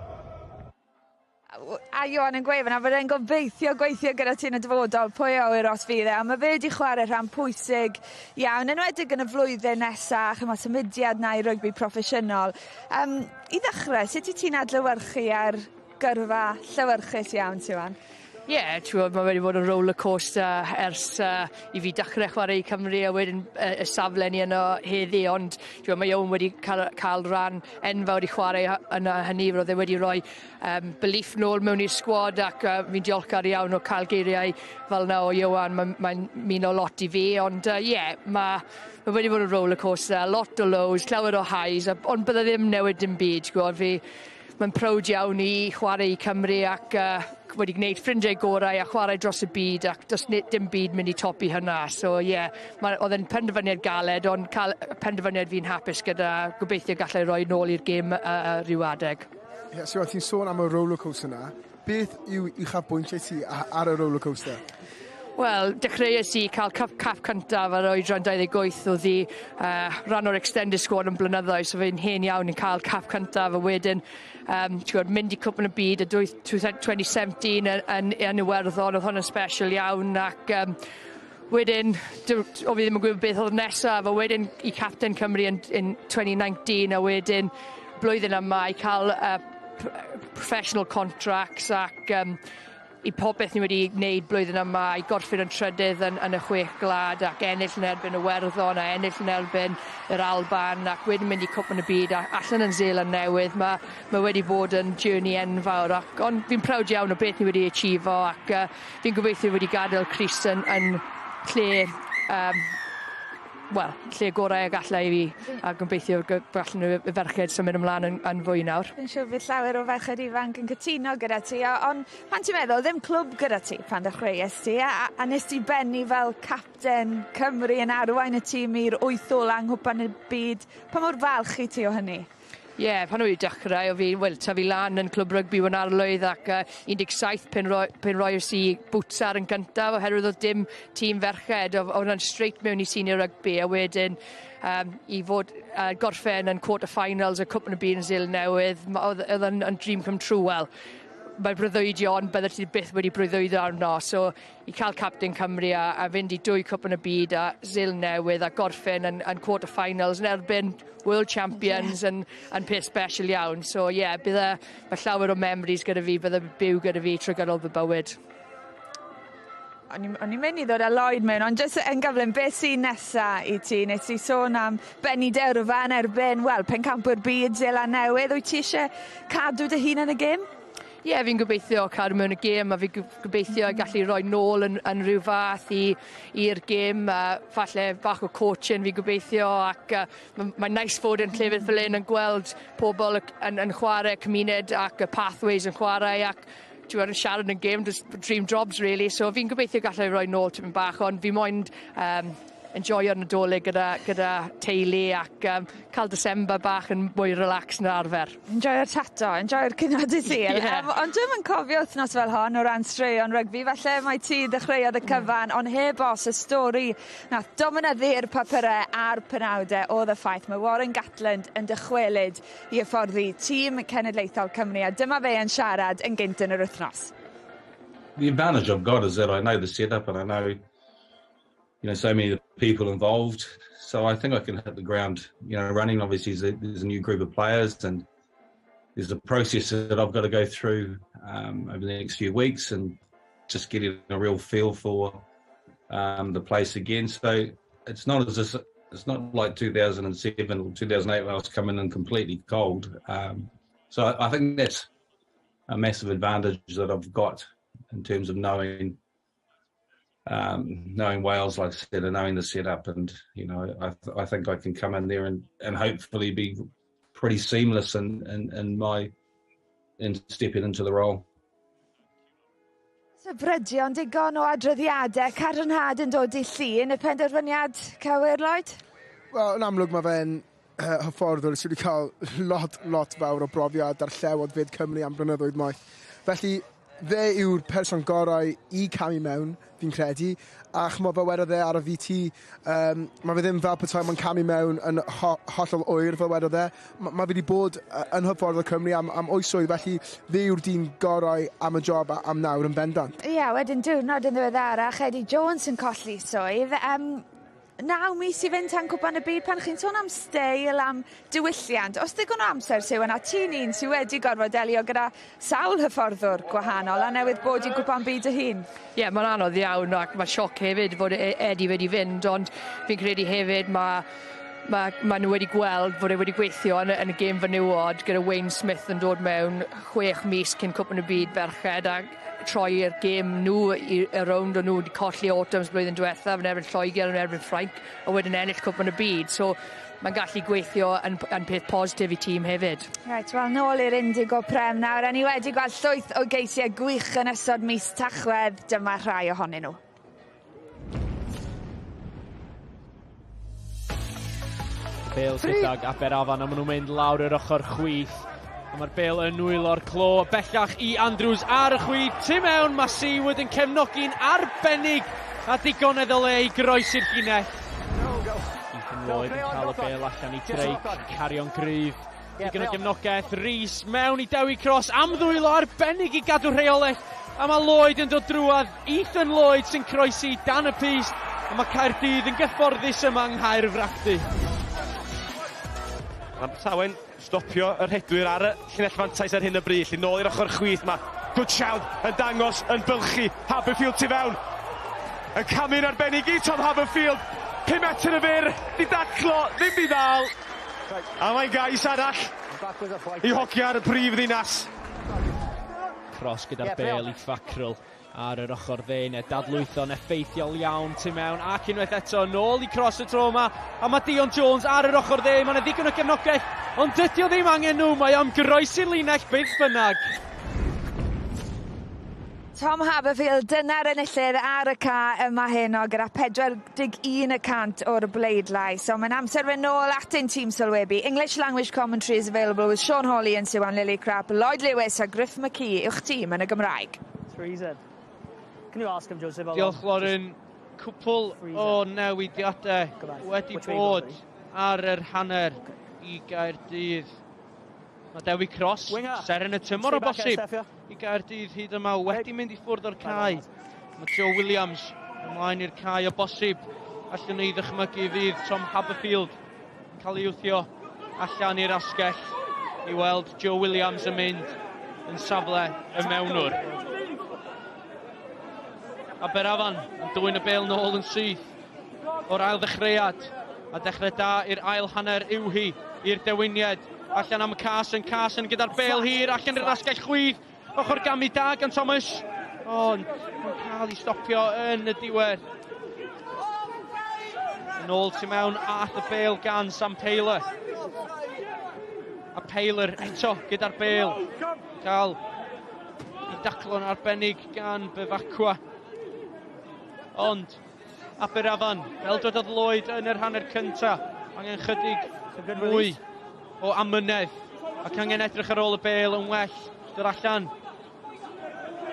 A Iwan yn gweud fyna bod e'n gobeithio gweithio gyda ti yn y dyfodol, pwy a wyr os fydd e, ond mae fe wedi chwarae rhan pwysig iawn, enwedig yn y flwyddyn nesaf, chymod, symudiad na i rygbi proffesiynol. I ddechrau, sut wyt ti'n adlewyrchu ar gyrfa llewyrchus iawn, Siwan? Ie, yeah, ti'n gwybod, mae wedi bod yn roller coaster ers i fi dechrau chwarae i Cymru a wedyn y safle ni yno heddi, ond ti'n gwybod, mae Owen wedi cael rhan enfawr i chwarae yna hynny, roedd e wedi rhoi belief nôl mewn i'r sgwad ac fi'n diolchgar iawn o cael geiriau fel yna o Iwan, mae'n meano lot i fi, ond ie, yeah, mae wedi bod yn roller coaster, lot o lows, llawer o highs, ond bydde ddim newid dim byd, ti'n gwybod, mae'n proud iawn i chwarae i Cymru ac wedi gwneud ffrindiau gorau a chwarae dros y byd ac does dim byd mynd i topi hynna. So ie, yeah, oedd e'n penderfyniad galed, ond cael penderfyniad fi'n hapus gyda, gobeithio gallai roi nôl i'r gêm rhyw adeg. Ie, yeah, so ti'n sôn am y rollercoaster yna. Beth yw uchafbwyntiau ti ar y rollercoaster? Wel, dechreuais i cael cap cyntaf ar oedran 28, oedd i rhan o'r extended squad yn blynyddoedd, so fi'n hen iawn yn cael cap cyntaf a wedyn ti'n gwybod, mynd i Cwpan y Byd y 2017 yn Iwerddon, oedd hwn yn special iawn ac wedyn, o fi ddim yn gwybod beth oedd nesaf, a wedyn i captain Cymru yn 2019 a wedyn blwyddyn yma i cael professional contracts ac i popeth ni wedi gwneud blwyddyn yma, i gorffen yn trydydd yn y chwech gwlad ac ennill yn erbyn y Werddon a ennill yn erbyn yr Alban ac wedyn mynd i Cwpan y Byd a allan yn Seland Newydd. Mae wedi bod yn journey enfawr, ac, ond fi'n proud iawn o beth ni wedi achiefo ac fi'n gobeithio wedi gadael crys yn lle wel, lle gorau y gallai i fi a gobeithio gallen nhw y ferched symud ymlaen yn fwy nawr. Fi'n siŵr bydd llawer o ferched ifanc yn cytuno gyda ti, ond pan ti'n meddwl, ddim clwb gyda ti pan ddechreuais ti, a nes ti bennu fel capten Cymru yn arwain y tîm i'r wyth ola yng Nghwpan y Byd, pa mor falch i ti o hynny? Ie, yeah, pan o'n i dechrau, o fi, wel, tyfu lan yn clwb rygbi Waunarlwydd ac 17 pen roes i boots ar yn gyntaf oherwydd oedd dim tîm ferched, oedd hwnna'n straight mewn i senior rugby a wedyn i fod gorffen yn quarter finals y Cwpan y Byd yn Seland Newydd, oedd yn dream come true, wel, mae breuddwydio, ond bydde ti byth wedi breuddwydio arno. So, i cael captain Cymru a fynd i dwy Cwpan y Byd a Seland Newydd a gorffen yn quarter finals yn erbyn World Champions yn peth special iawn. So, ie, yeah, bydde, mae llawer o memories gyda fi, bydde byw gyda fi trwy gydol fy bywyd. O'n i'n mynd i ddod â Lloyd mewn, ond jyst yn gyflym, beth sy'n nesa i ti? Nes ti sôn am bennu dy yrfa yn erbyn, wel, pencampwyr byd Seland Newydd. Wyt ti eisiau cadw dy hun yn y gêm? Ie, yeah, fi'n gobeithio cadw mewn y gêm a fi gobeithio gallu rhoi nôl yn rhyw fath i'r gêm. Falle bach o coaching fi gobeithio ac mae'n nice fod yn llefydd fel hyn yn gweld pobl yn chwarae cymuned ac y pathways yn chwarae ac ti'n yn siarad yn gêm, just dream jobs really. So fi'n gobeithio gallai rhoi nôl tipyn bach, ond fi moyn enjoyo'r Nadolig gyda teulu ac cael December bach yn mwy relax na arfer. Enjoyo'r tato, enjoyo'r cinio dydd Sul. Yeah. Ond dwi'm yn cofio wythnos fel hon o ran straeon rygbi, falle mae ti ddechreuodd y cyfan, ond heb os y stori nath dominyddu'r papurau a'r penawdau oedd y ffaith mae Warren Gatland yn dychwelyd i hyfforddi tîm cenedlaethol Cymru, a dyma fe yn siarad yn gynt yn yr wythnos. The advantage I've got is that I know the setup and I know so many of the people involved. So I think I can hit the ground, running. Obviously, there's a new group of players and there's a process that I've got to go through over the next few weeks and just getting a real feel for the place again. So it's not as if, it's not like 2007 or 2008 when I was coming in completely cold. So I think that's a massive advantage that I've got in terms of knowing Wales, like I said, and knowing the setup, and I think I can come in there and hopefully be pretty seamless in my in stepping into the role. Sybrydion digon o adroddiadau, cadarnhad yn dod i llun, y penderfyniad cywir, Lloyd? Wel, yn amlwg mae fe'n hyfforddwr sydd wedi cael lot fawr o brofiad ar Llewod Fyd Cymru am blynyddoedd maith. Felly, fe yw'r person gorau i camu mewn, fi'n credu, a ch'mod fel wedodd e ar y VT, mae fe ddim fel petai mae'n camu mewn yn hollol oer fel wedodd e. Mae fe wedi bod yn hyfforddwr Cymru am oesoedd, felly fe yw'r dyn gorau am y job am nawr yn bendant. Ie, yeah, wedyn diwrnod yn ddiweddarach, Eddie Jones yn colli swydd. 9 mis i fynd tan Cwpan y Byd, pan chi'n sôn am steil, am diwylliant, os digon o amser sydd yna, ti'n un sydd wedi gorfod delio gyda sawl hyfforddwr gwahanol a newydd bod i Cwpan Byd y hun. Ie, yeah, mae'n anodd iawn ac mae sioc hefyd fod Eddie wedi fynd, ond fi'n credu hefyd mae nhw wedi gweld fod e wedi gweithio yn y gêm fenywod gyda Wayne Smith yn dod mewn 6 mis cyn Cwpan y Byd ferched a troi'r gêm nhw i'r rownd o'n nhw wedi colli Autumns blwyddyn diwethaf yn erbyn Lloegr yn erbyn Ffrainc a wedyn ennill Cwpan y Byd. So mae'n gallu gweithio yn peth positif i tîm hefyd. Reit, wel nôl i'r Indigo Prem nawr. A ni wedi gweld llwyth o geisiau gwych yn ystod mis Tachwedd. Dyma rhai ohonyn nhw. Bale gydag Aberafan a maen nhw'n mynd lawr yr ochr chwith. A mae'r bel yn nwylo'r clo bellach i Andrews ar y chwith. Tu mewn, mae Seawood yn cefnogi'n arbennig a digonedd o le i groesi'r llinell. Ethan Lloyd yn cael y bel allan i Drake, cario'n gryf. Digon o gefnogaeth, Rhys mewn i Dewi Cross am ddwylo arbennig i gadw rheolaeth. A mae Lloyd yn dod drwadd, Ethan Lloyd sy'n croesi dan y pyst. A mae Caerdydd yn gyfforddus yma yng Nghaerfrachdy. Abertawe'n stopio y rhedwyr ar y llinell fantais ar hyn o bryd. Lle nôl i'r ochr chwith mae Goodchild yn dangos yn bylchu. Haberfield tu fewn. Yn camu'n arbennig i Tom Haberfield. 5 metr y fyr, di daclo, ddim di ddal. A mae'n gais arall i hogiau'r prif ddinas. Cross gyda'r bel i Fackrell ar yr ochr dde, neu dadlwytho'n effeithiol iawn tu mewn, ac unwaith eto nôl i Cross y tro yma, a mae Dion Jones ar yr ochr dde, mae yna ddigon o gefnogaeth, ond dydy o ddim angen nhw, mae am groesi'r linell beth bynnag. Tom Haberfield, dyna'r enillydd ar y ca yma heno gyda 41% o'r bleidlais. So mae'n amser fynd nôl at ein tîm sylwebu. English language commentary is available with Sean Hawley and Siwan Lillicrap, Lloyd Lewis a Griff McKee yw'ch tîm yn y Gymraeg. Can you ask him, Joseph? Diolch, Lauren. Cwpl o newidiadau wedi bod ar yr hanner i Gaerdydd. Mae Dewi Cross, seren y tymor o bosib i Gaerdydd hyd yma, wedi mynd i ffwrdd o'r cae. Mae Joe Williams ymlaen i'r cae o bosib. Allan ni ddychmygu fydd Tom Haberfield yn cael ei wthio allan i'r asgell i weld Joe Williams yn mynd yn safle y mewnwr. Aberafan yn dwyn y bêl nôl yn syth o'r ail ddechreuad. A dechrau da i'r ail hanner yw hi i'r dewiniad. Allan am Carson, Carson gyda'r bêl hir, allan i'r asgell chwith. Ochr gamu da gan Thomas. Ond mae'n cael ei stopio yn y diwedd. Yn ôl tu mewn ath y bêl gan Sam Taylor. A Taylor eto gyda'r bêl. Cael ei daclo'n arbennig gan Bevacqua. Ond Aberafan, fel dwedodd Lloyd yn yr hanner cynta, angen chydig mwy o amynedd ac angen edrych ar ôl y bêl yn well dod allan.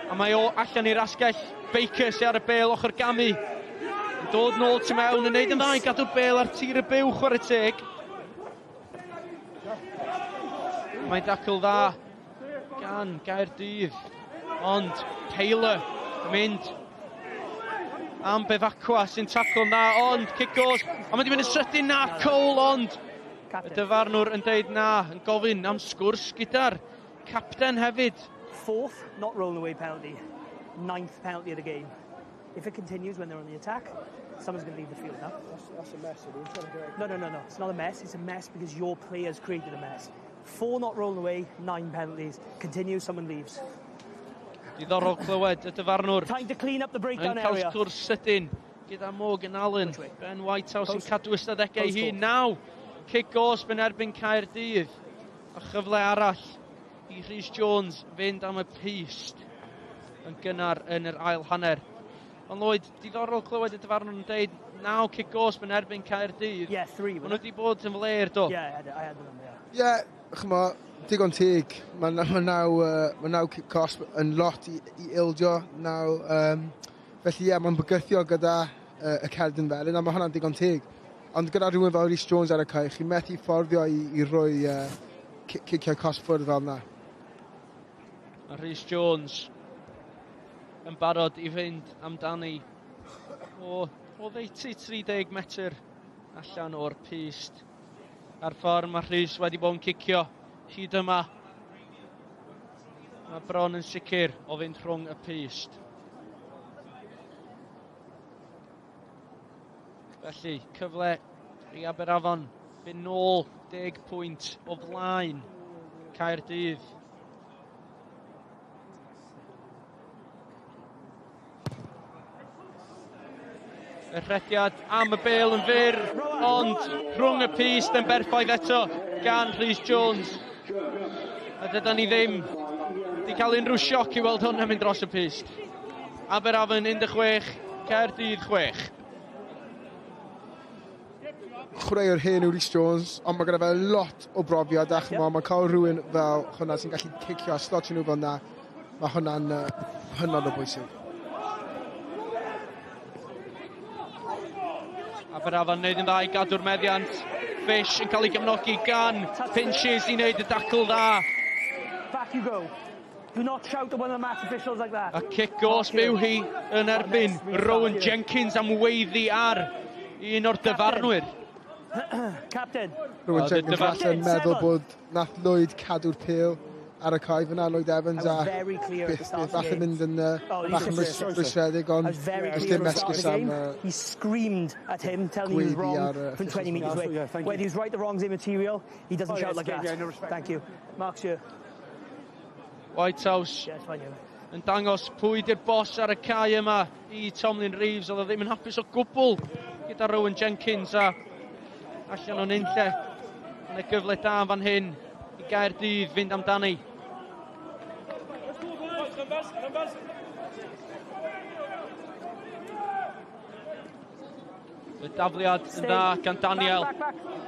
A mae o allan i'r asgell. Baker sy'n ar y bêl ochr gamu. Yn dod nôl tu mewn, yn neud yn dda i gadw'r bêl ar tir y byw, chwarae teg. Mae'n dacl dda gan Gaerdydd. Ond Taylor yn mynd am Bevacqua sy'n tacl na, ond cic goes. A mae wedi mynd yn sydyn na, Cole, ond y dyfarnwr yn deud na, yn gofyn am sgwrs gyda'r capten hefyd. Fourth, not rolling away penalty. Ninth penalty of the game. If it continues when they're on the attack, someone's going to leave the field now. That's a mess. No. It's not a mess. It's a mess because your players created a mess. 4 not rolling away, 9 penalties. Continue, someone leaves. Diddorol clywed y dyfarnwr. Time to clean up the breakdown area. Yn cael sgwrs sydyn gyda Morgan Allen. Ben Whitehouse yn cadw ystadegau ei hun. Naw, cic gosb yn erbyn Caerdydd. A chyfle arall i Rhys Jones fynd am y pyst yn gynnar yn yr ail hanner. Ond Lloyd, diddorol clywed y dyfarnwr yn deud 9 cic gosb yn erbyn Caerdydd. Yeah, 3. Maen nhw wedi bod yn fler, do. Yeah, I had them, yeah. Yeah, ch'mo, digon teg. Mae 9 cic cosb yn lot i ildio naw. Felly ie, yeah, mae'n bygythiol gyda y cerdyn felyn, a mae hwnna'n digon teg. Ond gyda rhywun fel Rhys Jones ar y cae, chi'n methu fforddio i roi ciciau cosb ffwrdd fel yna. Mae Rhys Jones yn barod i fynd amdani o oddeutu 30 metr allan o'r pyst. A'r ffordd mae Rhys wedi bod yn cicio hyd yma. Mae bron yn sicr o fynd rhwng y pyst. Felly, cyfle i Aberafan fynd nôl 10 pwynt o flaen Caerdydd. Y rhediad am y bêl yn fyr, ond rhwng y pyst yn berffaith eto gan Rhys Jones. A dydan ni ddim wedi cael unrhyw sioc i weld hwn yn mynd dros y pyst. Aberafan 16, Caerdydd 6. Chwaraewr hen yw Rhys Jones, ond mae gyda fe lot o brofiad a ch'mo, mae cael rhywun fel hwnna sy'n gallu cicio a slotio nhw fel yna, mae hwnna'n hynod o bwysig. Aberafan wneud yn dda i gadw'r meddiant. Fish yn cael ei gefnogi gan Pinches i wneud y dacl dda. Back you go. Do not shout at one of the match officials like that. A cic gosb yw hi yn erbyn Rowan Jenkins am weiddi ar un o'r dyfarnwyr. Captain. Rowan Jenkins falle'n meddwl bod nath Lloyd cadw'r pêl ar y cae fyna, Lloyd Evans, a beth falle mynd yn bach yn rwystredig, ond does dim esgus am He screamed at him, telling him he was wrong from 20 metres away. Whether he was right or wrong is immaterial, he doesn't shout like that. Thank you. Mark's here. Whitehouse yn dangos pwy di'r bos ar y cae yma i Tomlin Reeves. Oedd o ddim yn hapus o gwbl gyda Rowan Jenkins a allan o'n unlle. Yn y gyfle da fan hyn i Gaerdydd fynd amdani. Y dafliad yn dda gan Daniel.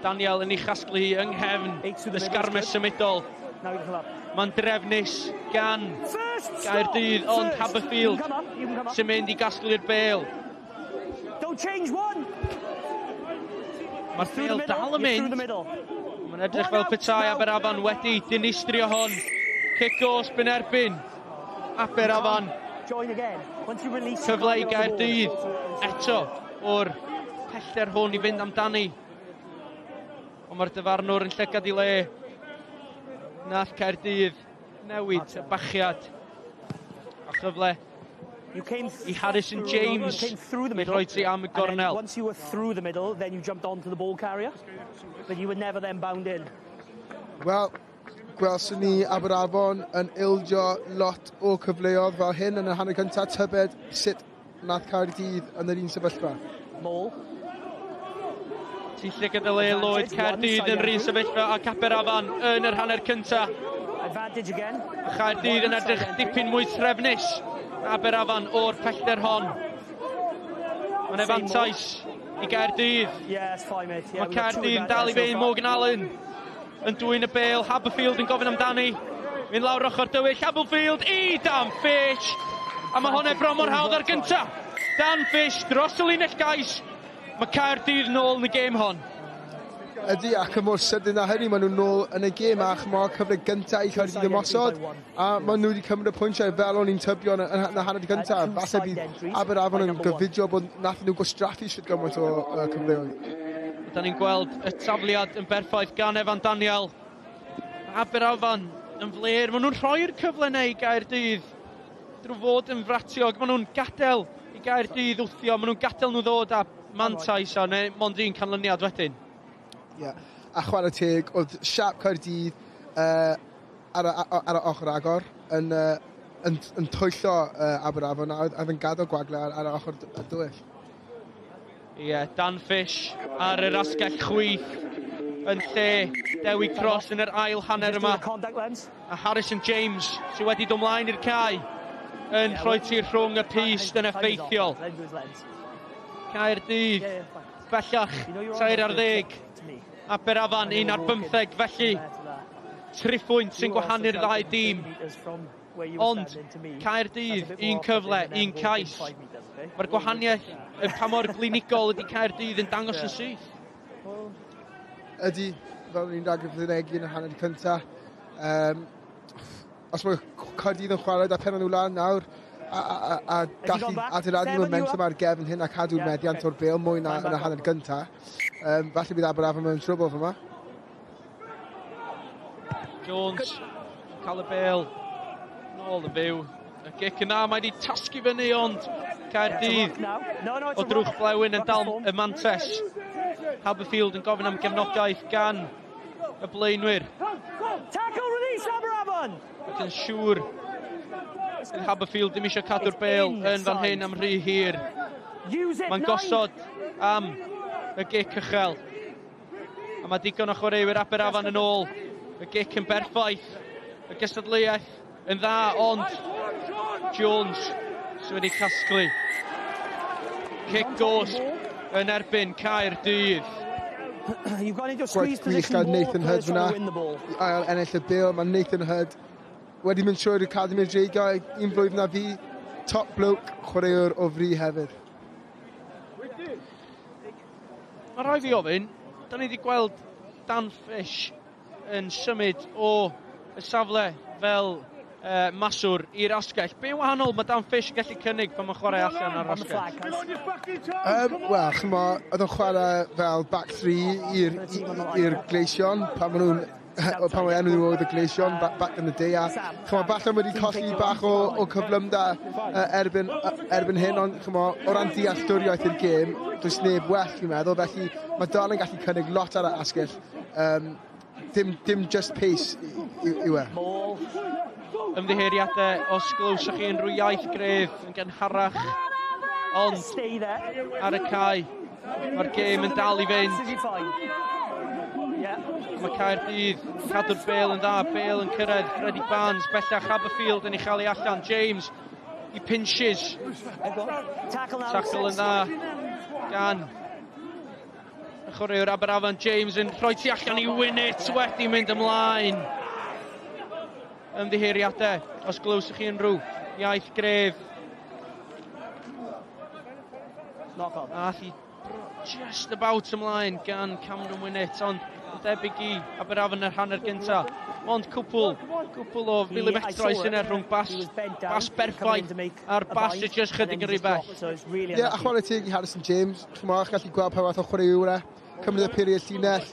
Daniel yn ei chasglu hi yng nghefn y sgarmes symudol. Mae'n drefnus gan Gaerdydd, ond Haberfield sy'n mynd i gasglu'r bêl. Mae'r bêl dal yn mynd. Mae'n edrych fel petai Aberafan wedi dinistrio hon. Cic gosb yn erbyn Aberafan. Cyfle i Gaerdydd eto o'r pellter hwn i fynd amdani. Ond mae'r dyfarnwr yn llygad i le. Nath Caerdydd newid y bachiad. A chyfle i Harrison James i roi ti am y gornel. Once you were through the middle, then you jumped onto the ball carrier, but you were never then bound in. Wel, Gwelson ni Aberafon yn ildio lot o cyfleoedd fel hyn yn y hanner cyntaf. Tybed sut nath Caerdydd yn yr un sefyllfa. Maul. Ti'n lle gyda le Lloyd, Caerdydd yn yr un sefyllfa ac Aberafan yn yr hanner cyntaf. Advantage again. Chaerdydd yn edrych dipyn mwy trefnus. Aberafan o'r pellter hon. Mae'n fantais i Gaerdydd. Yeah, it's fine, mate. Yeah, Mae Caerdydd yn dal i fynd, Morgan Allen yn dwyn y bêl. Haberfield yn gofyn amdani. Mynd lawr ochr dywyll. Haberfield i Dan Fish. A mae hwnna bron mor hawdd ar gyntaf. Dan Fish dros y linell gais. Mae Caerdydd nôl yn y gêm hon. Ydy, ac yn mor sydyn â hynny, maen nhw'n nôl yn y gêm a chymod cyfle gyntaf i Caerdydd ymosod, a maen nhw wedi cymryd y pwyntiau fel o'n i'n tybio yn y hanner gyntaf. Falle bydd Aberafon yn gofidio bod nath nhw gwastraffu sut gymaint o cyfleoedd. Da ni'n gweld y tafliad yn berffaith gan Evan Daniel. Aberafan yn fler, maen nhw'n rhoi'r cyfle neu i Gaerdydd drwy fod yn fratiog. Maen nhw'n gadael i Gaerdydd wthio, maen nhw'n gadael nhw ddod â mantais a neu mond un canlyniad wedyn. Yeah. A chwarae teg, oedd siap Caerdydd ar y ochr agor yn twyllo Aberafon a oedd yn gadael gwagle ar y ochr dywyll. Ie, yeah, Dan Fish ar yr asgell chwith yn lle Dewi Cross yn yr ail hanner yma. A Harrison James sydd wedi dod mlaen i'r cae yn rhoi tir rhwng y pyst yn effeithiol. Caerdydd bellach 13. Aberafan 1-15, felly 3 pwynt sy'n gwahanu'r ddau dîm. Ond Caerdydd, un cyfle, un cais. Mae'r gwahaniaeth yn pa mor glinigol ydy Caerdydd yn dangos yn syth. Ydy, fel ni'n rhagfynegi yn y hanner cyntaf. Os mae Caerdydd yn chwarae da pen nhw lan nawr, a gallu adeiladu momentum ar gefn hyn a cadw'r meddiant o'r bêl mwy na yn y hanner gyntaf. Falle bydd Aberafan mewn trwbl fyma. Jones, cael y bêl nôl yn fyw. Y gic yna, mae wedi tasgu fyny, ond Caerdydd o drwch blewyn yn dal y mantes. Haberfield yn gofyn am gefnogaeth gan y blaenwyr. Tackle release, Aberafan! Ac yn siŵr Haberfield ddim eisiau cadw'r bêl yn fan hyn am rhy hir. Mae'n gosod am y gic uchel. A mae digon o chwaraewyr Aberafan yn ôl. Y gic yn berffaith. Y gystadleuaeth yn dda, ond Jones sydd wedi casglu. Cic gosb yn erbyn Caerdydd. Gwaith gwych gan Nathan Hood fyna. Ail ennill y bêl, mae Nathan Hood wedi mynd trwy'r Academi'r Dreigiau un blwyddyn na fi. Top bloke, chwaraewr o fri hefyd. Mae rhaid fi ofyn, da ni wedi gweld Dan Fish yn symud o y safle fel maswr i'r asgell. Be wahanol mae Dan Fish yn gallu cynnig pan mae'n chwarae allan ar asgell? Wel, chymod, oedd o'n chwarae fel back three i'r Gleision pan maen nhw'n pan mae enw nhw oedd y Gleision back in the day, a chymod, falle wedi colli bach o cyflymda erbyn hyn, ond chymod, o ran dealltwriaeth i'r gêm, does neb well, fi'n meddwl, felly mae dal yn gallu cynnig lot ar y asgell. Dim just pace yw e. Ymddiheuriadau os glywsoch chi unrhyw iaith gref yn gynharach, ond ar y cae mae'r gêm yn dal i fynd. Mae Caerdydd cadw'r bêl yn dda, bêl yn cyrraedd Freddie Barnes, bellach Haberfield yn ei chael ei allan, James i Pinches. Tackle yn dda gan y chwaraewr Aberafan. James yn rhoi tu allan i Winnett, wedi mynd ymlaen. Ymddiheuriadau os glywsoch chi unrhyw iaith gref. Ath i just about ymlaen gan Cameron Winnett, ond yn debyg i Aberafan yr hanner gyntaf. Ond cwpl o milimetrau sy'n rhwng bas berffaith a'r bas sy'n just chydig yn rhy bell. Ie, a chwarae teg i Harrison James. Chymod, gallu gweld pa fath o chwaraewr e. Cymryd y piri y llinell.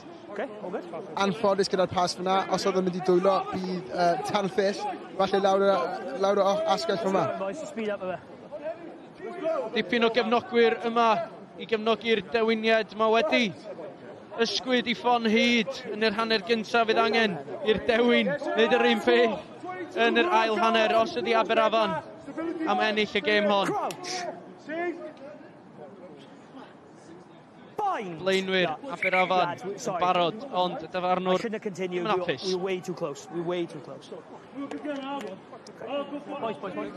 Anffodus gyda'r pas fyna. Os oedd yn mynd i dwylo, bydd Dan Fish falle lawr o asgell fyma. Dipyn o gefnogwyr yma i gefnogi'r dewiniad. Mae wedi ysgwyd i ffon hyd yn yr hanner gyntaf, fydd angen i'r Dewin wneud yr un peth yn yr ail hanner os ydy Aberafan am ennill y gêm hon. Blaenwyr Aberafan yn barod, ond y dyfarnwr ddim yn hapus. We're way too close. We're way too close. Boys, boys, boys.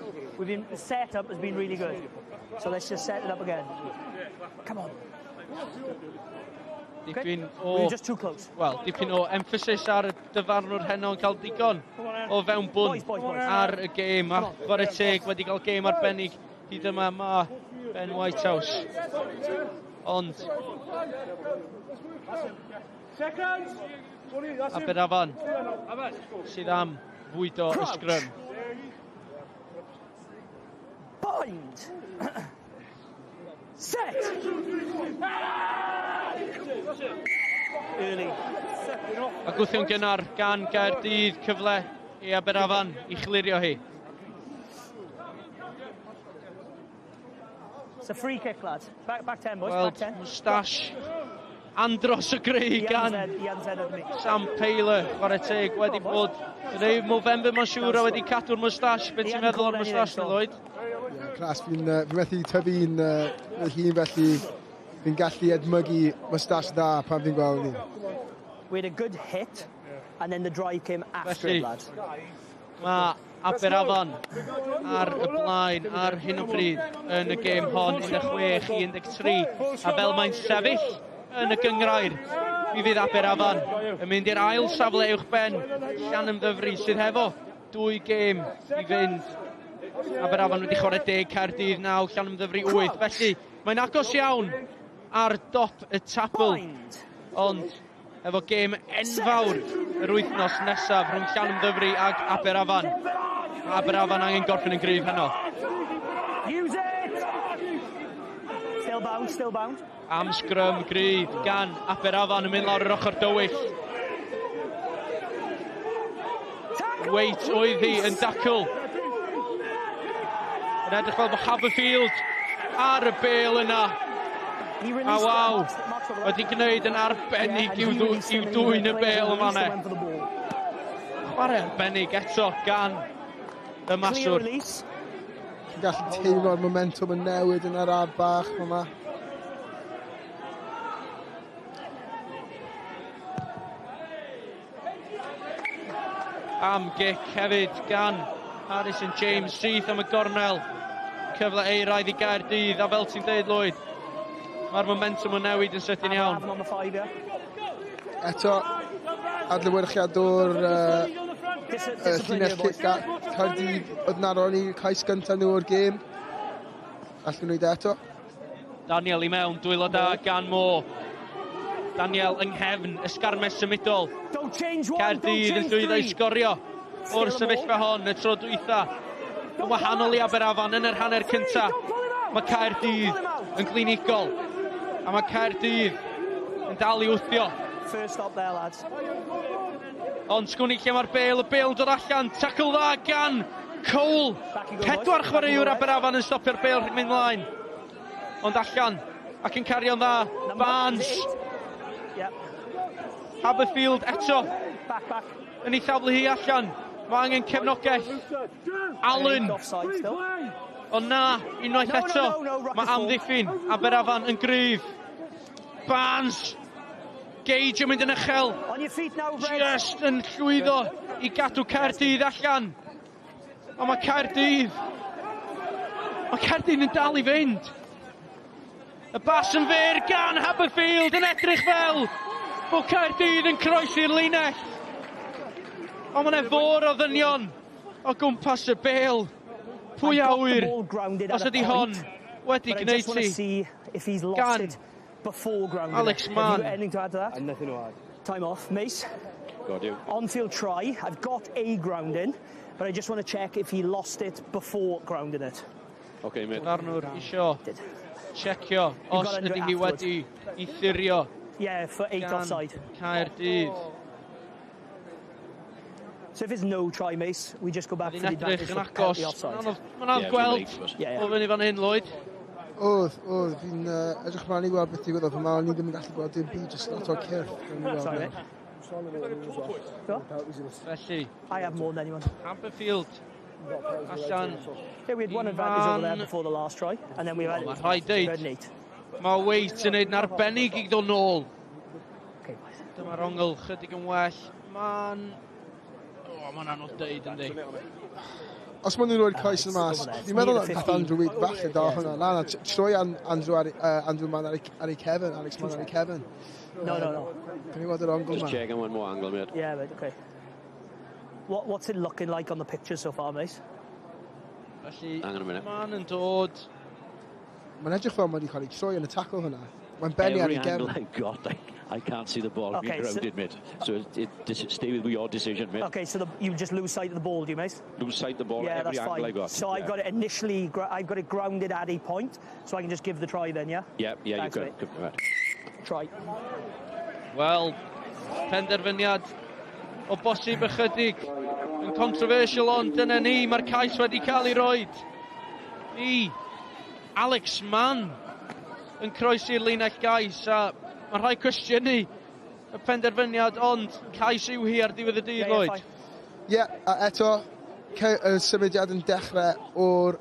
The setup has been really good. So let's just set it up again. Come on. Dipyn o, well, dipyn o emphasis ar y dyfarnwr heno yn cael digon o fewnbwn ar y gêm. A chwarae teg wedi cael gêm arbennig hyd yma mae Ben Whitehouse. Ond Aberafan sydd am fwydo y sgrym. Bind! Set! Early. A gwthio'n gynnar gan Gaerdydd, cyfle i Aberafan i chlirio hi. It's a free kick, lads. Back 10, boys. Well, back 10. Moustache andros o greu gan Sam Paylor, chwarae teg, wedi bod yn ei Movember, mae'n siŵr, a wedi cadw'r moustache. Beth ti'n meddwl o'r moustache na, Lloyd? Yeah, clas, fi'n methu tyfu'n hun, felly fi'n gallu edmygu moustache dda pan fi'n gweld ni. We had a good hit, and then the drive came after it, lads. Mae Aberafan ar y blaen ar hyn o bryd yn y gêm hon, 16-13, a fel mae'n sefyll yn y gynghrair, mi fydd Aberafan yn mynd i'r ail safle uwch ben Llanymddyfri sydd hefo 2 gêm i fynd. Aberafan wedi chwarae 10, Caerdydd 9, Llanymddyfri 8, felly mae'n agos iawn ar dop y tabl, ond efo gêm enfawr yr wythnos nesaf rhwng Llanymddyfri ag Aberafan. Aberafan angen gorffen yn gryf heno. Use it! Still bound, still bound. Am sgrym gryf gan Aberafan yn mynd lawr yr ochr dywyll. Wait oedd hi yn dacl. Yn edrych fel bod Haverfield ar y bêl yna. A waw, wedi gwneud yn arbennig i'w dwyn y bêl yma ne. Chwarae arbennig eto gan y maswr. Ti'n gallu teimlo'r momentum yn newid yn yr ar bach yma. Am gic hefyd gan Harrison James, syth am y gornel. Cyfle eiraidd i Gaerdydd, a fel ti'n deud, Lloyd, mae'r momentum yn newid yn sydyn iawn. Eto, adlewyrchiad o'r llinell cic Caerdydd oedd yn arwain i'r cais gyntaf nhw o'r gêm. Allan nhw wneud eto. Daniel i mewn, dwylo da gan Mo. Daniel yng nghefn, ysgarmes symudol. Caerdydd yn llwyddo i sgorio o'r sefyllfa hon y tro dwytha. Yn wahanol i Aberafan yn yr hanner cyntaf, mae Caerdydd yn glinigol. A mae Caerdydd yn dal i wthio. First stop there, lads. Ond sgwn i lle mae'r bêl, y bêl yn dod allan. Tackle dda gan Cole. 4 chwaraewr Aberafan yn stopio'r bêl rhag mynd mlaen. Ond allan ac yn cario'n dda. Barnes. Haverfield eto. Yn ei thaflu hi allan. Mae angen cefnogaeth. Allen. Ond na, unwaith eto. Mae amddiffyn Aberafan yn gryf. Barnes. Gage yn mynd yn uchel. Just yn llwyddo i gadw Caerdydd allan. Ond mae Caerdydd. Mae Caerdydd yn dal i fynd. Y bas yn fyr gan Haverfield yn edrych fel bod Caerdydd yn croesi'r linell. Ond mae'n fôr o ddynion o gwmpas y bêl. Pwy a ŵyr os ydy hon wedi gwneud ti gan Alex Mann. Anything to add to that? Nothing to add. Time off, Mace. Got you. On-field try. I've got a grounding, but I just want to check if he lost it before grounding it. Okay, mate. Farnwr isio checio os ydy hi wedi i thurio. Yeah, for 8 offside. Caerdydd. So if it's no try, Mace, we just go back for the advantage for penalty offside. Mae'n anodd gweld o fyny fan hyn, Lloyd. Oedd, oedd. Fi'n edrych ymlaen i weld beth digwyddodd fyma, ond ni ddim yn gallu gweld dim byd, jyst lot o'r cyrff. Sorry, mate. Felly, I have more than anyone. Hamptonfield allan. Yeah, we had one advantage over there before the last try, and then we've had, Mae rhaid we've deud, had an eight. Mae Waite yn neud yn arbennig i ddod nôl. Dyma'r ongl chydig yn well. Ma'n... O, mae'n anodd deud, yndi. Os maen nhw'n rhoi'r cais yn mas, fi'n meddwl nath Andrew Waite falle da hwnna. Na, na, troi Andrew, Andrew Mann ar ei cefn, Alex Mann ar ei cefn. No. Can i weld yr ongl Just ma? checking one more angle, mate. Yeah, mate, okay. What's it looking like on the picture so far, mate? Felly, Hang on a minute. Mann yn dod. Mae'n edrych fel mae wedi cael ei troi yn y tackle hwnna. Mae'n bennu ar Every ei angle gefn. I've got, I can't see the ball Okay, being so- grounded, mate. So stay with your decision, mate. Okay, so you just lose sight of the ball, do you, mate? Lose sight of the ball Yeah, every that's angle fine. I got. So I've got it initially, I've got it grounded at a point, so I can just give the try then, yeah? Yeah, Thanks, you mate. could. Right. Try. Wel, penderfyniad o bosib ychydig yn controversial, ond dyna ni, mae'r cais wedi cael ei roed i Alex Mann yn croesi'r linell gais, a mae rhai cwestiynu y penderfyniad, ond cais yw hi ar diwedd y dydd, Lloyd. Ie, yeah, a eto, y symudiad yn dechrau o'r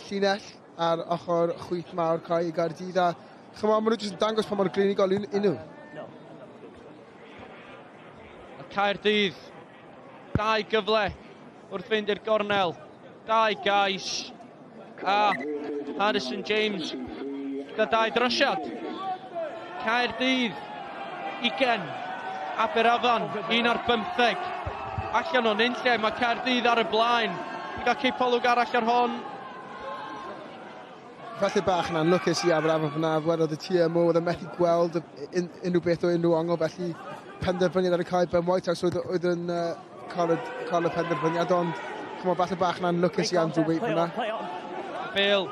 llinell ar ochr chwith mawr cae i Gaerdydd, a chymod, maen nhw jyst yn dangos pa mor glinigol unw. A Caerdydd, dau gyfle wrth fynd i'r gornel, dau gais, a Harrison James gyda dau drosiad. Caerdydd, 20, Aberafan, 1 ar 15. Allan o'n unlle, mae Caerdydd ar y blaen. I gael cipolwg arall ar hon. Falle bach yn anlwcus i Aberafan fyna, wedodd y TMO, oedd yn methu gweld unrhyw beth o unrhyw ongl, felly penderfyniad ar y cae Ben Whitehouse oedd yn cael y penderfyniad, ond chymod, falle bach yn anlwcus i Andrew Waite fyna. Bale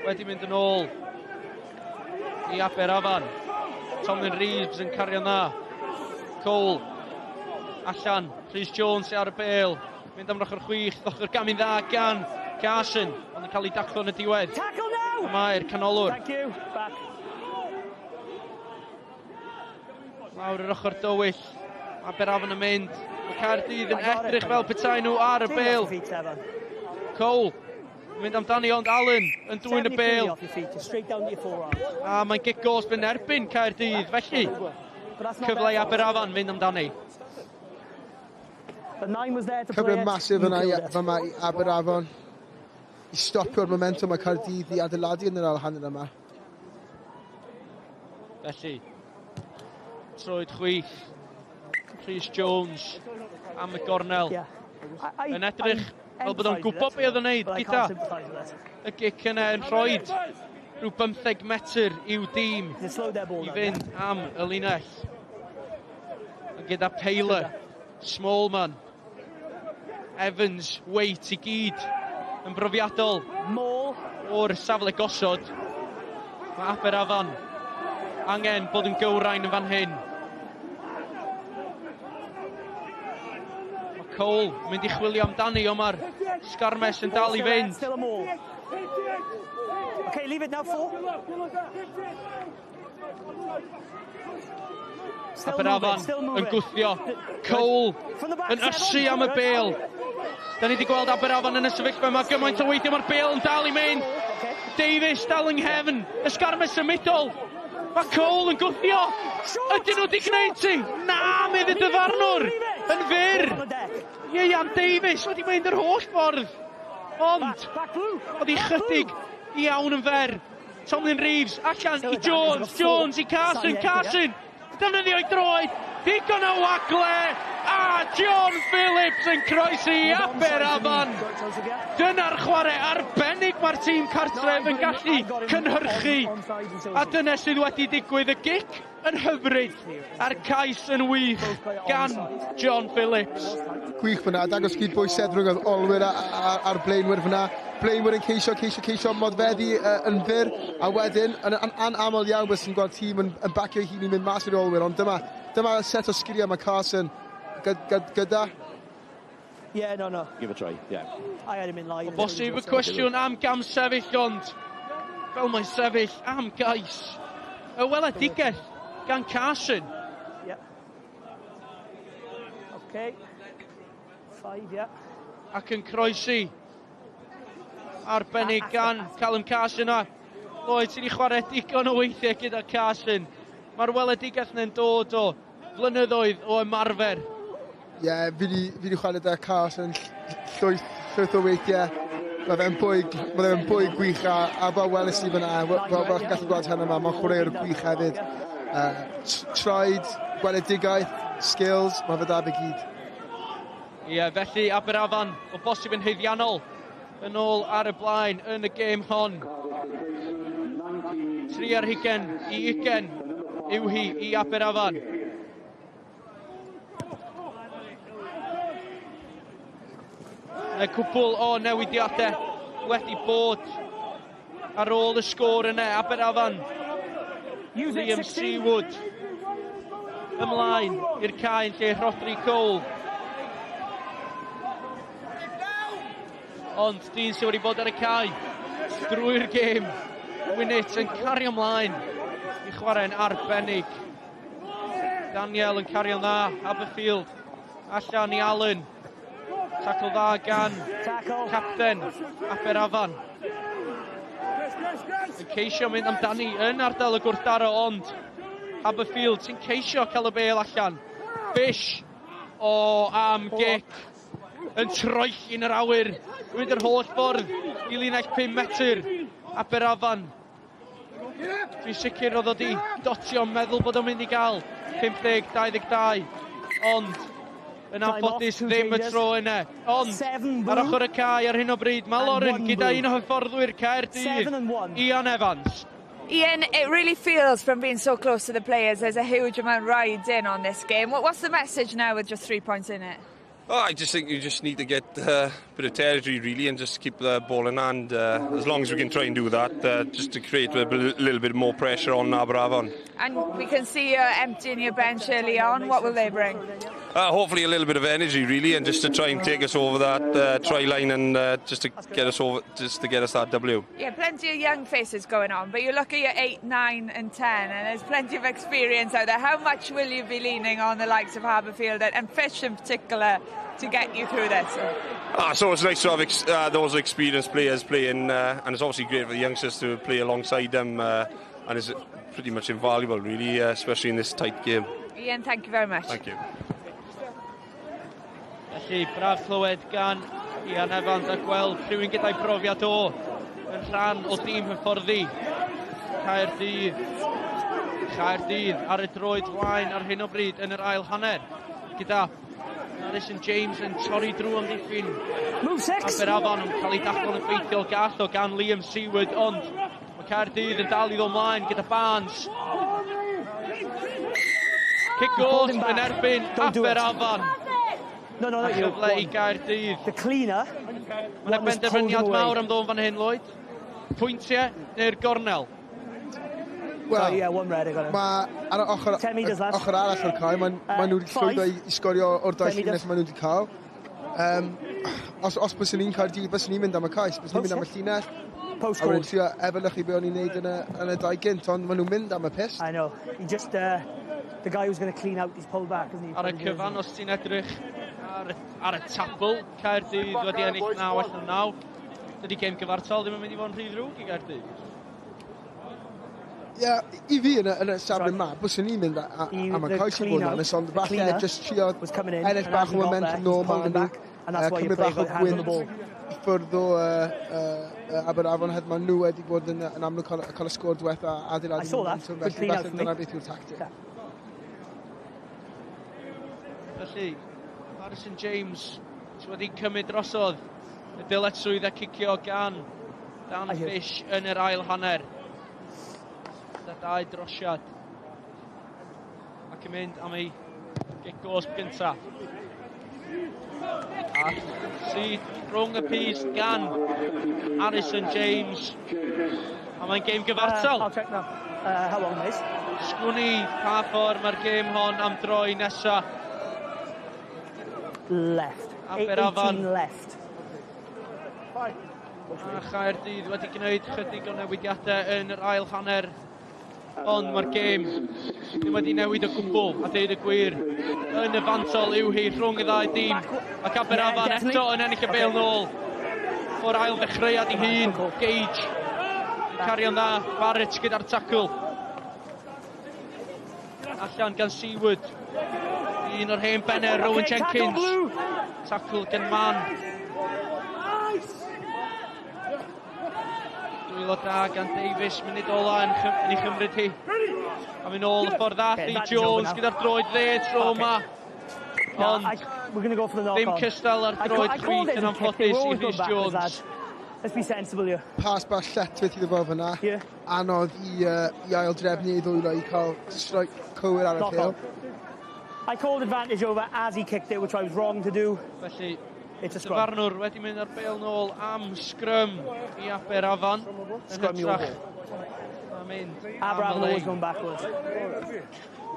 wedi mynd yn ôl i Aberafan. Tomlin Reeves yn cario dda. Cole allan. Rhys Jones ar y bêl. Mynd am ochr chwith, ochr gamu'n dda gan Carson, ond yn cael ei daclo yn y diwedd. Tackle now! Mae'r canolwr. Thank you. Back. Lawr yr ochr dywyll. Aberafan yn mynd. Mae Caerdydd yn edrych fel petai nhw ar y bêl. Cole mynd amdani, ond Allen yn dwyn y bêl. A mae'n gic gosb yn erbyn Caerdydd, felly cyfle i Aberafan fynd amdani. Cyfle massive yna fyma i Aberafan i stopio'r momentum mae Caerdydd i adeiladu yn yr ail hanner yma. Felly, troed chwith, Rhys Jones am y gornel. Yn edrych fel bod o'n gwybod beth oedd o'n neud gyda y gic yna yn rhoi rhyw 15 metr i'w dîm i fynd am y linell. Gyda Taylor, Smallman, Evans, Waite i gyd yn brofiadol o'r safle gosod. Mae Aberafan angen bod yn gywrain yn fan hyn. Mae Cole mynd i chwilio amdani, ond mae'r sgarmes yn dal i fynd. Okay, leave it now, four. Aberafan yn gwthio. Cole yn ysu am y bêl. Da ni wedi gweld Aberafan yn y sefyllfa yma gymaint o weithiau, mae'r bêl yn dal i mynd. Davies dal yng nghefn. Y sgarmes symudol. Mae Cole yn gwthio. Ydyn nhw wedi gwneud ti? Na, medd y dyfarnwr. Yn fyr. Ieuan Davies wedi mynd yr holl ffordd. Ond, oedd hi chydig iawn yn fer. Tomlin Reeves allan i Jones, Jones i Carson, Carson defnyddio ei droed, digon o wagle, a John Phillips yn croesi i Aberafan. Dyna'r chwarae arbennig mae'r tîm cartref yn gallu cynhyrchu. A dyna sydd wedi digwydd, y gic yn hyfryd a'r cais yn wych gan John Phillips. Gwych fyna, dangos gyd bwysedd rhwng yr olwyr a'r blaenwyr fyna. Blaenwyr yn ceisio, ceisio, ceisio modfeddu yn fyr, a wedyn, yn anaml iawn bys yn gweld tîm yn bacio hun i mynd mas i'r olwyr, ond dyma set o sgiliau mae Carson gyda. Yeah, no. Give a try, yeah. I had him in line. O bosib y cwestiwn am gam sefyll, ond Fel mae'n sefyll am gais. Y weledigaeth gan Carson. Yeah. Okay. 5, yeah. Ac yn croesi. Arbennig gan Callum Carson yna. Lloyd sydd wedi chwarae digon o weithiau gyda Carson. Mae'r weledigaeth yna'n dod o flynyddoedd o ymarfer. Ie, yeah, fi wedi chwarae gyda Carson llwyth o weithiau. Mae fe'n bwy gwych a fel weles i fyna, fel chi'n gallu gweld hyn yma, mae'n chwaraewr gwych hefyd. Traed, gweledigaeth, skills, mae fe da fe gyd. Ie, yeah, felly Aberafan o bosib yn haeddiannol yn ôl ar y blaen yn y gêm hon. 3 ar 20 i 20 yw hi i Aberafan. Y cwpl o newidiadau wedi bod ar ôl y sgôr yna. Aberafan, Liam Seawood ymlaen i'r cae yn lle Rodri Cole. Ond dyn sydd wedi bod ar y cae drwy'r gêm, Winnett yn cario ymlaen i chwarae'n arbennig. Daniel yn cario'n dda, Aberfield allan i Allen. Tackle dda gan capten Aberafan. Yn ceisio mynd amdani yn ardal y gwrthdaro, ond Haberfield sy'n ceisio cael y bêl allan. Fish o am gic yn troell yn yr awyr. Mynd yr holl ffordd i linell 5 metr. Aberafan. Dwi'n sicr oedd o di dotio meddwl bod o'n mynd i gael 50-22. Ond yn anffodus ddim y tro yna. Ond ar ochr y cae ar hyn o bryd, mae Lauren gyda un o hyfforddwyr Caerdydd, Ian Evans. Ian, it really feels from being so close to the players, there's a huge amount riding on this game. What's the message now with just 3 points in it? Oh, I just think you just need to get a bit of territory really and just keep the ball in hand. As long as we can try and do that, just to create a little bit more pressure on Aberafan. And we can see you emptying your bench early on. What will they bring? Hopefully a little bit of energy really, and just to try and take us over that try line and just to get us over, just to get us that W. Yeah, plenty of young faces going on, but you look at your 8, 9 and 10 and there's plenty of experience out there. How much will you be leaning on the likes of Haberfield and Fish in particular to get you through this? So it's nice to have those experienced players playing, and it's obviously great for the youngsters to play alongside them, and it's pretty much invaluable really, especially in this tight game. Ian, thank you very much. Thank you. Felly, braf clywed gan Ian Evans a gweld rhywun gyda'i brofiad o yn rhan o dîm hyfforddi Caerdydd. Caerdydd ar y droed flaen ar hyn o bryd yn yr ail hanner gyda Harrison James yn torri drwy amddiffyn. Move six. Aberafan yn cael ei daclo'n effeithiol gath o gan Liam Seward, ond mae Caerdydd yn dal i ddod ymlaen gyda Barnes. Cic gosb yn erbyn Aberafan. No, not you. Cyfle i Gaerdydd. The cleaner. Mae yna benderfyniad mawr am ddod fan hyn, Lloyd. Pwyntiau neu'r gornel? Wel, yeah, one red, I got him. Mae ar y ochr, ochr arall o'r cae, mae ma nhw wedi llwyddo i sgorio o'r dau llinell maen nhw wedi cael. Os byswn ni'n Caerdydd, byswn ni'n mynd am y cais, byswn ni'n mynd am y llinell. Post A wedyn trio efelychu be o'n i'n neud yn y dau gynt, ond maen nhw'n mynd am y pyst. I know. He just, the guy who's going to clean out, he's pulled back, isn't he? Ar y cyfan, os ti'n edrych ar y tabl, Caerdydd wedi ennill 9 allan 9. Dydy gêm gyfartal ddim yn mynd i fod yn rhy ddrwg i Gaerdydd. Ie, yeah, i fi yn y safle yma, byswn ni'n mynd am y cais i fod yn onest, ond falle just trio ennill bach o momentum nôl maen nhw, cymryd bach o gwynt i ffwrdd o Aberafon, hefyd maen nhw wedi bod yn amlwg cael y sgôr diwetha adeiladu momentum, felly falle dyna beth yw'r tactic. Felly, Harrison James sydd wedi cymryd drosodd y dyletswydd a cicio gan Dan Fish yn yr ail hanner. Gyda dau drosiad. Ac yn mynd am ei gic gosb gynta. A sydd rhwng y pyst gan Harrison James. A mae'n gêm gyfartal. I'll check now. How long is? Sgwn i pa ffordd mae'r gêm hon am droi nesa. Left. Aberafan. 18 left. A Chaerdydd wedi gwneud chydig o newidiadau yn yr ail hanner. Ond mae'r gêm ddim wedi newid o gwbl, a deud y gwir, yn y fantol yw hi rhwng y ddau dîm. Ac Aberafan eto yn ennill y bêl nôl o'r ail ddechreuad i hun. Gage yn cario'n dda, Barrett gyda'r tacl. Allan gan Seaward. Un o'r hen bennau, Rowan Jenkins. Tacl gan Mann. Dwylo da gan Davies, munud ola yn, yn ei chymryd hi. A mynd ôl y ffordd dda, Lee Jones gyda'r droed dde tro yma. Ond ddim cystal ar droed chwith yn anffodus i Rhys Jones. Let's be sensible here. Pas bach lletchwith iddo fo fyna. Yeah. Anodd i, i aildrefnu ei ddwylo i cael strike cywir ar y pêl. I called advantage over as he kicked it, which I was wrong to do. Felly, It's a scrum. Dyfarnwr wedi mynd ar bêl nôl am sgrym i Aberafan. Scrum your ball. A mynd Aberafan always going backwards.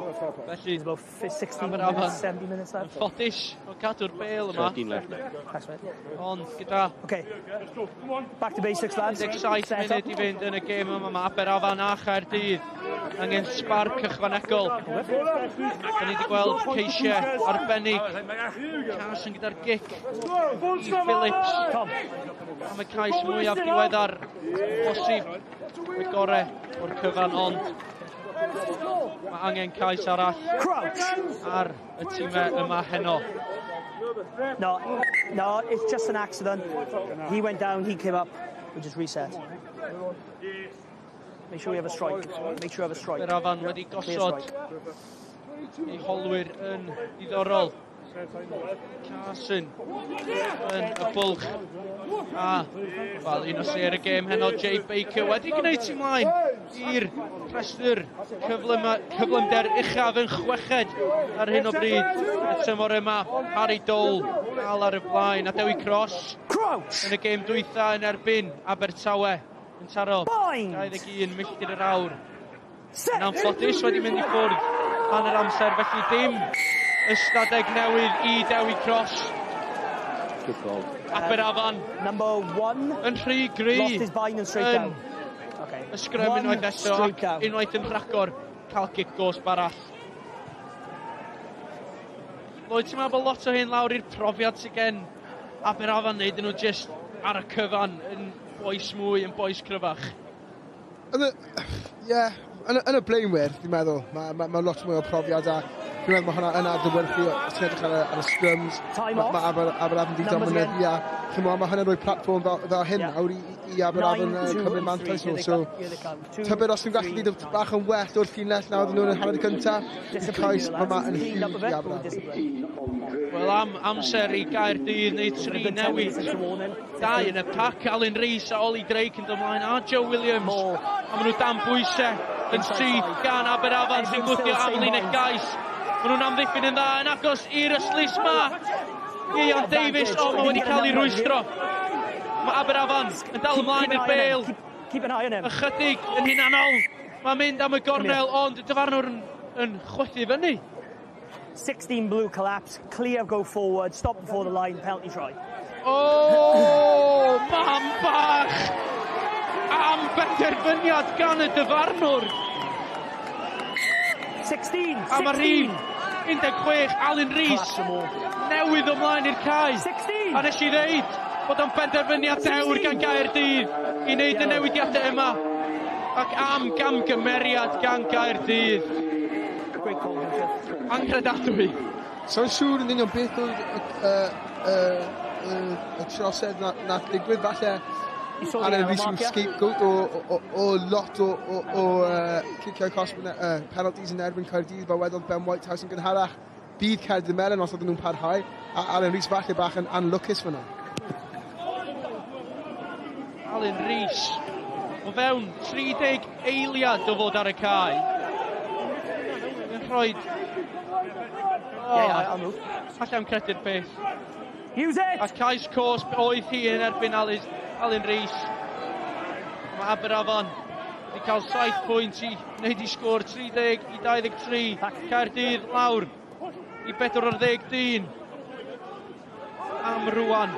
Felly, about 16 minutes, 70 minutes left. Ffodus o cadw'r bêl yma. 13 left now. That's right. Ond gyda... Okay. Back to basics, lads. 17 munud i fynd yn y gêm yma. Mae Aberafan a Chaerdydd angen sbarc ychwanegol. Da ni wedi gweld ceisiau arbennig. Carson gyda'r gic i Phillips. Am y cais mwyaf diweddar posib y gore o'r cyfan, ond mae angen cais arall ar y tîmau yma heno. No, no, it's just an accident. He went down, he came up. We just reset. Make sure we have a strike. Make sure we have a strike. Aberafan wedi gosod ei holwyr yn ddiddorol. Carson yn y bwlch. A, wel, un o sêr y gêm heno, Jay Baker, wedi gwneud ti mlaen i'r rhestr cyflymder uchaf yn chweched ar hyn o bryd. Y tymor yma, Harry Dole dal ar y blaen, a Dewi Cross yn y gêm dwytha yn erbyn Abertawe yn taro 21 milltir yr awr. Yn anffodus wedi mynd i ffwrdd hanner amser, felly dim ystadeg newydd i Dewi Cross. Good ball. Aberafan Number one. yn rhy gry. Lost his bind and straight down. Okay. Y sgrym unwaith eto, ac unwaith yn rhagor, cael gic gosb arall. Lloyd, ti'n meddwl bod lot o hyn lawr i'r profiad sydd gen Aberafan, neu dyn nhw just ar y cyfan yn boes mwy, yn boes cryfach? Ie, yn y blaenwyr, fi'n meddwl, mae ma lot mwy o profiad a fi'n meddwl mae hwnna yn adlewyrchu os ti'n edrych ar y scrums. Time Mae off. ma Aberafan di Numbers dominyddu a chymod, mae hwnna'n rhoi platfform fel hyn nawr i Aberafan cymryd mantais nhw. So, tybed os nhw'n gallu neud bach yn well o'r llinell nawr nhw'n yn hanner cyntaf, y cais yma yn huge i Aberafan. Wel, am amser i Gaerdydd wneud tri newid. Dau yn y pac, Alun Rees a Ollie Drake yn dod ymlaen, a Joe Williams. A maen nhw dan bwysau yn syth gan Aberafan sy'n gwthio am linell gais. Maen nhw'n amddiffyn yn dda yn agos i'r ystlys ma. Ian Davies, o, mae wedi cael ei rwystro. Mae Aberafan yn dal ymlaen i'r bêl. Keep an eye on him. Ychydig yn hunanol. Mae'n mynd am y gornel, ond y dyfarnwr yn chwythu fyny. 16 blue collapse, clear go forward, stop before the line, penalty try. O, mam bach! Am benderfyniad gan y dyfarnwr! 16, A mae rhif 16, Alun Rees, newydd ymlaen i'r cae. 16! A nes i ddeud bod o'n benderfyniad dewr gan Gaerdydd i wneud y newidiadau yma. Ac am gamgymeriad gan Gaerdydd. Great call, Anghredadwy. So'n siŵr yn union beth oedd y trosedd nath digwydd. Falle Alun Rees yw'n scapegoat o lot o ciciau cosb, penalties yn erbyn Caerdydd, fel wedodd Ben Whitehouse yn gynharach. Bydd Caerdydd Melyn os oedden nhw'n parhau, a Alun Rees falle bach yn anlwcus fyna. Alun Rees o fewn 30 eiliad o fod ar y cae. Yn rhoi... Oh, Yeah, I'll move. Alla i'm credu'r peth. Use it! A cais cosb oedd hi yn erbyn Alun Rees. Mae Aberafan wedi cael 7 pwynt i wneud i sgôr 30 i 23. Caerdydd lawr i 40 dyn. Am rwan.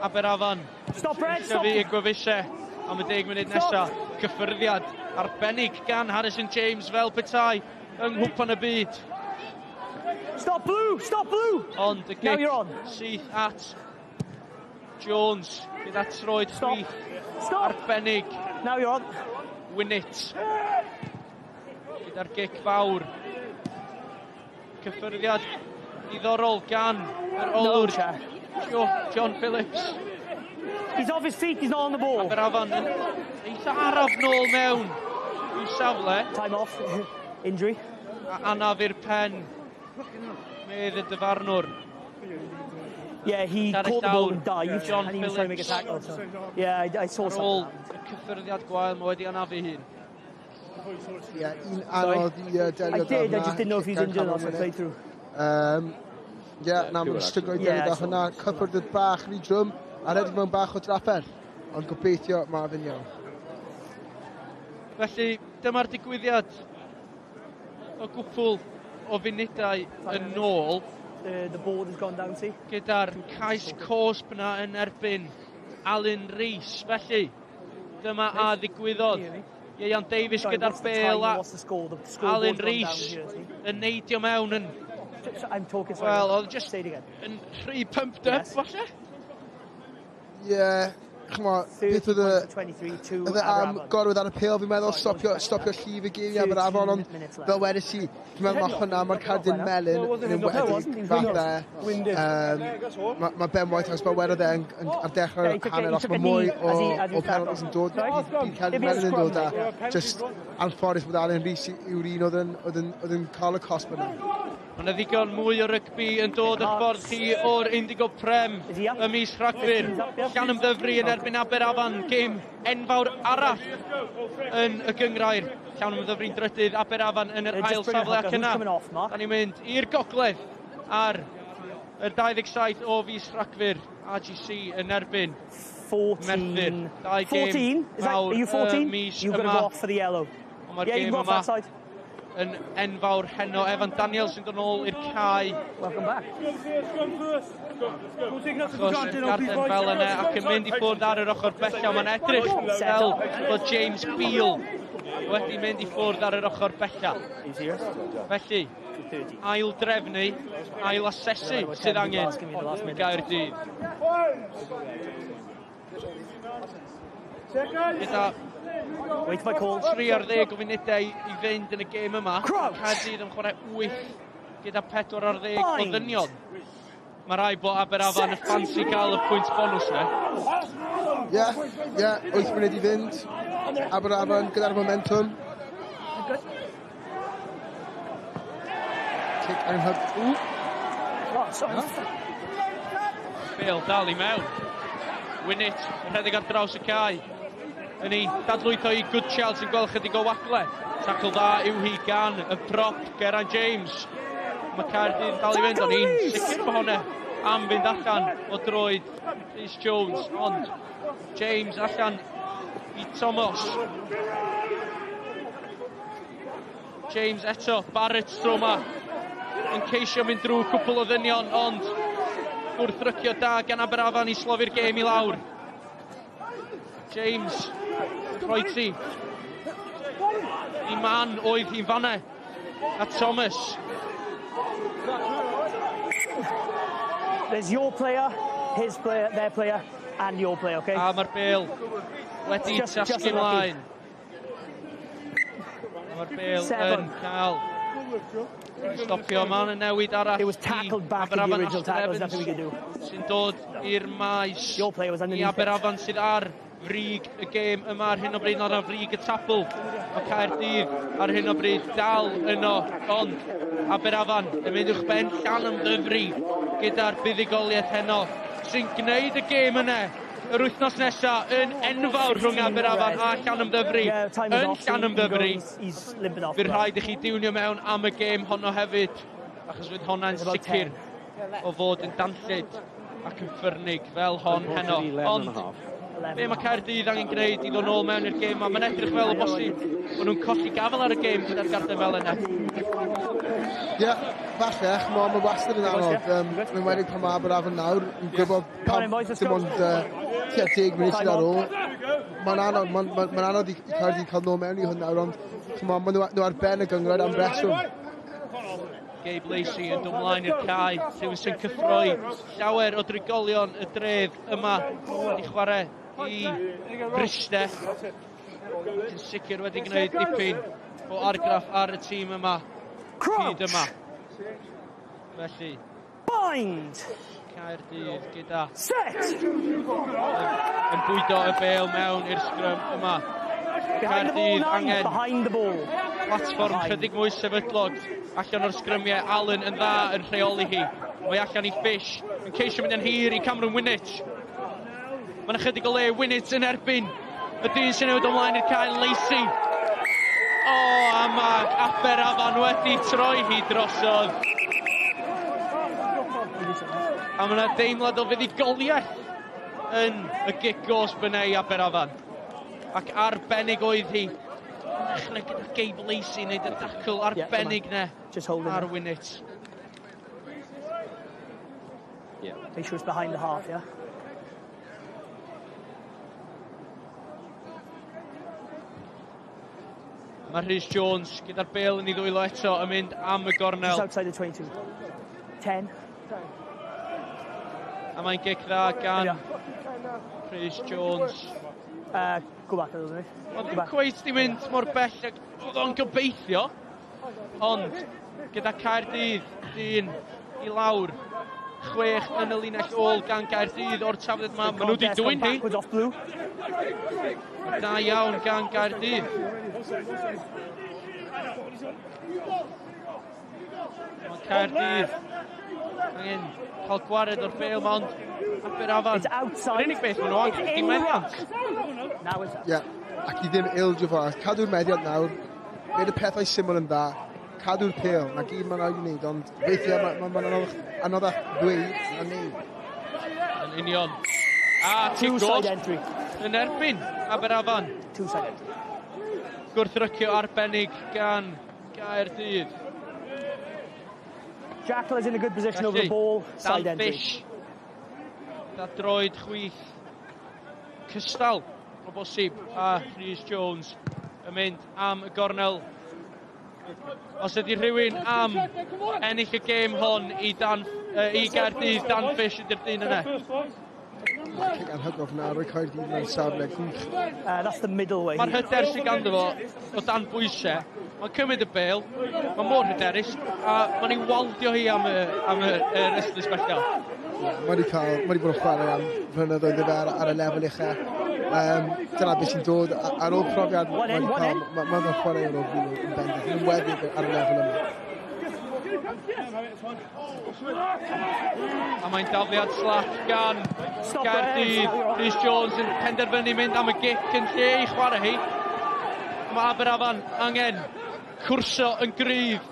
Aberafan. Stop, Red, stop. Tyfu y gwefusau am y 10 munud nesaf. Cyffyrddiad arbennig gan Harrison James fel petai yng nghwpan y byd. Stop blue! Stop blue! Ond y Now gic you're on. syth at Jones gyda troed Stop. chwith Stop. arbennig. Now you're on. Winnett gyda'r gic fawr. Cyffyrddiad diddorol gan yr olwr check. John Phillips. He's off his feet, he's not on the ball. Aberafan yn eitha araf nôl mewn i'w safle. Time off. Injury. A anaf i'r pen, medd y dyfarnwr. Yeah, he Gareth caught the ball Dawr, and dived, John and he was trying to make a Phillips. tackle. So. Yeah, I saw Ar ôl something. y cyffyrddiad gwael, mae wedi anafu hun. Ie, un anodd i delio I did, I just didn't know if he was injured or not, so I played through. Ie, na, mae'n stryglo i delio Yeah, da hwnna. Cyffwrdd bach rhy drwm, a redeg mewn bach o drafferth. Ond gobeithio mae fe'n iawn. Felly, dyma'r digwyddiad o gwpl o funudau yn ôl The board has gone down, see? gyda'r cais cosb na yn erbyn Alun Rees. Felly, dyma a ddigwyddodd. Ieuan Davies Sorry, gyda'r what's the bêl time a and what's the score? The scoreboard's Alun gone down Rees here, see? yn neidio mewn yn, So, I'm talking, sorry. wel, oedd just Say it again. yn rhy pumped up, Yes. falle. Ie, ch'mo, beth oedd y... 23 to Oedd e am Aberafan. gorwedd ar y pêl, fi'n meddwl, stopio llif y gêm i Aberafan, ond fel wedes i, fi'n meddwl mae hwnna, mae'r cardyn melyn yn enwedig falle. Mae Ben Whitehouse, fel wedodd e ar dechrau'r hanner, os mae mwy o penalties yn dod, bydd cardyn melyn yn dod a just anffodus bod Alun Rees yw'r un oedd yn cael y cosb yna. Mae yna ddigon mwy o rygbi yn dod o'ch ffordd chi o'r Indigo Prem y mis Rhagfyr. Llanymddyfri yn erbyn Aberafan, gêm enfawr arall yn y gyngrair. Llanymddyfri'n drydydd, Aberafan yn yr ail safle ac yna. Da ni'n mynd i'r gogledd ar y 27 o fis Rhagfyr, RGC yn erbyn 14. Merthyr. Dau gêm 14? Is that, fawr are you 14? y mis You've got to yma. go off for the yellow. Ond mae'r Yeah, you gêm can go off yma that side. yn enfawr heno. Evan Daniels sy'n dod nôl i'r cae. Welcome back. Achos y garden fel yna ac yn mynd i ffwrdd ar yr ochr bella. Mae'n edrych fel bod James Beale wedi mynd i ffwrdd ar yr ochr bella. Felly, ail drefnu, ail asesu sydd angen i Gaerdydd. Gyda Wait for my call. 3 ar 10 o funudau i fynd yn y gêm yma. Crouch. Caerdydd yn chwarae 8 gyda 4 ar 10 o Bind. ddynion. Mae rai bod Aberafan yn ffansi gael y pwynt bonws ne. Ie, ie, 8 munud i fynd. Aberafan gyda'r momentum. Cic anhygoel. Oh, sorry. Bale dal i mewn. Winnett yn rhedeg ar draws y cae. Yn ei dadlwytho i Goodchild sy'n gweld chydig o wagle. Tackle dda yw hi gan y prop Geraint James. Mae Caerdydd dal i fynd, ond i'n sicr bod hwnna am fynd allan o droed Rhys Jones, ond James allan i Thomas. James eto, Barrett tro yma yn ceisio mynd drwy cwpl o ddynion, ond gwrthrycio da gan Aberafan i slofi'r gêm i lawr. James, croesi. I man oedd hi'n fanna. A Thomas. There's your player, his player, their player, and your player, okay? A mae'r bêl wedi Just tasgu unlucky. ymlaen. Mae'r bêl yn Seven. cael stopio. Mae yna newid arall. It was tackled back in the Aberafan original Aston tackle, there's Evans nothing we could do. sy'n dod i'r maes. Your player was I underneath it. Aberafan sydd ar frig y gêm yma ar hyn o bryd, ar frig y tabl. Mae Caerdydd ar hyn o bryd dal yno, ond Aberafan yn mynd uwch ben Llanymddyfri gyda'r buddugoliaeth heno, sy'n gwneud y gêm yna yr wythnos nesaf yn enfawr rhwng Aberafan a Llanymddyfri. Yeah, time is Yn off. so he can go, Llanymddyfri, He's limping off. fydd rhaid i chi diwnio mewn am y gêm honno hefyd, achos fydd honna'n It's about sicr o fod yn danllyd ac yn ffyrnig fel hon heno. Ond be mae Caerdydd angen gwneud i ddod nôl mewn i'r gêm yma? Mae'n edrych fel o bosib bod nhw'n colli gafel ar y gêm gyda'r garden fel yna. Ie, Falle, ch'mo, mae wastad yn anodd. Yn wedi pan mae Aberafan nawr, yn gwybod pam dim ond tua 10 munud sydd ar ôl. Mae'n anodd, mae'n ma, ma anodd i Caerdydd cael nôl mewn i hwn nawr, ond ch'mo, maen nhw ar ben y gynghrair am reswm. Gabe Lacey yn dod mlaen i'r cae, rhywun sy'n cyffroi llawer o drigolion y dref yma wedi chwarae i Bryste. Yn sicr wedi gwneud dipyn o argraff ar y tîm yma hyd yma. Felly, Bind! Caerdydd gyda Set! Yn bwydo y bêl mewn i'r sgrym yma. Caerdydd angen behind the ball. Platfform chydig mwy sefydlog allan o'r sgrymiau. Allen yn dda yn rheoli hi. Mae allan i Fish yn ceisio mynd yn hir i Cameron Winnett. Mae'n ychydig o le Winnett yn erbyn y dyn sy'n newid ymlaen i'r cael Lacey. O, a mae Aberafan wedi troi hi drosodd. A mae yna deimlad o fuddugoliaeth yn y gic gosb yna i Aberafan. Ac arbennig oedd hi. Dechrau gyda Gabe Lacey wneud y dacl arbennig yeah, ne ar Winnett. Yeah. Make sure it's behind the half, yeah? Mae Rhys Jones gyda'r bêl yn ei ddwylo eto yn mynd am y gornel. Just outside the 22. 10. A mae'n gic dda gan Rhys Jones. Go back a little bit. Ond ddim cweit di mynd mor bell ag oedd o'n gobeithio. Ond gyda Caerdydd dyn i lawr. 6 yn y linell ôl gan Gaerdydd o'r tafliad yma. Maen nhw wedi dwyn hi. Da iawn gan Gaerdydd. Mae Caerdydd angen cael gwared o'r bêl ma, ond Aberafan. It's outside. Yr unig beth maen nhw angen ydy meddiant. Ie, ac i ddim ildio fo. Cadw'r meddiant nawr, wneud y pethau syml yn dda, cadw'r pêl, na gyd mae'n rhaid i wneud, ond weithiau mae'n ma, ma anoddach dweud na wneud. Yn union. A cic gosb yn erbyn Aberafan. Two-side entry. Gwrthrycio arbennig gan Gaerdydd. Jackal is in a good position over the ball. Side Dan entry. Fish. Da droed chwith cystal o bosib a Rhys Jones yn mynd am y gornel. Os ydy rhywun am ennill y gêm hon i, Dan, i Gaerdydd, Dan Fish ydy'r dyn yna. Mae cic anhygoel fyna, rhoi Caerdydd mewn safle gwych. That's the middle way. Mae'r hyder sydd ganddo fo o dan bwysau, mae'n cymryd y bêl, mae'n mor hyderus, a mae'n ei waldio hi am y, am y, yr ystlys bellaf. Mae wedi cael, mae wedi bod yn chwarae am flynyddoedd iddo fe ar, ar y lefel ucha. Dyna beth sy'n dod ar ôl profiad mae wedi cael, mae'n chwarae o'r fwy yn bendant, yn enwedig ar y lefel yma. A mae'n dafliad slac gan Gaerdydd. Rhys Jones yn penderfynu mynd am y gic yn lle i chwarae hi. Mae Aberafan angen cwrso yn gryf.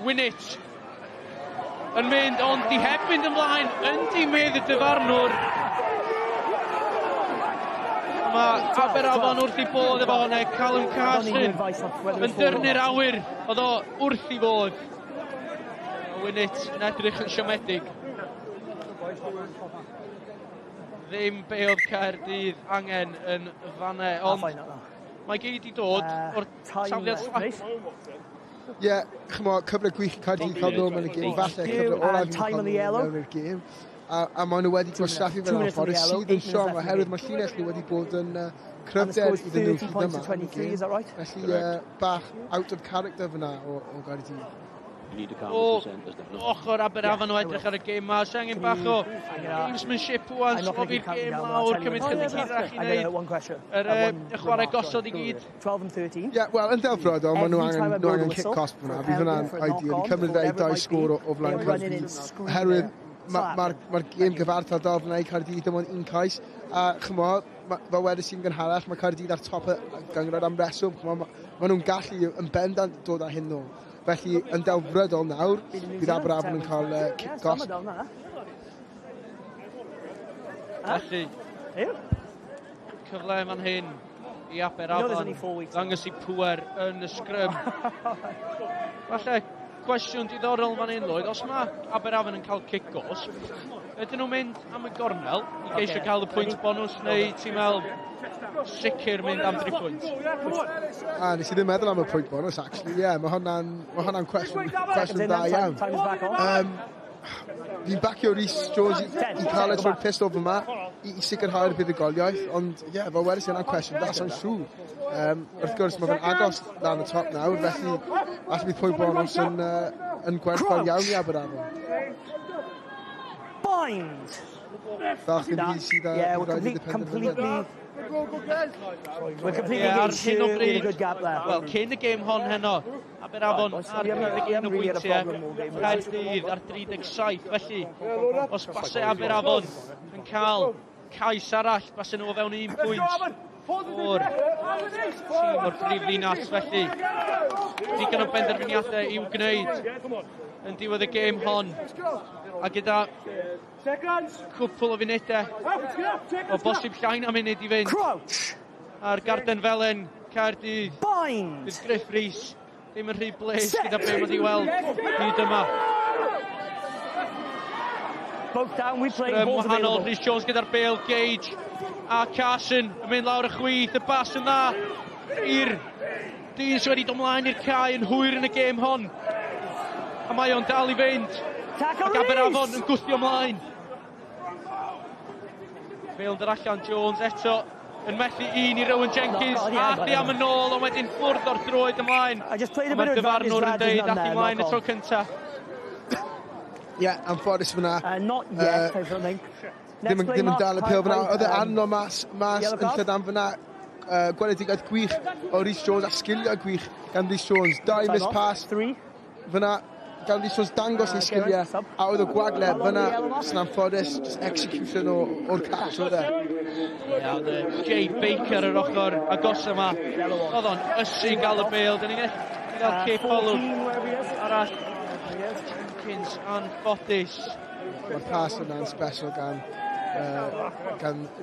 Winnett yn mynd, ond di heb mynd ymlaen, yn di medd y dyfarnwr. Mae Aberafan wrth i bodd efo hwnna, Callum Carson yn dyrnu'r awyr, oedd o wrth i bodd. Winnett yn edrych yn siomedig. Ddim be oedd Caerdydd angen yn fanne, ond mae gyd i dod o'r tafliad slac. Ie, ch'mo, cyfle gwych i Caerdydd cael nôl mewn y gêm, falle cyfle olaf i cael nôl mewn i'r gêm. A maen nhw wedi gwastraffu fel anffodus sydd yn siom oherwydd mae llinell nhw wedi bod yn cryfder iddyn nhw hyd yma yn y gêm. Felly bach out of character fyna o Gaerdydd. O ochr Aberafan o edrych ar y gêm ma. Sy angen bach o gamesmanship wan, slofi'r gêm lawr, cymryd chydig hirach i wneud yr y chwarae gosod i gyd. 12 and 13. Ie, wel, yn delfrydol, maen nhw angen, nhw angen cic cosb fyna. Fydd hwnna'n ideal i cymryd fe i dau sgôr o flaen Caerdydd. Oherwydd mae'r ma, ma gêm gyfartal dal fyna i Caerdydd, dim ond un cais. A ch'mo, fel wedes i'n gynharach, mae Caerdydd ar top y gynghrair am reswm. Ch'mo, ma nhw'n gallu yn bendant dod â hyn nôl. Felly, yn delfrydol nawr, bydd Aberafan yn cael cic gosb. Felly, cyfle fan hyn i Aberafan ddangos i pŵer yn y sgrym. Falle cwestiwn diddorol fan hyn, Lloyd. Os mae Aberafan yn cael cic gosb, ydyn nhw'n mynd am y gornel i geisio cael y pwynt bonws, neu ti'n meddwl sicr mynd am 3 pwynt? A, nes i ddim meddwl am y pwynt bonus, actually. Ie, yeah, mae hwnna'n ma hwnna cwestiwn dda iawn. Fi'n bacio Rhys Jones i cael e trwy'r pistol fyma i sicrhau'r buddugoliaeth, ond ie, yeah, fel wedys i, yna'n cwestiwn dda, so'n siŵr. Wrth gwrs, mae fe'n agos lan y top nawr, felly falle bydd pwynt bonus yn gwerthfawr iawn i Aberafan. Bind! Falch yn hi sydd â Yeah, we're completely... We're completely Ie, ar hyn o with a bryd, good gap there. wel, cyn y gêm hon heno, Aberafon ar 31 o bwyntiau, Caerdydd ar 37, felly os basai Aberafon yn cael cais arall, basai nhw o fewn 1 pwynt o'r tîm o'r brif ddinas, felly digon o benderfyniadau i'w gwneud yn diwedd y gêm hon, a gyda cwpl o funudau, o bosib llai na munud i fynd. Crouch! Ar Garden Felen, Caerdydd. Bind! Bydd Griff Rhys ddim yn rhy bles gyda be mae wedi weld hyd yma. Both down, we play, Scrum balls wahanol, available. Rhys Jones gyda'r bêl, Gage a Carson yn mynd lawr y chwith, y bas yn dda i'r dyn sydd wedi dod ymlaen i'r cae yn hwyr yn y gêm hon. A mae o'n dal i fynd. Tackle Ac Aberafon Rhys! yn gwthio ymlaen. Bêl yn dod allan, Jones eto yn methu un i Rowan Jenkins. No, yeah, A di am yn ôl, ond wedyn ffwrdd o'r droed ymlaen. I just played a A mae'r bit of advantage dyfarnwr yn rather deud than at there, ymlaen y knock tro on. cynta. Ie, yeah, anffodus fyna. Not yet, I don't think. Ddim yn, ddim yn dal y pêl fyna. Oedd e arno mas Yellow yn card. llydan fyna. Gweledigaeth gwych o Rhys Jones a sgiliau gwych gan Rhys Jones. Dau Time miss off. pass Three. fyna gan Rhys Jones dangos ei Okay, sgiliau right, stop. a oedd y gwagle fyna sy'n anffodus, just execution o'r catch oedd e. Ie, oedd Jay Baker yr ochr agos yma. Oedd o'n ysu gael y bêl. Dyn ni'n gael cip olwg 14, wherever he is. arall. Jenkins anffodus. Mae'r pass yna'n special gan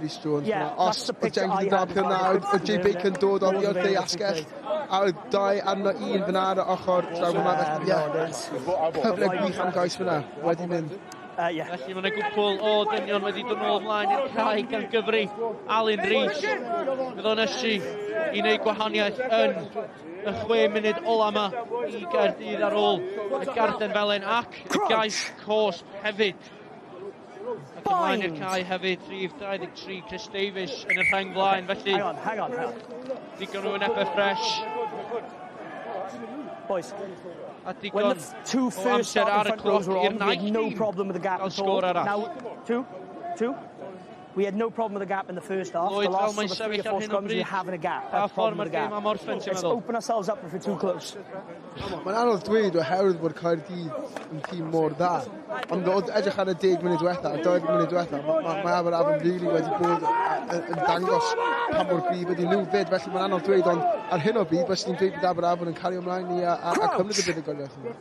Rhys Jones. Yeah, fyna. Os that's the oedd picture Jenkins I yn dal had pêl na, oedd Jay Baker yn dod oddi wrth ei asgell, a oedd dau arno un fyna ar y ochr draw fyna. Felly, ie, cyfle gwych am gais fyna wedi mynd. Yeah. Felly mae yna gwpl o dynion wedi dod nôl ymlaen i'r cae gan gyfri Alun Rhys. Fydd o'n ysu i wneud gwahaniaeth yn y 6 munud ola yma i Gaerdydd ar ôl y Garden Felen ac y gais cosb hefyd. Ac ymlaen i'r Bind. cae hefyd, rhif 23 Chris Davies yn y rheng flaen, felly Hang on, hang on, hang on. digon o wynebau ffres Boys, a when digon the two o first amser starting ar y front rows cloc were i'r on, we naill had no dîm problem with the gap gael at all. sgôr arall. Now, two. We had no problem with the gap in the first half. Lloyd The last fel mae'n sort of three sefyll or ar four hyn o scrums, we're bryd. having a gap. Pa A ffordd problem mae'r with the gêm gap. am orffen, ti'n Let's meddwl? open ourselves up if we're too close. Mae'n anodd dweud oherwydd bod Caerdydd yn tîm mor dda. Ond oedd edrych ar y 10 munud diwetha, a 20 munud diwetha, mae Aberafan really wedi bod yn dangos pa mor gryf ydy nhw fyd, felly mae'n anodd dweud, ond ar hyn o bryd, bys ni'n dweud bod Aberafan yn cario ymlaen i a cymryd y buddugoliaeth yma.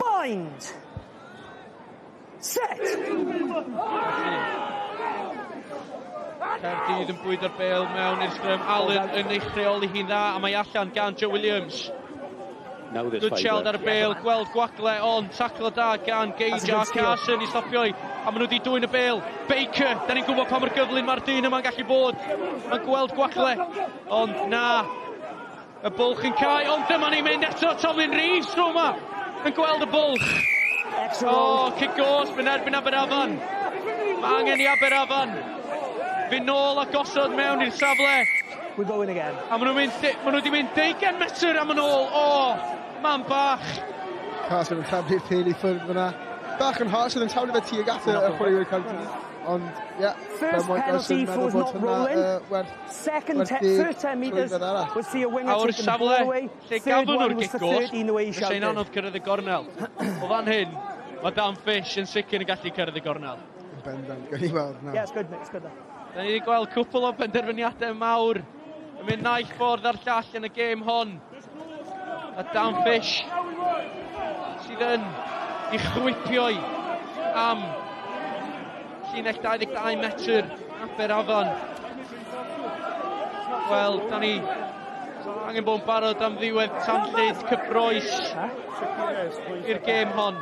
Bind! Set! Caerdydd yn bwydo'r bêl mewn i'r sgrym. Allen yn ei chreoli hi'n dda, a mae allan gan Joe Williams. Now there's Good five shield ar left. y bêl, gweld gwagle, ond taclo da gan That's Gage a a good steal. Carson i stopio i. A maen nhw wedi dwyn y bêl. Baker, da ni'n gwybod pa mor gyflym mae'r dyn yma'n gallu bod. Mae'n gweld gwagle, ond na. Y bwlch yn cau, ond dyma ni'n mynd eto, Tomlin Reeves tro yma. Yn gweld y bwlch. Excellent. O, cic gosb yn erbyn Aberafan. Mae angen i Aberafan fynd nôl a gosod mewn i'r safle. We're going again. A maen nhw'n mynd, maen nhw wedi mynd 20 metr am yn ôl. O, man bach. Carson yn taflu'r pêl i ffwrdd fyna. Bach yn harsh, oedd yn taflu fe tuag at y chwaraewyr Caerdydd. Ond, ie, First penalty for not rolling. Second, werth deg first 10 metres troedfedd arall. was for your winger A o'r taking the safle, ball away. lle Third gafon one nhw'r was gic for gosb, 13 the way he fysa'n shouted. anodd cyrraedd y gornel. O fan hyn, mae Dan Fish yn sicr yn gallu cyrraedd y gornel. Yn bendant, gawn ni weld nawr. Yeah, it's good, mate. It's good. Though. Da ni wedi gweld cwpl o benderfyniadau mawr yn mynd naill ffordd a'r llall yn y gêm hon. A Dan Fish sydd yn i chwipio i am llinell 22 metr Aberafan. Wel, da ni Angen bod yn barod am ddiwedd tanllyd cyffroes i'r gêm hon.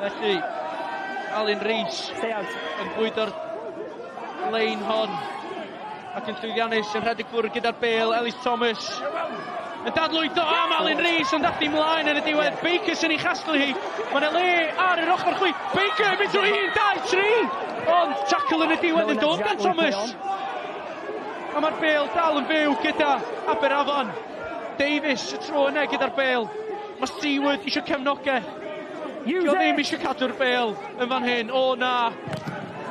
Felly, Alun Rees yn bwydo'r lein hon ac yn llwyddiannus yn rhedeg ffwrdd gyda'r bêl, Ellis Thomas yn dadlwytho am Alun Rees ond dath mlaen yn y diwedd. Baker sy'n ei chasglu hi. Mae yna le ar yr ochr chwi. Baker yn mynd trwy 1, 2, 3! Ond tackle yn y diwedd yn dod gan Thomas. A mae'r bêl dal yn fyw gyda Aberafan. Davies y tro yna gyda'r bêl. Mae Seward eisiau cefnogaeth. Dio ddim eisiau cadw'r bêl yn fan hyn. O na.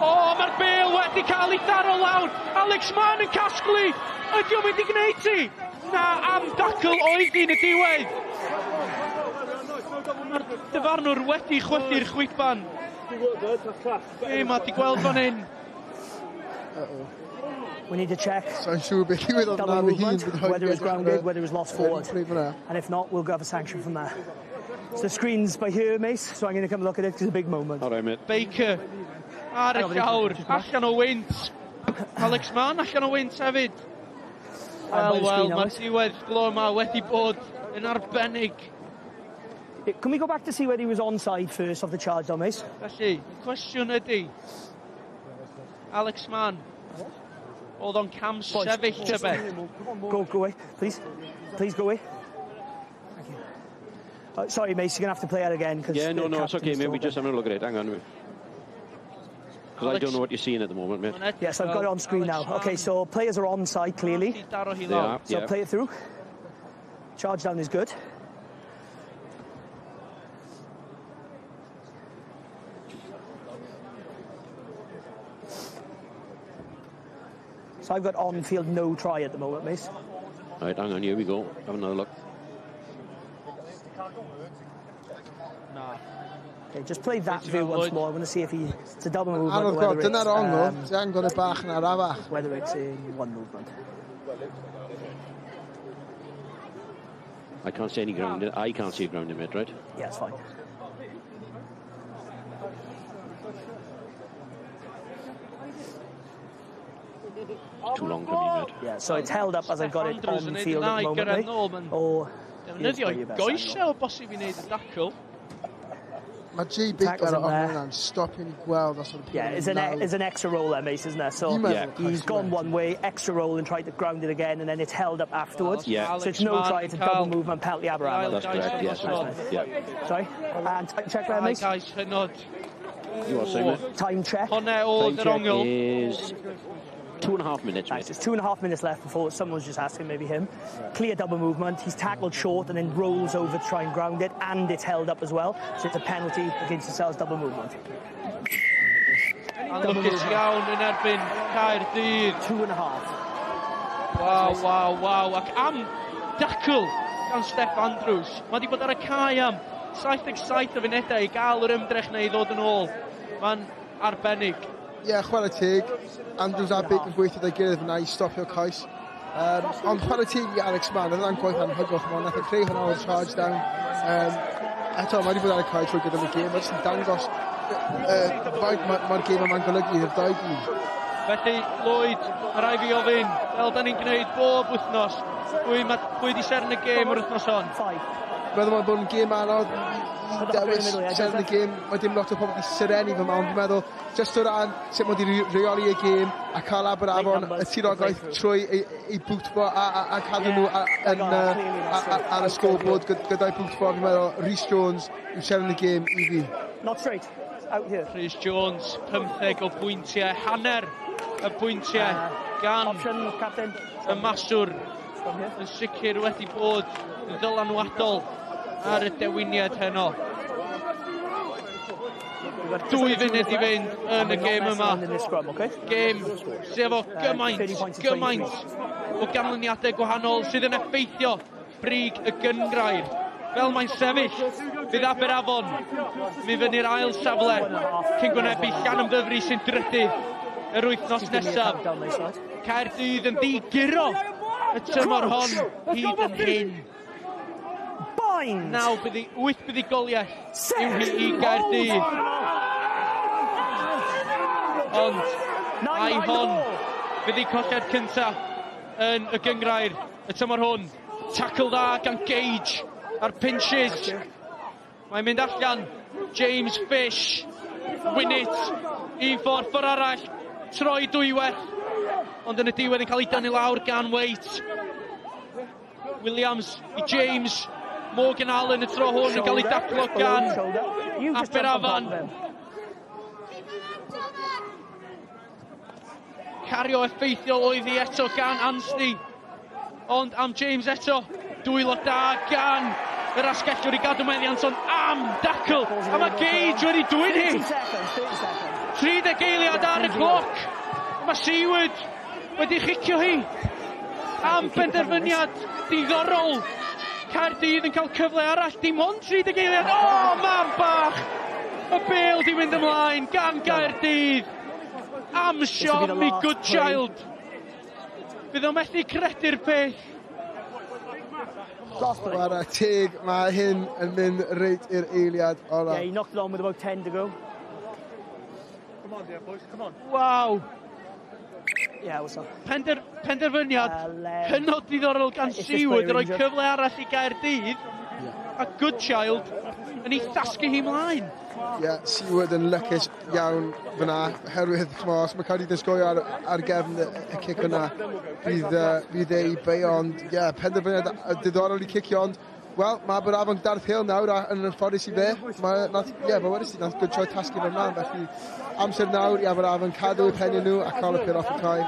O, mae'r bêl wedi cael ei tharo lawr. Alex Mann yn casglu. Ydy o'n mynd i gwneud ti? Na, am dacl oedd hi'n y diwedd. Mae'r dyfarnwr wedi chwythu'r chwiban. Be mae di gweld fan hyn? We need to check. Sa'n siŵr beth i Double movement, whether it was grounded, whether it was lost forward. And if not, we'll have a sanction from there. So the screen's by here, Mace, so I'm going to come look at it because it's a big moment. All right, mate. Baker ar y llawr, allan o wynt. Alex Mann allan o wynt hefyd. Wel, wel, mae'r diwedd glo yma wedi bod yn arbennig. Can we go back to see whether he was onside first of the charge on, Mace? Felly, y cwestiwn ydy, Alex Mann, oedd o'n cam sefyll tybed? Go, go away, please. Please go away. Thank you. Sorry, Mace, you're going to have to play that again. Cause yeah, no, it's okay, mate. We're just having a look at it. Hang on. Because I don't know what you're seeing at the moment, mate. Yes, I've got it on screen now. Okay, so players are onside, clearly. They are, so play it through. Charge down is good. So I've got on-field no try at the moment, Mace. Right, hang on, here we go. Have another look. Na. Okay, just play that view once more. I want to see if he... It's a double movement. Anodd gweld, dyna'r ongl. Ti angen gweld y bach yn arafach. Whether it's in one movement. I can't see any ground. I can't see ground in it, right? Yeah, it's fine. Too long for me, mate. Yeah, so it's held up as I've got it on field at the moment, mate. Or defnyddio goesau o bosib i wneud y dacl. Mae Jay Baker ar hwnna'n stopio ni gweld os oedd. Yeah, it's an extra roll there, Mace, isn't it? So he's gone one way, extra roll and tried to ground it again, and then it's held up afterwards. Yeah. So it's no try, it's a double movement penalty Aberafan. That's correct, yes. Yeah. Sorry? And time check there, Mace? Guys, hynod. You are saying, mate? Time check. Hwnna oedd yr ongl. Is 2.5 minutes, mate. It's 2.5 minutes left before someone's just asking, maybe him. Clear double movement. He's tackled short and then rolls over to try and ground it, and it's held up as well. So it's a penalty against the Cells double movement. Anlwcus iawn yn erbyn Caerdydd. 2.5. Waw, waw, waw. Ac am dacl gan Steph Andrews. Mae wedi bod ar y cae am 77 o funedau i gael yr ymdrech neu i ddod yn ôl. Mae'n arbennig. Ie, yeah, chwarae teg. Andrews a Baker yn gweithio da'i gilydd fyna i stopio cais. Ond chwarae teg i Alex Mann, oedd hwnna'n gwaith anhygoel, ch'mod, nath e creu hwnna o'r charge down. Eto, mae wedi bod ar y cae trwy gydol y gêm, mae jyst yn dangos faint mae'r gêm yma'n golygu i'r dau dîm. Felly, Lloyd, mae rhaid fi ofyn, fel da ni'n gwneud bob wythnos, pwy di seren y gêm yr wythnos hon? Meddwl mae'n bod yn gêm anodd i dewis seren y gêm. Mae dim lot o pobl wedi serenu fy ond dwi'n meddwl, jyst o ran sut mae wedi reoli y gêm a cael Aberafon y tirogaeth trwy ei bwt fo a cadw nhw ar y scoreboard gyda'i bwt fo. Fi'n meddwl Rhys Jones yw seren y gêm i fi. Not straight, out here. Rhys Jones, 15 o bwyntiau, hanner y pwyntiau gan y maswr yn sicr wedi bod yn ddylanwadol ar y dewiniad heno. 2 funud i fynd yn y gêm yma. Gêm sydd efo gymaint o ganlyniadau gwahanol sydd yn effeithio brig y gynghrair. Fel mae'n sefyll, bydd Aberafon mi fyny'r ail safle cyn gwynebu Llanymddyfri sy'n drydydd yr wythnos nesaf. Caerdydd yn ddiguro y tymor hon hyd yn hyn. 8 buddugoliaeth yw hi i Gaerdydd. Ond ai hon Fydd ei colled cynta yn y gyngrair y tymor hwn. Tackle dda gan Gage a'r pinches. Mae'n mynd allan. James Fish. Winnett. Un ffordd, ffordd arall. Troi dwywaith. Ond yn y diwedd yn cael ei dynnu lawr gan Waite. Williams i James. Morgan Allen y tro hwn yn cael ei daclo gan Aberafan. Cario effeithiol oedd hi eto gan Anstey. Ond am James eto, dwylo da gan yr asgellwr i gadw meddiant, ond am dacl, a mae Gage wedi dwyn hi. 30 eiliad ar y cloc. Mae Seaward wedi chicio hi am benderfyniad diddorol. Caerdydd yn cael cyfle arall, dim ond 30 eiliad. O, oh, mam bach! Y bêl di mynd ymlaen gan Gaerdydd. Am siom i Goodchild. Fydd o'n methu credu'r peth. Chwarae teg, mae hyn yn mynd reit i'r eiliad ola. Yeah, he knocked it on with about 10 to go. Come on, dear boys, come on. Waw. Yeah, what's up? Pender, penderfyniad hynod diddorol gan Seaward yn rhoi cyfle arall i Gaerdydd. Yeah. A Goodchild yn ei thasgu hi mlaen. Ie, yeah, Seaward yn lycus iawn fyna, herwydd, chmo, os mae Caerdydd yn sgorio ar, ar gefn y, y cic yna, bydd, uh, bydd ei bei, ond ie, yeah, penderfyniad diddorol i cicio, ond Wel, mae Aberafon gyda'r pêl nawr a yn anffodus i fe, mae, nath, ie, yeah, mae wedi nath good try tasgu fe mlaen, felly amser nawr i Aberafon cadw eu pennau nhw a cael y pêl off y cae.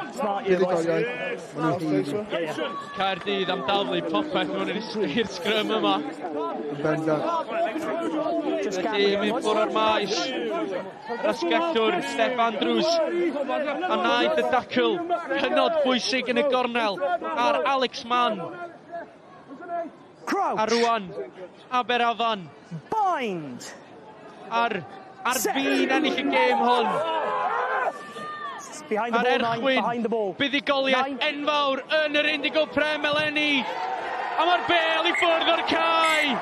Buddugoliaeth, maen nhw'n haeddu. Caerdydd am daflu popeth mewn i'r sgrym yma. Yn bendant. Felly, mynd ffwrdd o'r maes. Yr asgellwr, Steph Andrews, a wnaeth y dacl hynod bwysig yn y gornel ar Alex Mann. Crouch. A rwan, Aberafan. Bind. Ar, ar fin ennill y gêm hon. Behind the Ar ball, nine, erchwyn, behind the ball. buddugoliaeth enfawr yn yr Indigo Prem eleni. A mae'r bêl i ffwrdd o'r cae.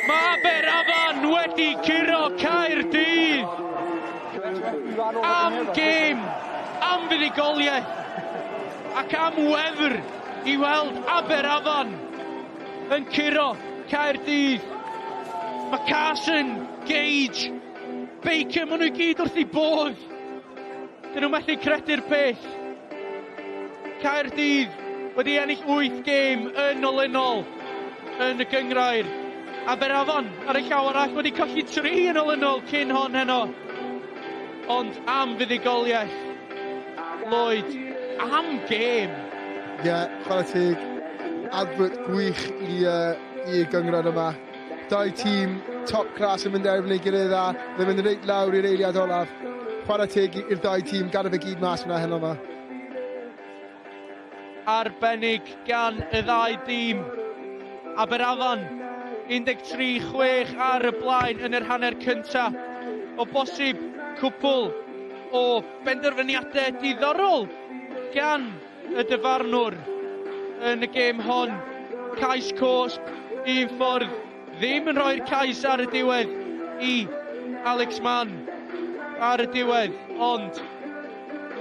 Mae Aberafan wedi curo Caerdydd. Am gêm, am fuddugoliaeth, ac am wefr i weld Aberafan yn curo Caerdydd. Mae Carson, Gage, Baker, maen nhw i gyd wrth eu bodd. Dyn nhw methu credu'r peth. Caerdydd wedi ennill 8 gêm yn olynol yn y gynghrair. Aberafan ar y llaw arall wedi colli 3 yn olynol cyn hon heno. Ond am fuddugoliaeth, Lloyd, am gêm. Ie, yeah, chwarae teg. Advert gwych i, uh, i gynghrair yma. Dau tîm top class yn mynd erbyn ei gilydd a ddim yn reit lawr i'r eiliad olaf. Chwarae teg i'r ddau tîm, gadael fe gyd mas yna heno yma. Arbennig gan y ddau dîm. Aberafan 13-6 ar y blaen yn yr hanner cyntaf. O bosib cwpl o benderfyniadau diddorol gan y dyfarnwr yn y gêm hon. Cais cosb, un ffordd, ddim yn rhoi'r cais ar y diwedd i Alex Mann ar y diwedd, ond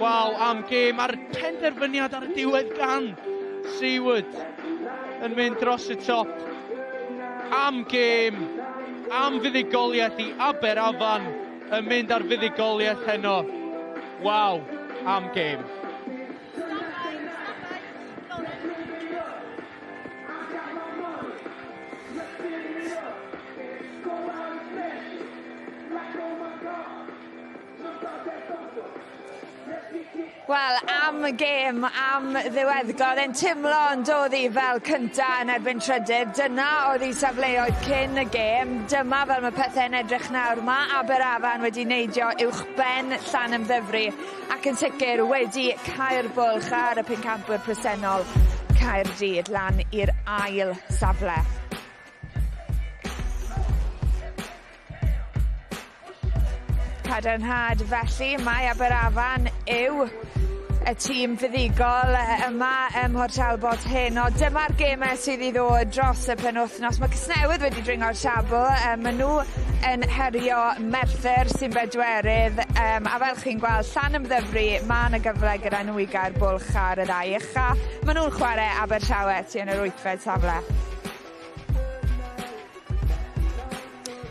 waw am gêm a'r penderfyniad ar y diwedd gan Seaward yn mynd dros y top. Am gêm, am fuddugoliaeth i Aberafan yn mynd ar fuddugoliaeth heno. Waw, am gêm. Wel, am y gêm, am ddiweddglo, oedd e'n timlo yn dod i fel cynta yn erbyn trydydd. Dyna oedd ei safleoedd cyn y gêm. Dyma fel mae pethau'n edrych nawr. Mae Aberafan wedi neidio uwch ben Llanymddyfri ac yn sicr wedi cau'r bwlch ar y pencampwyr presennol Caerdydd lan i'r ail safle. Cadarnhad felly, mae Aberafan yw y tîm fuddugol yma ym Mhort Talbot heno. Dyma'r gemau sydd i ddod dros y penwythnos. Mae Casnewydd wedi dringo'r siabl. Maen nhw yn herio Merthyr sy'n bedwerydd, a fel chi'n gweld Llanymddyfri, ma' 'na gyfle gyda nhw i gael bwlch ar y ddau ucha. Ma' nhw'n chwarae Abertawe sy yn yr wythfed safle.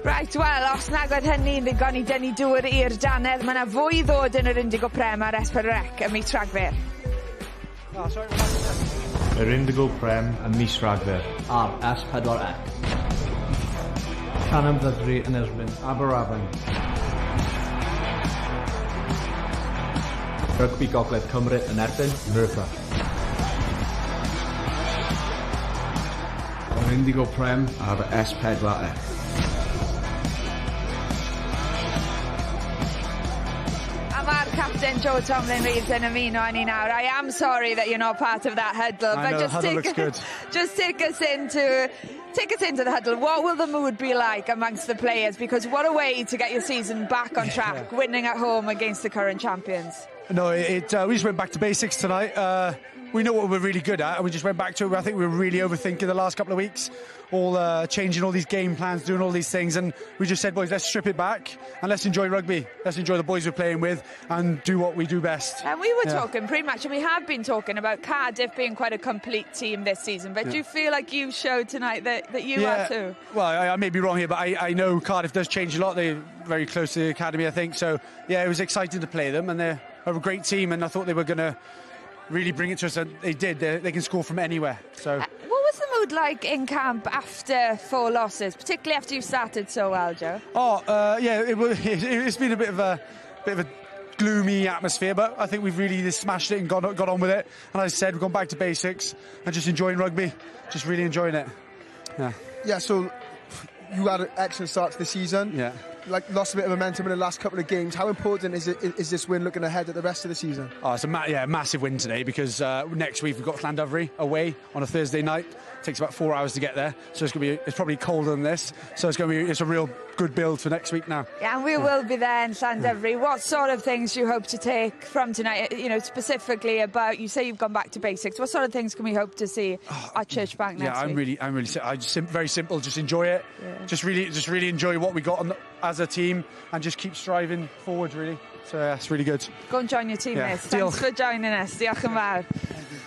Right, wel, os nag oedd hynny'n ddigon i dynnu dŵr i'r dannedd, mae yna fwy ddod yn yr Indigo Prem ar S4C ym mis Rhagfyr. Yr Indigo Prem ym mis Rhagfyr. Ar S4C. Llanymddyfri yn erbyn Aberafan. Rygbi Gogledd Cymru yn erbyn Merthyr. Yr Indigo Prem ar S4C. A mae'r captain Joe Tomlin Reeves yn ymuno â ni nawr. I am sorry that you're not part of that huddle, I but know, just the huddle take looks good. Just take us into the huddle. What will the mood be like amongst the players? Because what a way to get your season back on track, winning at home against the current champions. No, we just went back to basics tonight. We know what we're really good at, and we just went back to it. I think we were really overthinking the last couple of weeks, all changing all these game plans, doing all these things, and we just said, boys, let's strip it back and let's enjoy rugby. Let's enjoy the boys we're playing with and do what we do best. And we were talking pre-match, and we have been talking about Cardiff being quite a complete team this season, but do you feel like you showed tonight that you are too? Well, I may be wrong here, but I know Cardiff does change a lot. They're very close to the academy, I think. So, yeah, it was exciting to play them, and they're a great team, and I thought they were going to really bring it to us, and they did. They can score from anywhere. So, what was the mood like in camp after 4 losses, particularly after you started so well, Joe? Oh, yeah, it's been a bit of a gloomy atmosphere, but I think we've really just smashed it and got on with it. And as I said, we've gone back to basics and just enjoying rugby, just really enjoying it. Yeah. Yeah. So you had an excellent start to the season. Yeah. Like, lost a bit of momentum in the last couple of games. How important is this win looking ahead at the rest of the season? Oh, it's a massive win today, because next week we've got Llandovery away on a Thursday night. It takes about 4 hours to get there, so it's probably colder than this. So it's a real good build for next week now. Yeah, and we will be there in Llandovery. What sort of things do you hope to take from tonight? You know, specifically about, you say you've gone back to basics. What sort of things can we hope to see at Church Bank next week? I'm really very simple. Just enjoy it. Yeah. Just really enjoy what we got as a team and just keep striving forward, really. So yeah, it's really good. Go and join your teammates. Yeah. Thanks for joining us. Diolch yn fawr. Thank you.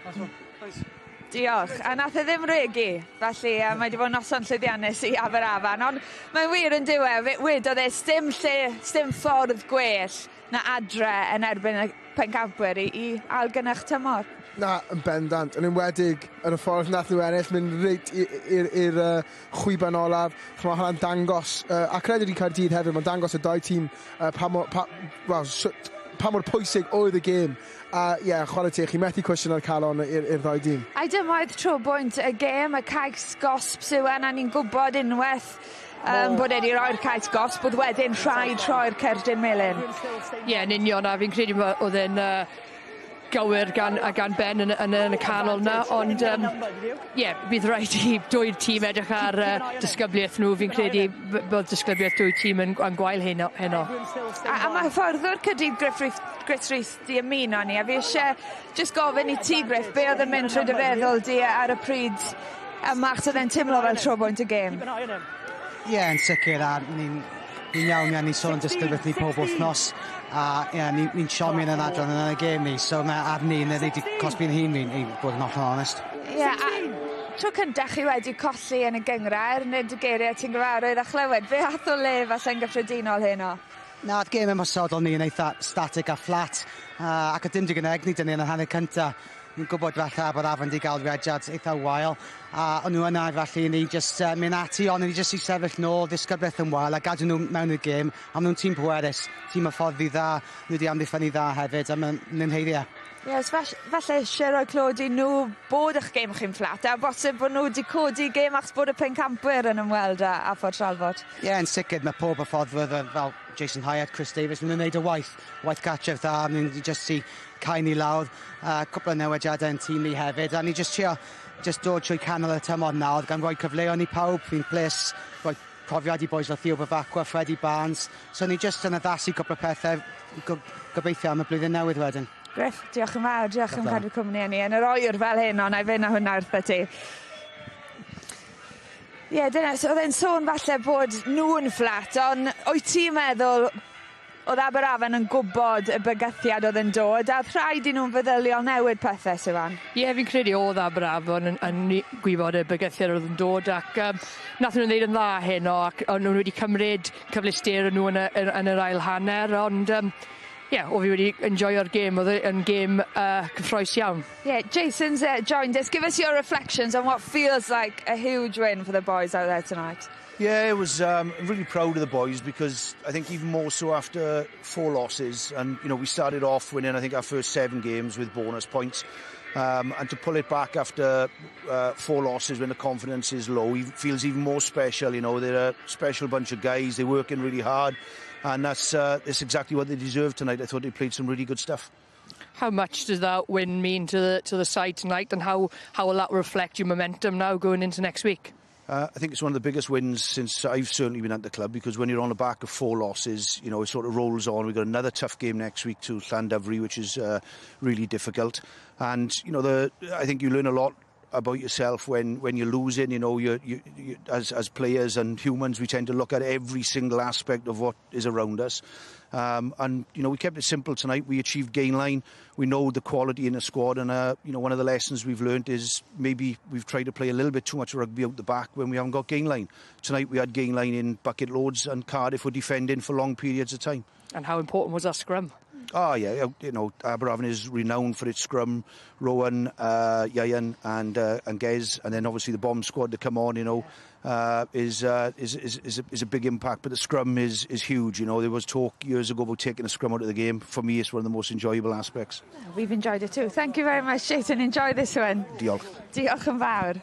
Nice one. Nice. Diolch. A nath e ddim regi, felly mae wedi bod yn noson llwyddiannus i Aberafan, ond mae'n wir yn diwedd, wedodd e, sdim lle, sdim ffordd gwell na adre yn erbyn y pencampwyr i ailgynnwch tymor. Na, yn bendant, yn enwedig yn y ffordd nath nhw ennill, mynd reit i'r chwiban olaf. Mae hwnna'n dangos, a credit i Caerdydd hefyd, mae'n dangos y dau tîm pa mor pwysig oedd y gêm. A ie, chwarae teg, chi methu cwestiwn ar calon i'r ddau dîm. A dyma oedd trobwynt y gêm, y cais gosb sydd a ni'n gwybod unwaith bod wedi roi'r cais gosb, bod wedyn rhaid rhoi'r cerdyn melyn. Ie, yn union, a fi'n credu oedd e'n gywir gan Ben yn y canol na, ond ie, bydd rhaid i dwy'r tîm edrych ar disgybliaeth nhw. Fi'n credu bod disgybliaeth dwy tîm yn gwael heno. A mae hyfforddwr Caerdydd Griff Rhys di ymuno ni, a fi eisiau jyst gofyn i ti, Griff, be oedd yn mynd trwy dy feddwl di ar y pryd yma, achos oedd e'n teimlo fel trobwynt y gêm? Ie, yn sicr, a ni'n iawn, ni'n sôn am disgybliaeth ni pob wythnos, a ni'n siomi yn yr adran yn y gêm ni, so mae ar ni, ni wedi cosbi'n hun ni, i bod yn hollol onest. Ie, a tro cyntaf chi wedi colli yn y gynghrair, nid y geiriau ti'n gyfarwydd a chlywed, be ath o le falle'n gyffredinol heno? Na, gêm ymosodol ni yn eitha static a flat, ac o dim digon egni dyn ni yn yr hanner cyntaf. Ni'n gwybod falle Aberafan wedi gael rediad eitha wael, a o'n nhw yna felly ni jyst mynd ati, ond ni jyst i sefyll nôl, ddisgyblaeth yn wael a gadw nhw mewn y gêm, a maen nhw'n tîm pwerus, tîm hyfforddi dda, nhw wedi amddiffynnu dda hefyd, a maen nhw'n heiddi. Ie, falle eisiau rhoi clod i nhw bod eich gêm chi'n fflat, a bosib bod nhw wedi codi gêm achos bod y pencampwyr yn ymweld â Phort Talbot. Ie, yn sicr, mae pob hyfforddwyr fel Jason Hyatt, Chris Davies, maen nhw'n gwneud y waith gartref dda, maen nhw'n jyst i cael ni lawr, cwpl o newidiadau yn tîm ni hefyd, a ni jyst trio jyst dod trwy canol y tymor nawr, gan roi cyfleon i pawb, fi'n ples, rhoi profiad i boys fel Theo Bavacqua, Freddie Barnes, so ni jyst yn addasu cwpl o pethau, gobeithio am y blwyddyn newydd wedyn. Griff, diolch yn fawr, diolch am cadw cwmni â ni yn yr oer fel hyn, ond na i fynd â hwnna wrtho ti. Ie, yeah, dyna, so oedd e'n sôn falle bod nhw'n fflat, ond wyt ti'n meddwl oedd Aberafan yn gwybod y bygythiad oedd yn dod, a rhaid i nhw'n feddyliol newid pethau, Siwan? Ie, yeah, fi'n credu oedd Aberafan yn gwybod y bygythiad oedd yn dod, ac nath nhw'n ddeud yn dda heno, ac o'n nhw wedi cymryd cyfleusterau nhw yn yr ail hanner, ond ie, yeah, o fi wedi enjoyo'r gêm, oedd yn gêm cyffrous iawn. Yeah, Jason's joined us. Give us your reflections on what feels like a huge win for the boys out there tonight. Yeah, it was really proud of the boys because I think even more so after 4 losses, and you know, we started off winning I think our first 7 games with bonus points, and to pull it back after 4 losses when the confidence is low, it feels even more special. You know, they're a special bunch of guys. They're working really hard, and that's exactly what they deserve tonight. I thought they played some really good stuff. How much does that win mean to the side tonight, and how will that reflect your momentum now going into next week? I think it's one of the biggest wins since I've certainly been at the club, because when you're on the back of 4 losses, you know, it sort of rolls on. We've got another tough game next week to Llandovery, which is really difficult. And, you know, I think you learn a lot about yourself when you're losing. You know, you as players and humans, we tend to look at every single aspect of what is around us. And, you know, we kept it simple tonight. We achieved gain line. We know the quality in the squad, and, you know, one of the lessons we've learned is maybe we've tried to play a little bit too much rugby out the back when we haven't got gain line. Tonight we had gain line in bucket loads, and Cardiff were defending for long periods of time. And how important was that scrum? Oh, yeah, you know, Aberafan is renowned for its scrum. Rowan, Ieuan and Gez, and then obviously the bomb squad to come on, you know, is a big impact. But the scrum is huge, you know. There was talk years ago about taking the scrum out of the game. For me, it's one of the most enjoyable aspects. We've enjoyed it too. Thank you very much, Jason. Enjoy this one. Diolch. Diolch yn fawr.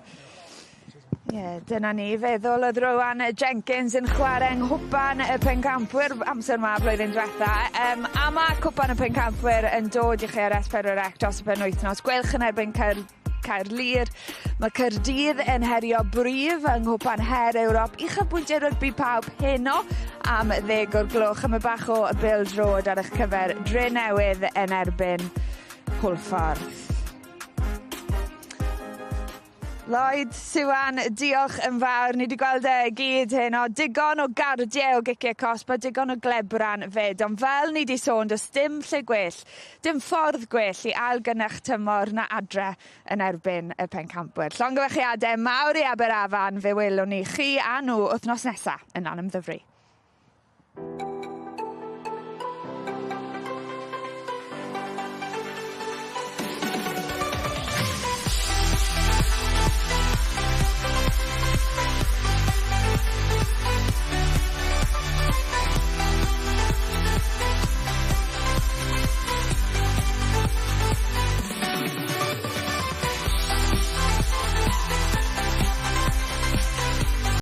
Ie, yeah, dyna ni. Feddwl oedd Rowan Jenkins yn chwarae yng Nghwpan y Pencampwyr amser ma blwyddyn diwetha. A ma' Cwpan y Pencampwyr yn dod i chi ar S4C dros y penwythnos. Gweilch yn erbyn Caerlŷr. Mae Caerdydd yn herio Brif yng Nghwpan Her Ewrop. Uchafbwyntiau rygbi pawb heno am 10:00. A mae bach o bêl-droed ar eich cyfer. Drenewydd yn erbyn Hwlffordd. Lloyd, Siwan, diolch yn fawr. Ni wedi gweld e gyd heno. Digon o gardiau o giciau cosb a digon o glebran fyd. Ond fel ni wedi sôn, does dim lle gwell, dim ffordd gwell i ailgynnach tymor na adre yn erbyn y pencampwyr. Llongyfarchiadau mawr i Aberafan, fe welwn ni chi a nhw wythnos nesaf yn Llanymddyfri.